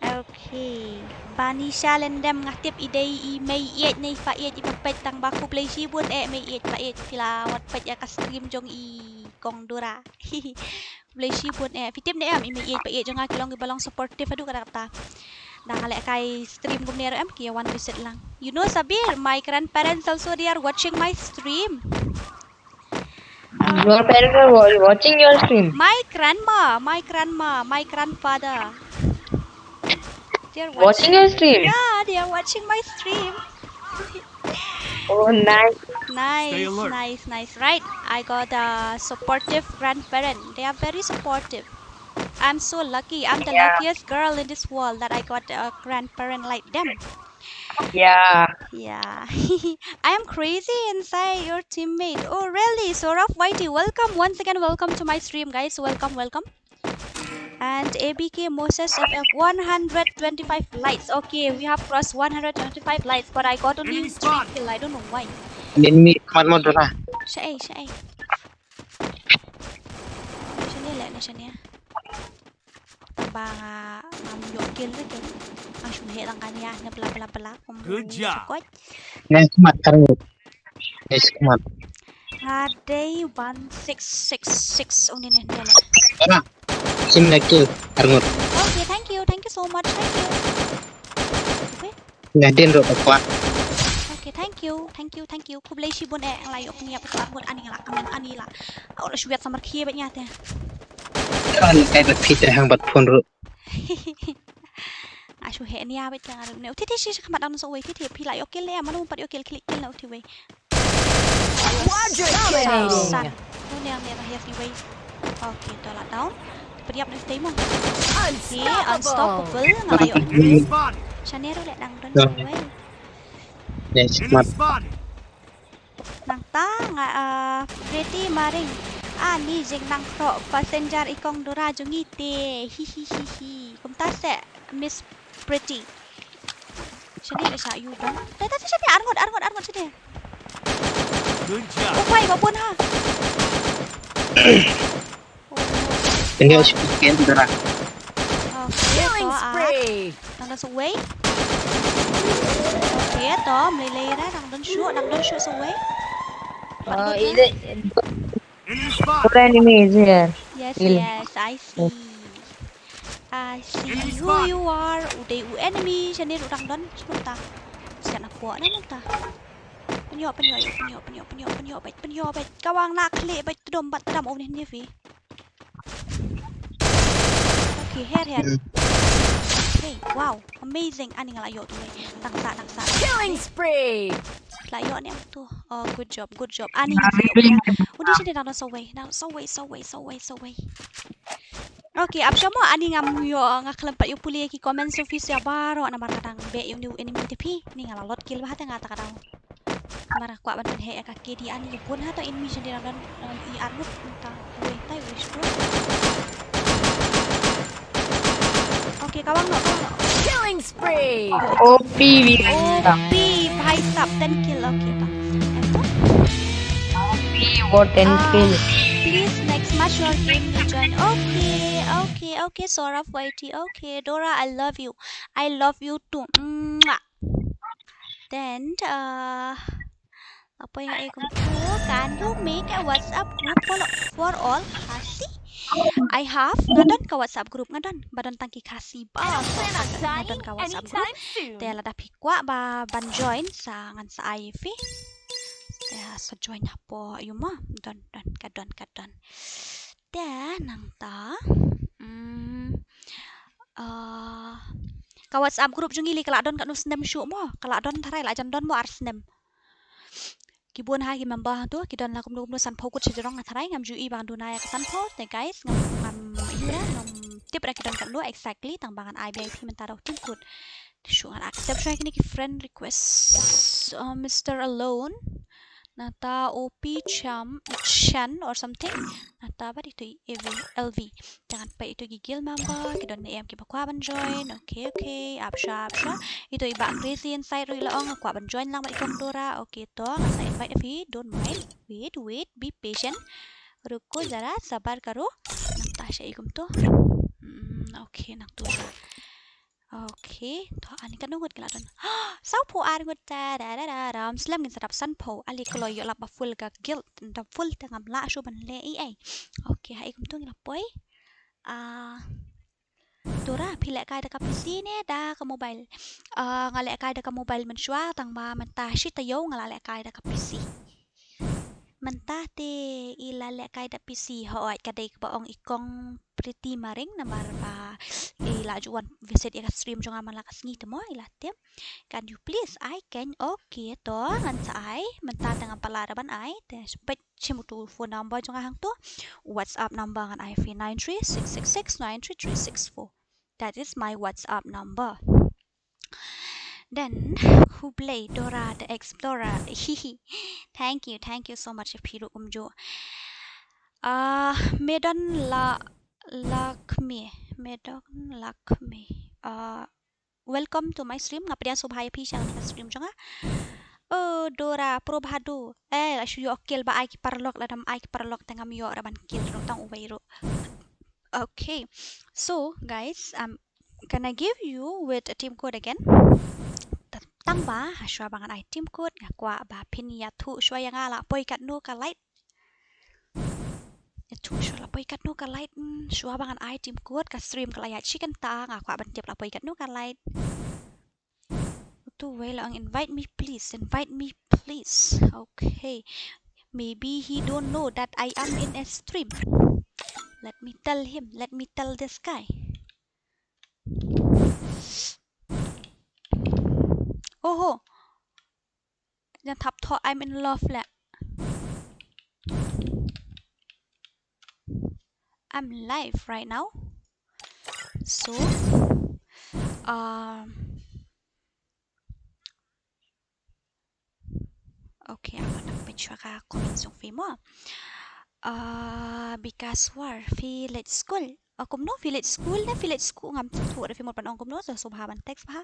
Okay. Banisha Lyndem, nga tip i dei i mei ïeit ne i pa ïeit iba peit, tang ba khublei shibun eh mei ïeit pa ïeit, phi la wat peit ïa ka stream jong i Kong Dora. Khublei shibun eh. Phi tip ne em, i mei ïeit pa ïeit jong nga ki long kiba long supportive haduh katta katta. Dang leh kai stream kumne ruh em, ki wan visit lang. You know Sabir, my grandparents also, they are watching my stream. Your parents are wa-, watching your stream. My grandma, my grandma, my grandfather. They are Watching your stream. Yeah, they are watching my stream. Oh, nice. Nice, nice, nice. Right, I got a supportive grandparent. They are very supportive. I'm so lucky. I'm the Yeah. luckiest girl in this world that I got a grandparent like them. Yeah. Yeah. I am crazy inside your teammate. Oh, really? Soraf Y T, welcome once again. Welcome to my stream, guys. Welcome, welcome. And A B K Moses F F, one hundred twenty-five likes. Okay, we have crossed one hundred twenty-five likes, but I got only Enemy three spot. kill. I don't know why. Enemy, come on, Dora. Shaei, shaei. Shane leh, ne shane. Tang ba nga ngam ïoh kill ne ke. Nga shu heh tang kane ïa ne bla bla bla. Kum Good job. Chukot. Nice mat, Arngut. Nice mat. Nga dei one six six six uni ne ne leh. Ora. Sim na kill, Arngut. Okay, thank you, thank you so much, thank you. Okay. Nga dien ruh ka kwah. Okay, thank you, thank you, thank you. Khublei shibun eh, nga la ïoh pynïap ïa uto u arngut, ani nga la kmen, ani la. Ora shu ïat samar khie bad ïa te. Ani kai bad phi te hang bad phone ruh. Nga shu heh nia bad ka nga ruh ne. Uti ti shi shi khmat dang so wei ti ti phi la ïoh kill ne, mano pat ïoh kill, kill, kill na uti wei. Quadra San, kill. San. Uni ang ne na hias ni wei. Okay, to la down. Pynïap na uti mo. Okay, Unstoppable. Unstoppable. Nga la ïoh. Enemy spot. Shane ruh leh dang don so wei. Yes, Enemy mat. spot. Nangta nga, ah, Pretty Maring. Ani jing nang kro passenger i Kong Dora jong ngi te. Hi hi hi hi. Kumta seh Miss Pretty. Shane la sha yu ban. Ta ta ta shane arngut arngut arngut shane. Good job. Oh pai ba bun ha. Ini harus bikin darah. Okay, Killing to, ah. spree. Nang don sa wei. Okay, to, mlei lei ra, nang don shuh, nang don shuh sa wei. Pat Oh, good is na. it? Enemy spot. What enemy is here? Yes, Kill. yes, I see. I see Enemy who spot. you are. U dei u enemy, shane ruh nang don, shuh ta. Sian apo na nang ta. Pynïoh, pynïoh, pynïoh, pynïoh, pynïoh, pynïoh, bad, pynïoh, bad. Kawang na khlieh, bad, tdom, bad, tdom, oh, ni, ni, fi. Okay, here, here. Hmm. Hey, wow, amazing. Ani nga la ïoh tu, eh. Dang sa, dang sa. Killing spree. La ïoh ne em tu. Oh, good job, good job. Ani nga la ïoh. Undi shane dang sa wei, dang sa wei, sa wei, sa wei, sa wei. Okay, ap shamo ani ngam ïoh, nga khlem pat ïoh pule ki comments office ïa baroh namar nga dang beh ïa une u enemy te phi. Ni nga la lot kill bha te nga ta ka dang. Namar nga kwah ban pynheh ïa ka K D ani ïa bun ha to enemy shane dang don, um, i armut ta. Wei tai wei shkru. Okay, kawang noh, kawang noh. Killing spree. O P we O P, bhai sahab, ten kill, okay, ta. Em to? O P, what ten Ah, kill? Please, next match your game you join. Okay, okay, okay, Soraf Y T, okay, Dora, I love you. I love you too. Mwah. Then, uh, apa yang ai kumtu? Can you make a WhatsApp group for, for all Khasi? I have, nga don ka WhatsApp group, nga don, ba don tang ki Khasi ba, so nga don ka WhatsApp group. Te lada phi kwah ba ban join sa ngan sa ai phi. Te sa join hapoh ïa mo. Don, don, ka don, ka don. Te nangta. Hmm. Uh, ka WhatsApp group jong ngi lei ka la don katno snem shuh mo. Ka la don tharai la jan don mo ar snem. Ki bun ha ki member hangto, ki don la kumno kumno sanphew ngut sha jrong nga tharai ngam ju i ba ngan duna ïa ka sanphew, te guys, ngam, ngam i ra, ngam tip ra ki don katno exactly, tang ba ngan ai beit ïa phi mynta da u tim code. Te shu ngan accept shuwa kine ki friend request. Uh, Mister Alone. Nangta O P Cham, Chan or something. Nangta ba dei to i L V. Te ngan peit ito ki guild member, ki don ne em kiba kwah ban join. Okay, okay. Ap shuwa, ap shuwa. Ito i Bah Crazy Inside ruh i la ong, kwah ban join lang bad i kong Dora. Okay, to ngan sa invite ïa phi. Don't mind. Wait, wait. Be patient. Ruko zara, sabar karo. Nangta sha i kumto. Hmm, okay, nangto sha. Okay, to ani katno ngut ki la don. Sawphew ar ngut, ta da da da da. Slem ngin sa dap sanphew. Ale kloi ïoh lap ba full ka guild, da full te ngam lah shuh ban leh ei ei. Okay, ha i kumto ngi la poi. Ah, Dora, phi lehkai da ka P C ne da ka mobile? Ah, nga lehkai da ka mobile mynshuwa, tang ba mynta shi taïew nga la lehkai da ka P C. Mynta te i la lehkai da P C, hooid, ka dei kaba ong i kong Pretty Maring namar ba i la ju wan visit ïa ka stream jong nga man la ka sngi te mo, i la tip. Can you please? I can. Okay, to ngan sa ai. Mynta te ngam pat lah ban ai. Te peit shim uto u phone number jong nga hangto. WhatsApp number ngan ai phi, nine three six six six nine three three six four. That is my WhatsApp number. Then, Khublei, Dora the Explorer. Hihi. Thank you, thank you so much, ïa phi ruh kumjuh. Ah, Medon La, Lakmi. Medon Lakmi. Ah, welcome to my stream. Nga pdiang sngewbha ïa phi sha kane ka stream jong nga. Oh, Dora, Probhado. Eh, la shu ïoh kill ba ai ki paralok, lada ym ai ki paralok te ngam ïoh ruh ban kill ruh tang uwei ruh. Okay. So, guys, um, can I give you with a team code again? Ta-, tang ba, ha shuwa ba ngan ai team code, nga kwah ba phin ïathuh shuwa ïa nga la poi katno ka light. Ïathuh shuwa la poi katno ka light, mm, shuwa ba ngan ai team code, ka stream ka la ïaid shi kynta, nga kwah ban tip la poi katno ka light. Uto uwei la ong invite me please, invite me please. Okay. Maybe he don't know that I am in a stream. Let me tell him, let me tell this guy. Oho. Jan thap thoh, I'm in love leh. I'm live right now. So, um, okay, I'm gonna put you a comment song for more. Uh, because war, village school. Uh, kumno, village school ne village school, ngam tip thuh re, phi mut ban ong kumno, sa sngewbha ban text bha.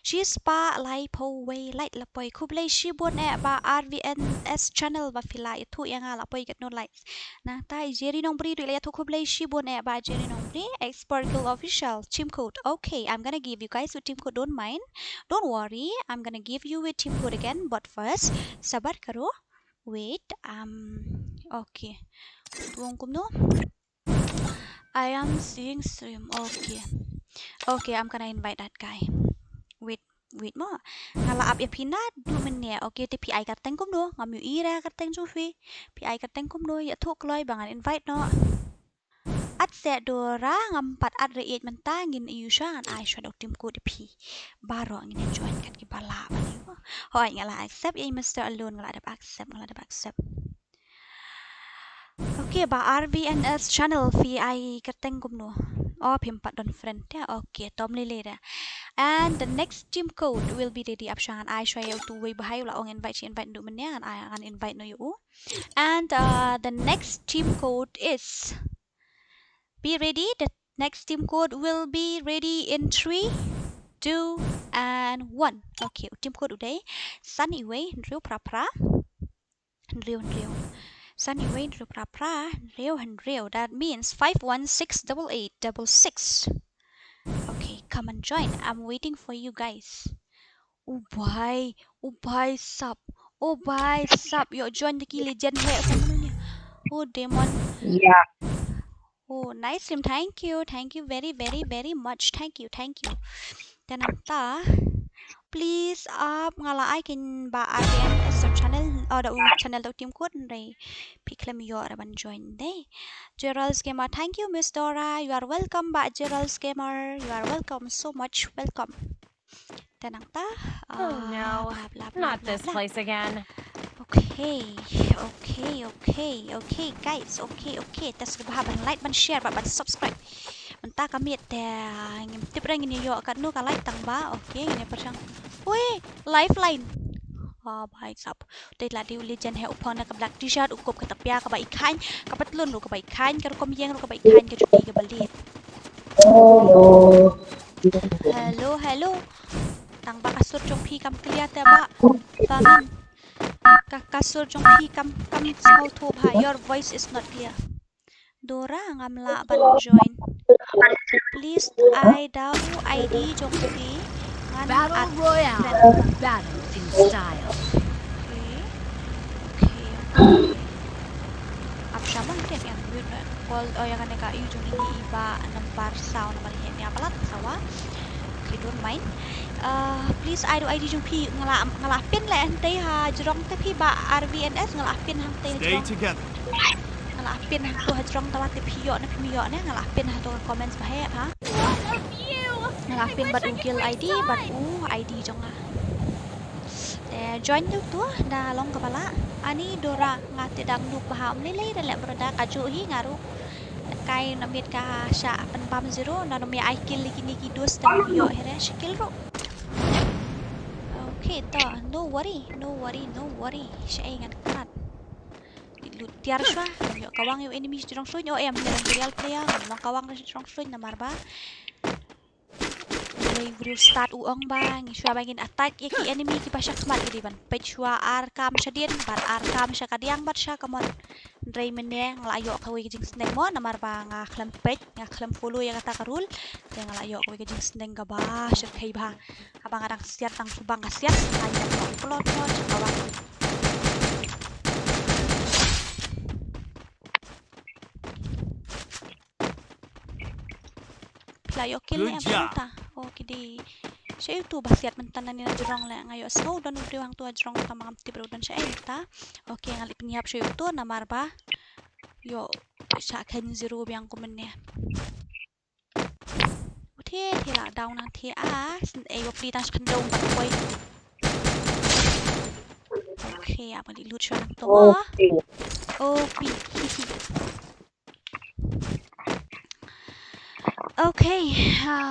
Shispah laiphew wei light la poi. Khublei shibun eh Bah R V N S channel ba phi la ïathuh ïa nga la poi katno light. Nangta i Jerry Nongbri ruh i la ïathuh, khublei shibun eh Bah Jerry Nongbri. Expert Girl Official, team code. Okay, I'm gonna give you guys a team code, don't mind. Don't worry, I'm gonna give you a team code again, but first, sabar karo. Wait, um, okay. Tuang kumno? I am seeing stream. Okay. Okay, I'm gonna invite that guy. Wait, wait mo. Nga la ap ïa phi naduh mynne. Okay, te phi ai kyrteng kumno? Ngam ïohi re kyrteng jong phi. Phi ai kyrteng kumno? Ïathuh kloi ba ngan invite noh. At seh Dora, ngam pat at re ïeit mynta, ngin ïohi shuwa, ngan ai shuwa da u team code ïa phi. Baroh ngin ïa join kat kiba lah ban ïoh. Hooid, nga la accept ïa i Mister Alone, nga la dep accept, nga la dep accept. Okay, Bah R V N S channel, phi ai kyrteng kumno? Oh, phim pat don friend te. Okay, to ym lei lei re. And the next team code will be ready, ap shuwa ngan ai shuwa ïa uto uwei bahai u la ong invite shi invite naduh mynne, ngan ai, ngan invite noh ïa u. And, uh, the next team code is, be ready. The next team code will be ready in three, two, and one. Okay, u team code u dei san wei hynriew phra phra. Hynriew hynriew. San wei hynriew phra phra, hynriew hynriew. That means five one six double eight double six. Okay, come and join. I'm waiting for you guys. Oh bhai, oh bhai sab. Oh bhai sab, ïoh join da ki legend he, sa mano nia. Oh demon. Yeah. Oh, nice stream. Thank you. Thank you very, very, very much. Thank you. Thank you. Te nangta, please, ap nga la ai kynmaw ba R V N S channel, Oh, da u channel da u Team Kut, hynrei phi khlem ïoh ruh ban join de. Gerald's Gamer, thank you, Miss Dora. You are welcome, Bah Gerald's Gamer. You are welcome, so much welcome. Te nangta, Oh, no. bla, bla, bla, Not bla, this bla. Place again. Okay, okay, okay, okay, guys, okay, okay. Te sngewbha bha ban like, ban share, bad ban subscribe. Mynta ka miet te ngim tip re ngin ïoh katno ka like tang ba. Okay, ngin ïa pyrshang. Ui, lifeline. Ah, bhai sab. Te la dei u legend hi u phong na ka black t-shirt, u kup kata pia kaba i khaiñ, ka patlun ruh kaba i khaiñ, ka rukom ïeng ruh kaba i khaiñ, ka juti kaba lieh. Hello, hello. Tang ba ka sur jong phi kam clear te ba. Ba mem. Ka, ka sur jong phi kam, kam sngewthuh bha. Your voice is not clear. Dora, ngam lah ban join. Please ai da u I D jong phi. Ngan Battle add Royale. friend. Battle in style. Okay. Okay, okay. Ap shaman ke yang mute na call, oh, ïa kane ka ïa jong ini i ba number saw number hi nia palat sawa. Okay, don't mind. Uh, please ai da u I D jong phi, nga la, nga la pin leh hangtei ha jrong te phi ba R V N S, nga la pin hangtei ha Stay jrong. Together. Nga la pin hangto ha jrong te wat te phi ïoh ne phim ïoh ne, nga la pin hato ka comments ba heh ha. Nga la pin bad u guild I D bad u I D jong nga. Te join tu tu da long kaba lah. Ani Dora, nga te dang noob bha, ym lei lei da leh bro da, kajuh hi nga ruh. Kai na miet ka sha pynbam zero, na ym ïa ai kill ïa kine ki dos te ym ïoh hi re shi kill ruh. Okay, to, no worry, no worry, no worry. Shaei ngan kynat. Lut tiar shuwa, ym ïoh kawang ïa u enemy jrong suiñ, oh em, ïa u real player, ngam long kawang jrong suiñ namar ba. Wei u start u ong ba ngi shuwa ba ngin attack ïa ki enemy kiba sha khmat, ngi dei ban peit shuwa ar kam shadien bad ar kam sha kadiang bad sha kamon. Hynrei mynne nga la ïoh kawei ka jingsneng mo namar ba nga khlem peit, nga khlem follow ïa kata ka rule. Te nga la ïoh kawei ka jingsneng kaba shyrkhei bha. Haba nga dang siat tang shu bang ka siat, nga ïap ka u plot plot sha kawang. Phi la ïoh kill ne em, Good job. ta? Oh, ki dei. Sha ïoh tu ba siat mynta na ni na jrong leh, nga ïoh sngew don u briew hangtu ha jrong ta, ma ngam tip ruh don shaei ta. Okay, nga leit pynïap sha ïoh tu namar ba ïoh sha khein zero biang kum mynne. Thie thie la down nang thie a, sn-, ei wa pli tang sha khyndew bad poi. Okay, ap ngan leit loot shuwa nangto mo. O P. Okay, ah,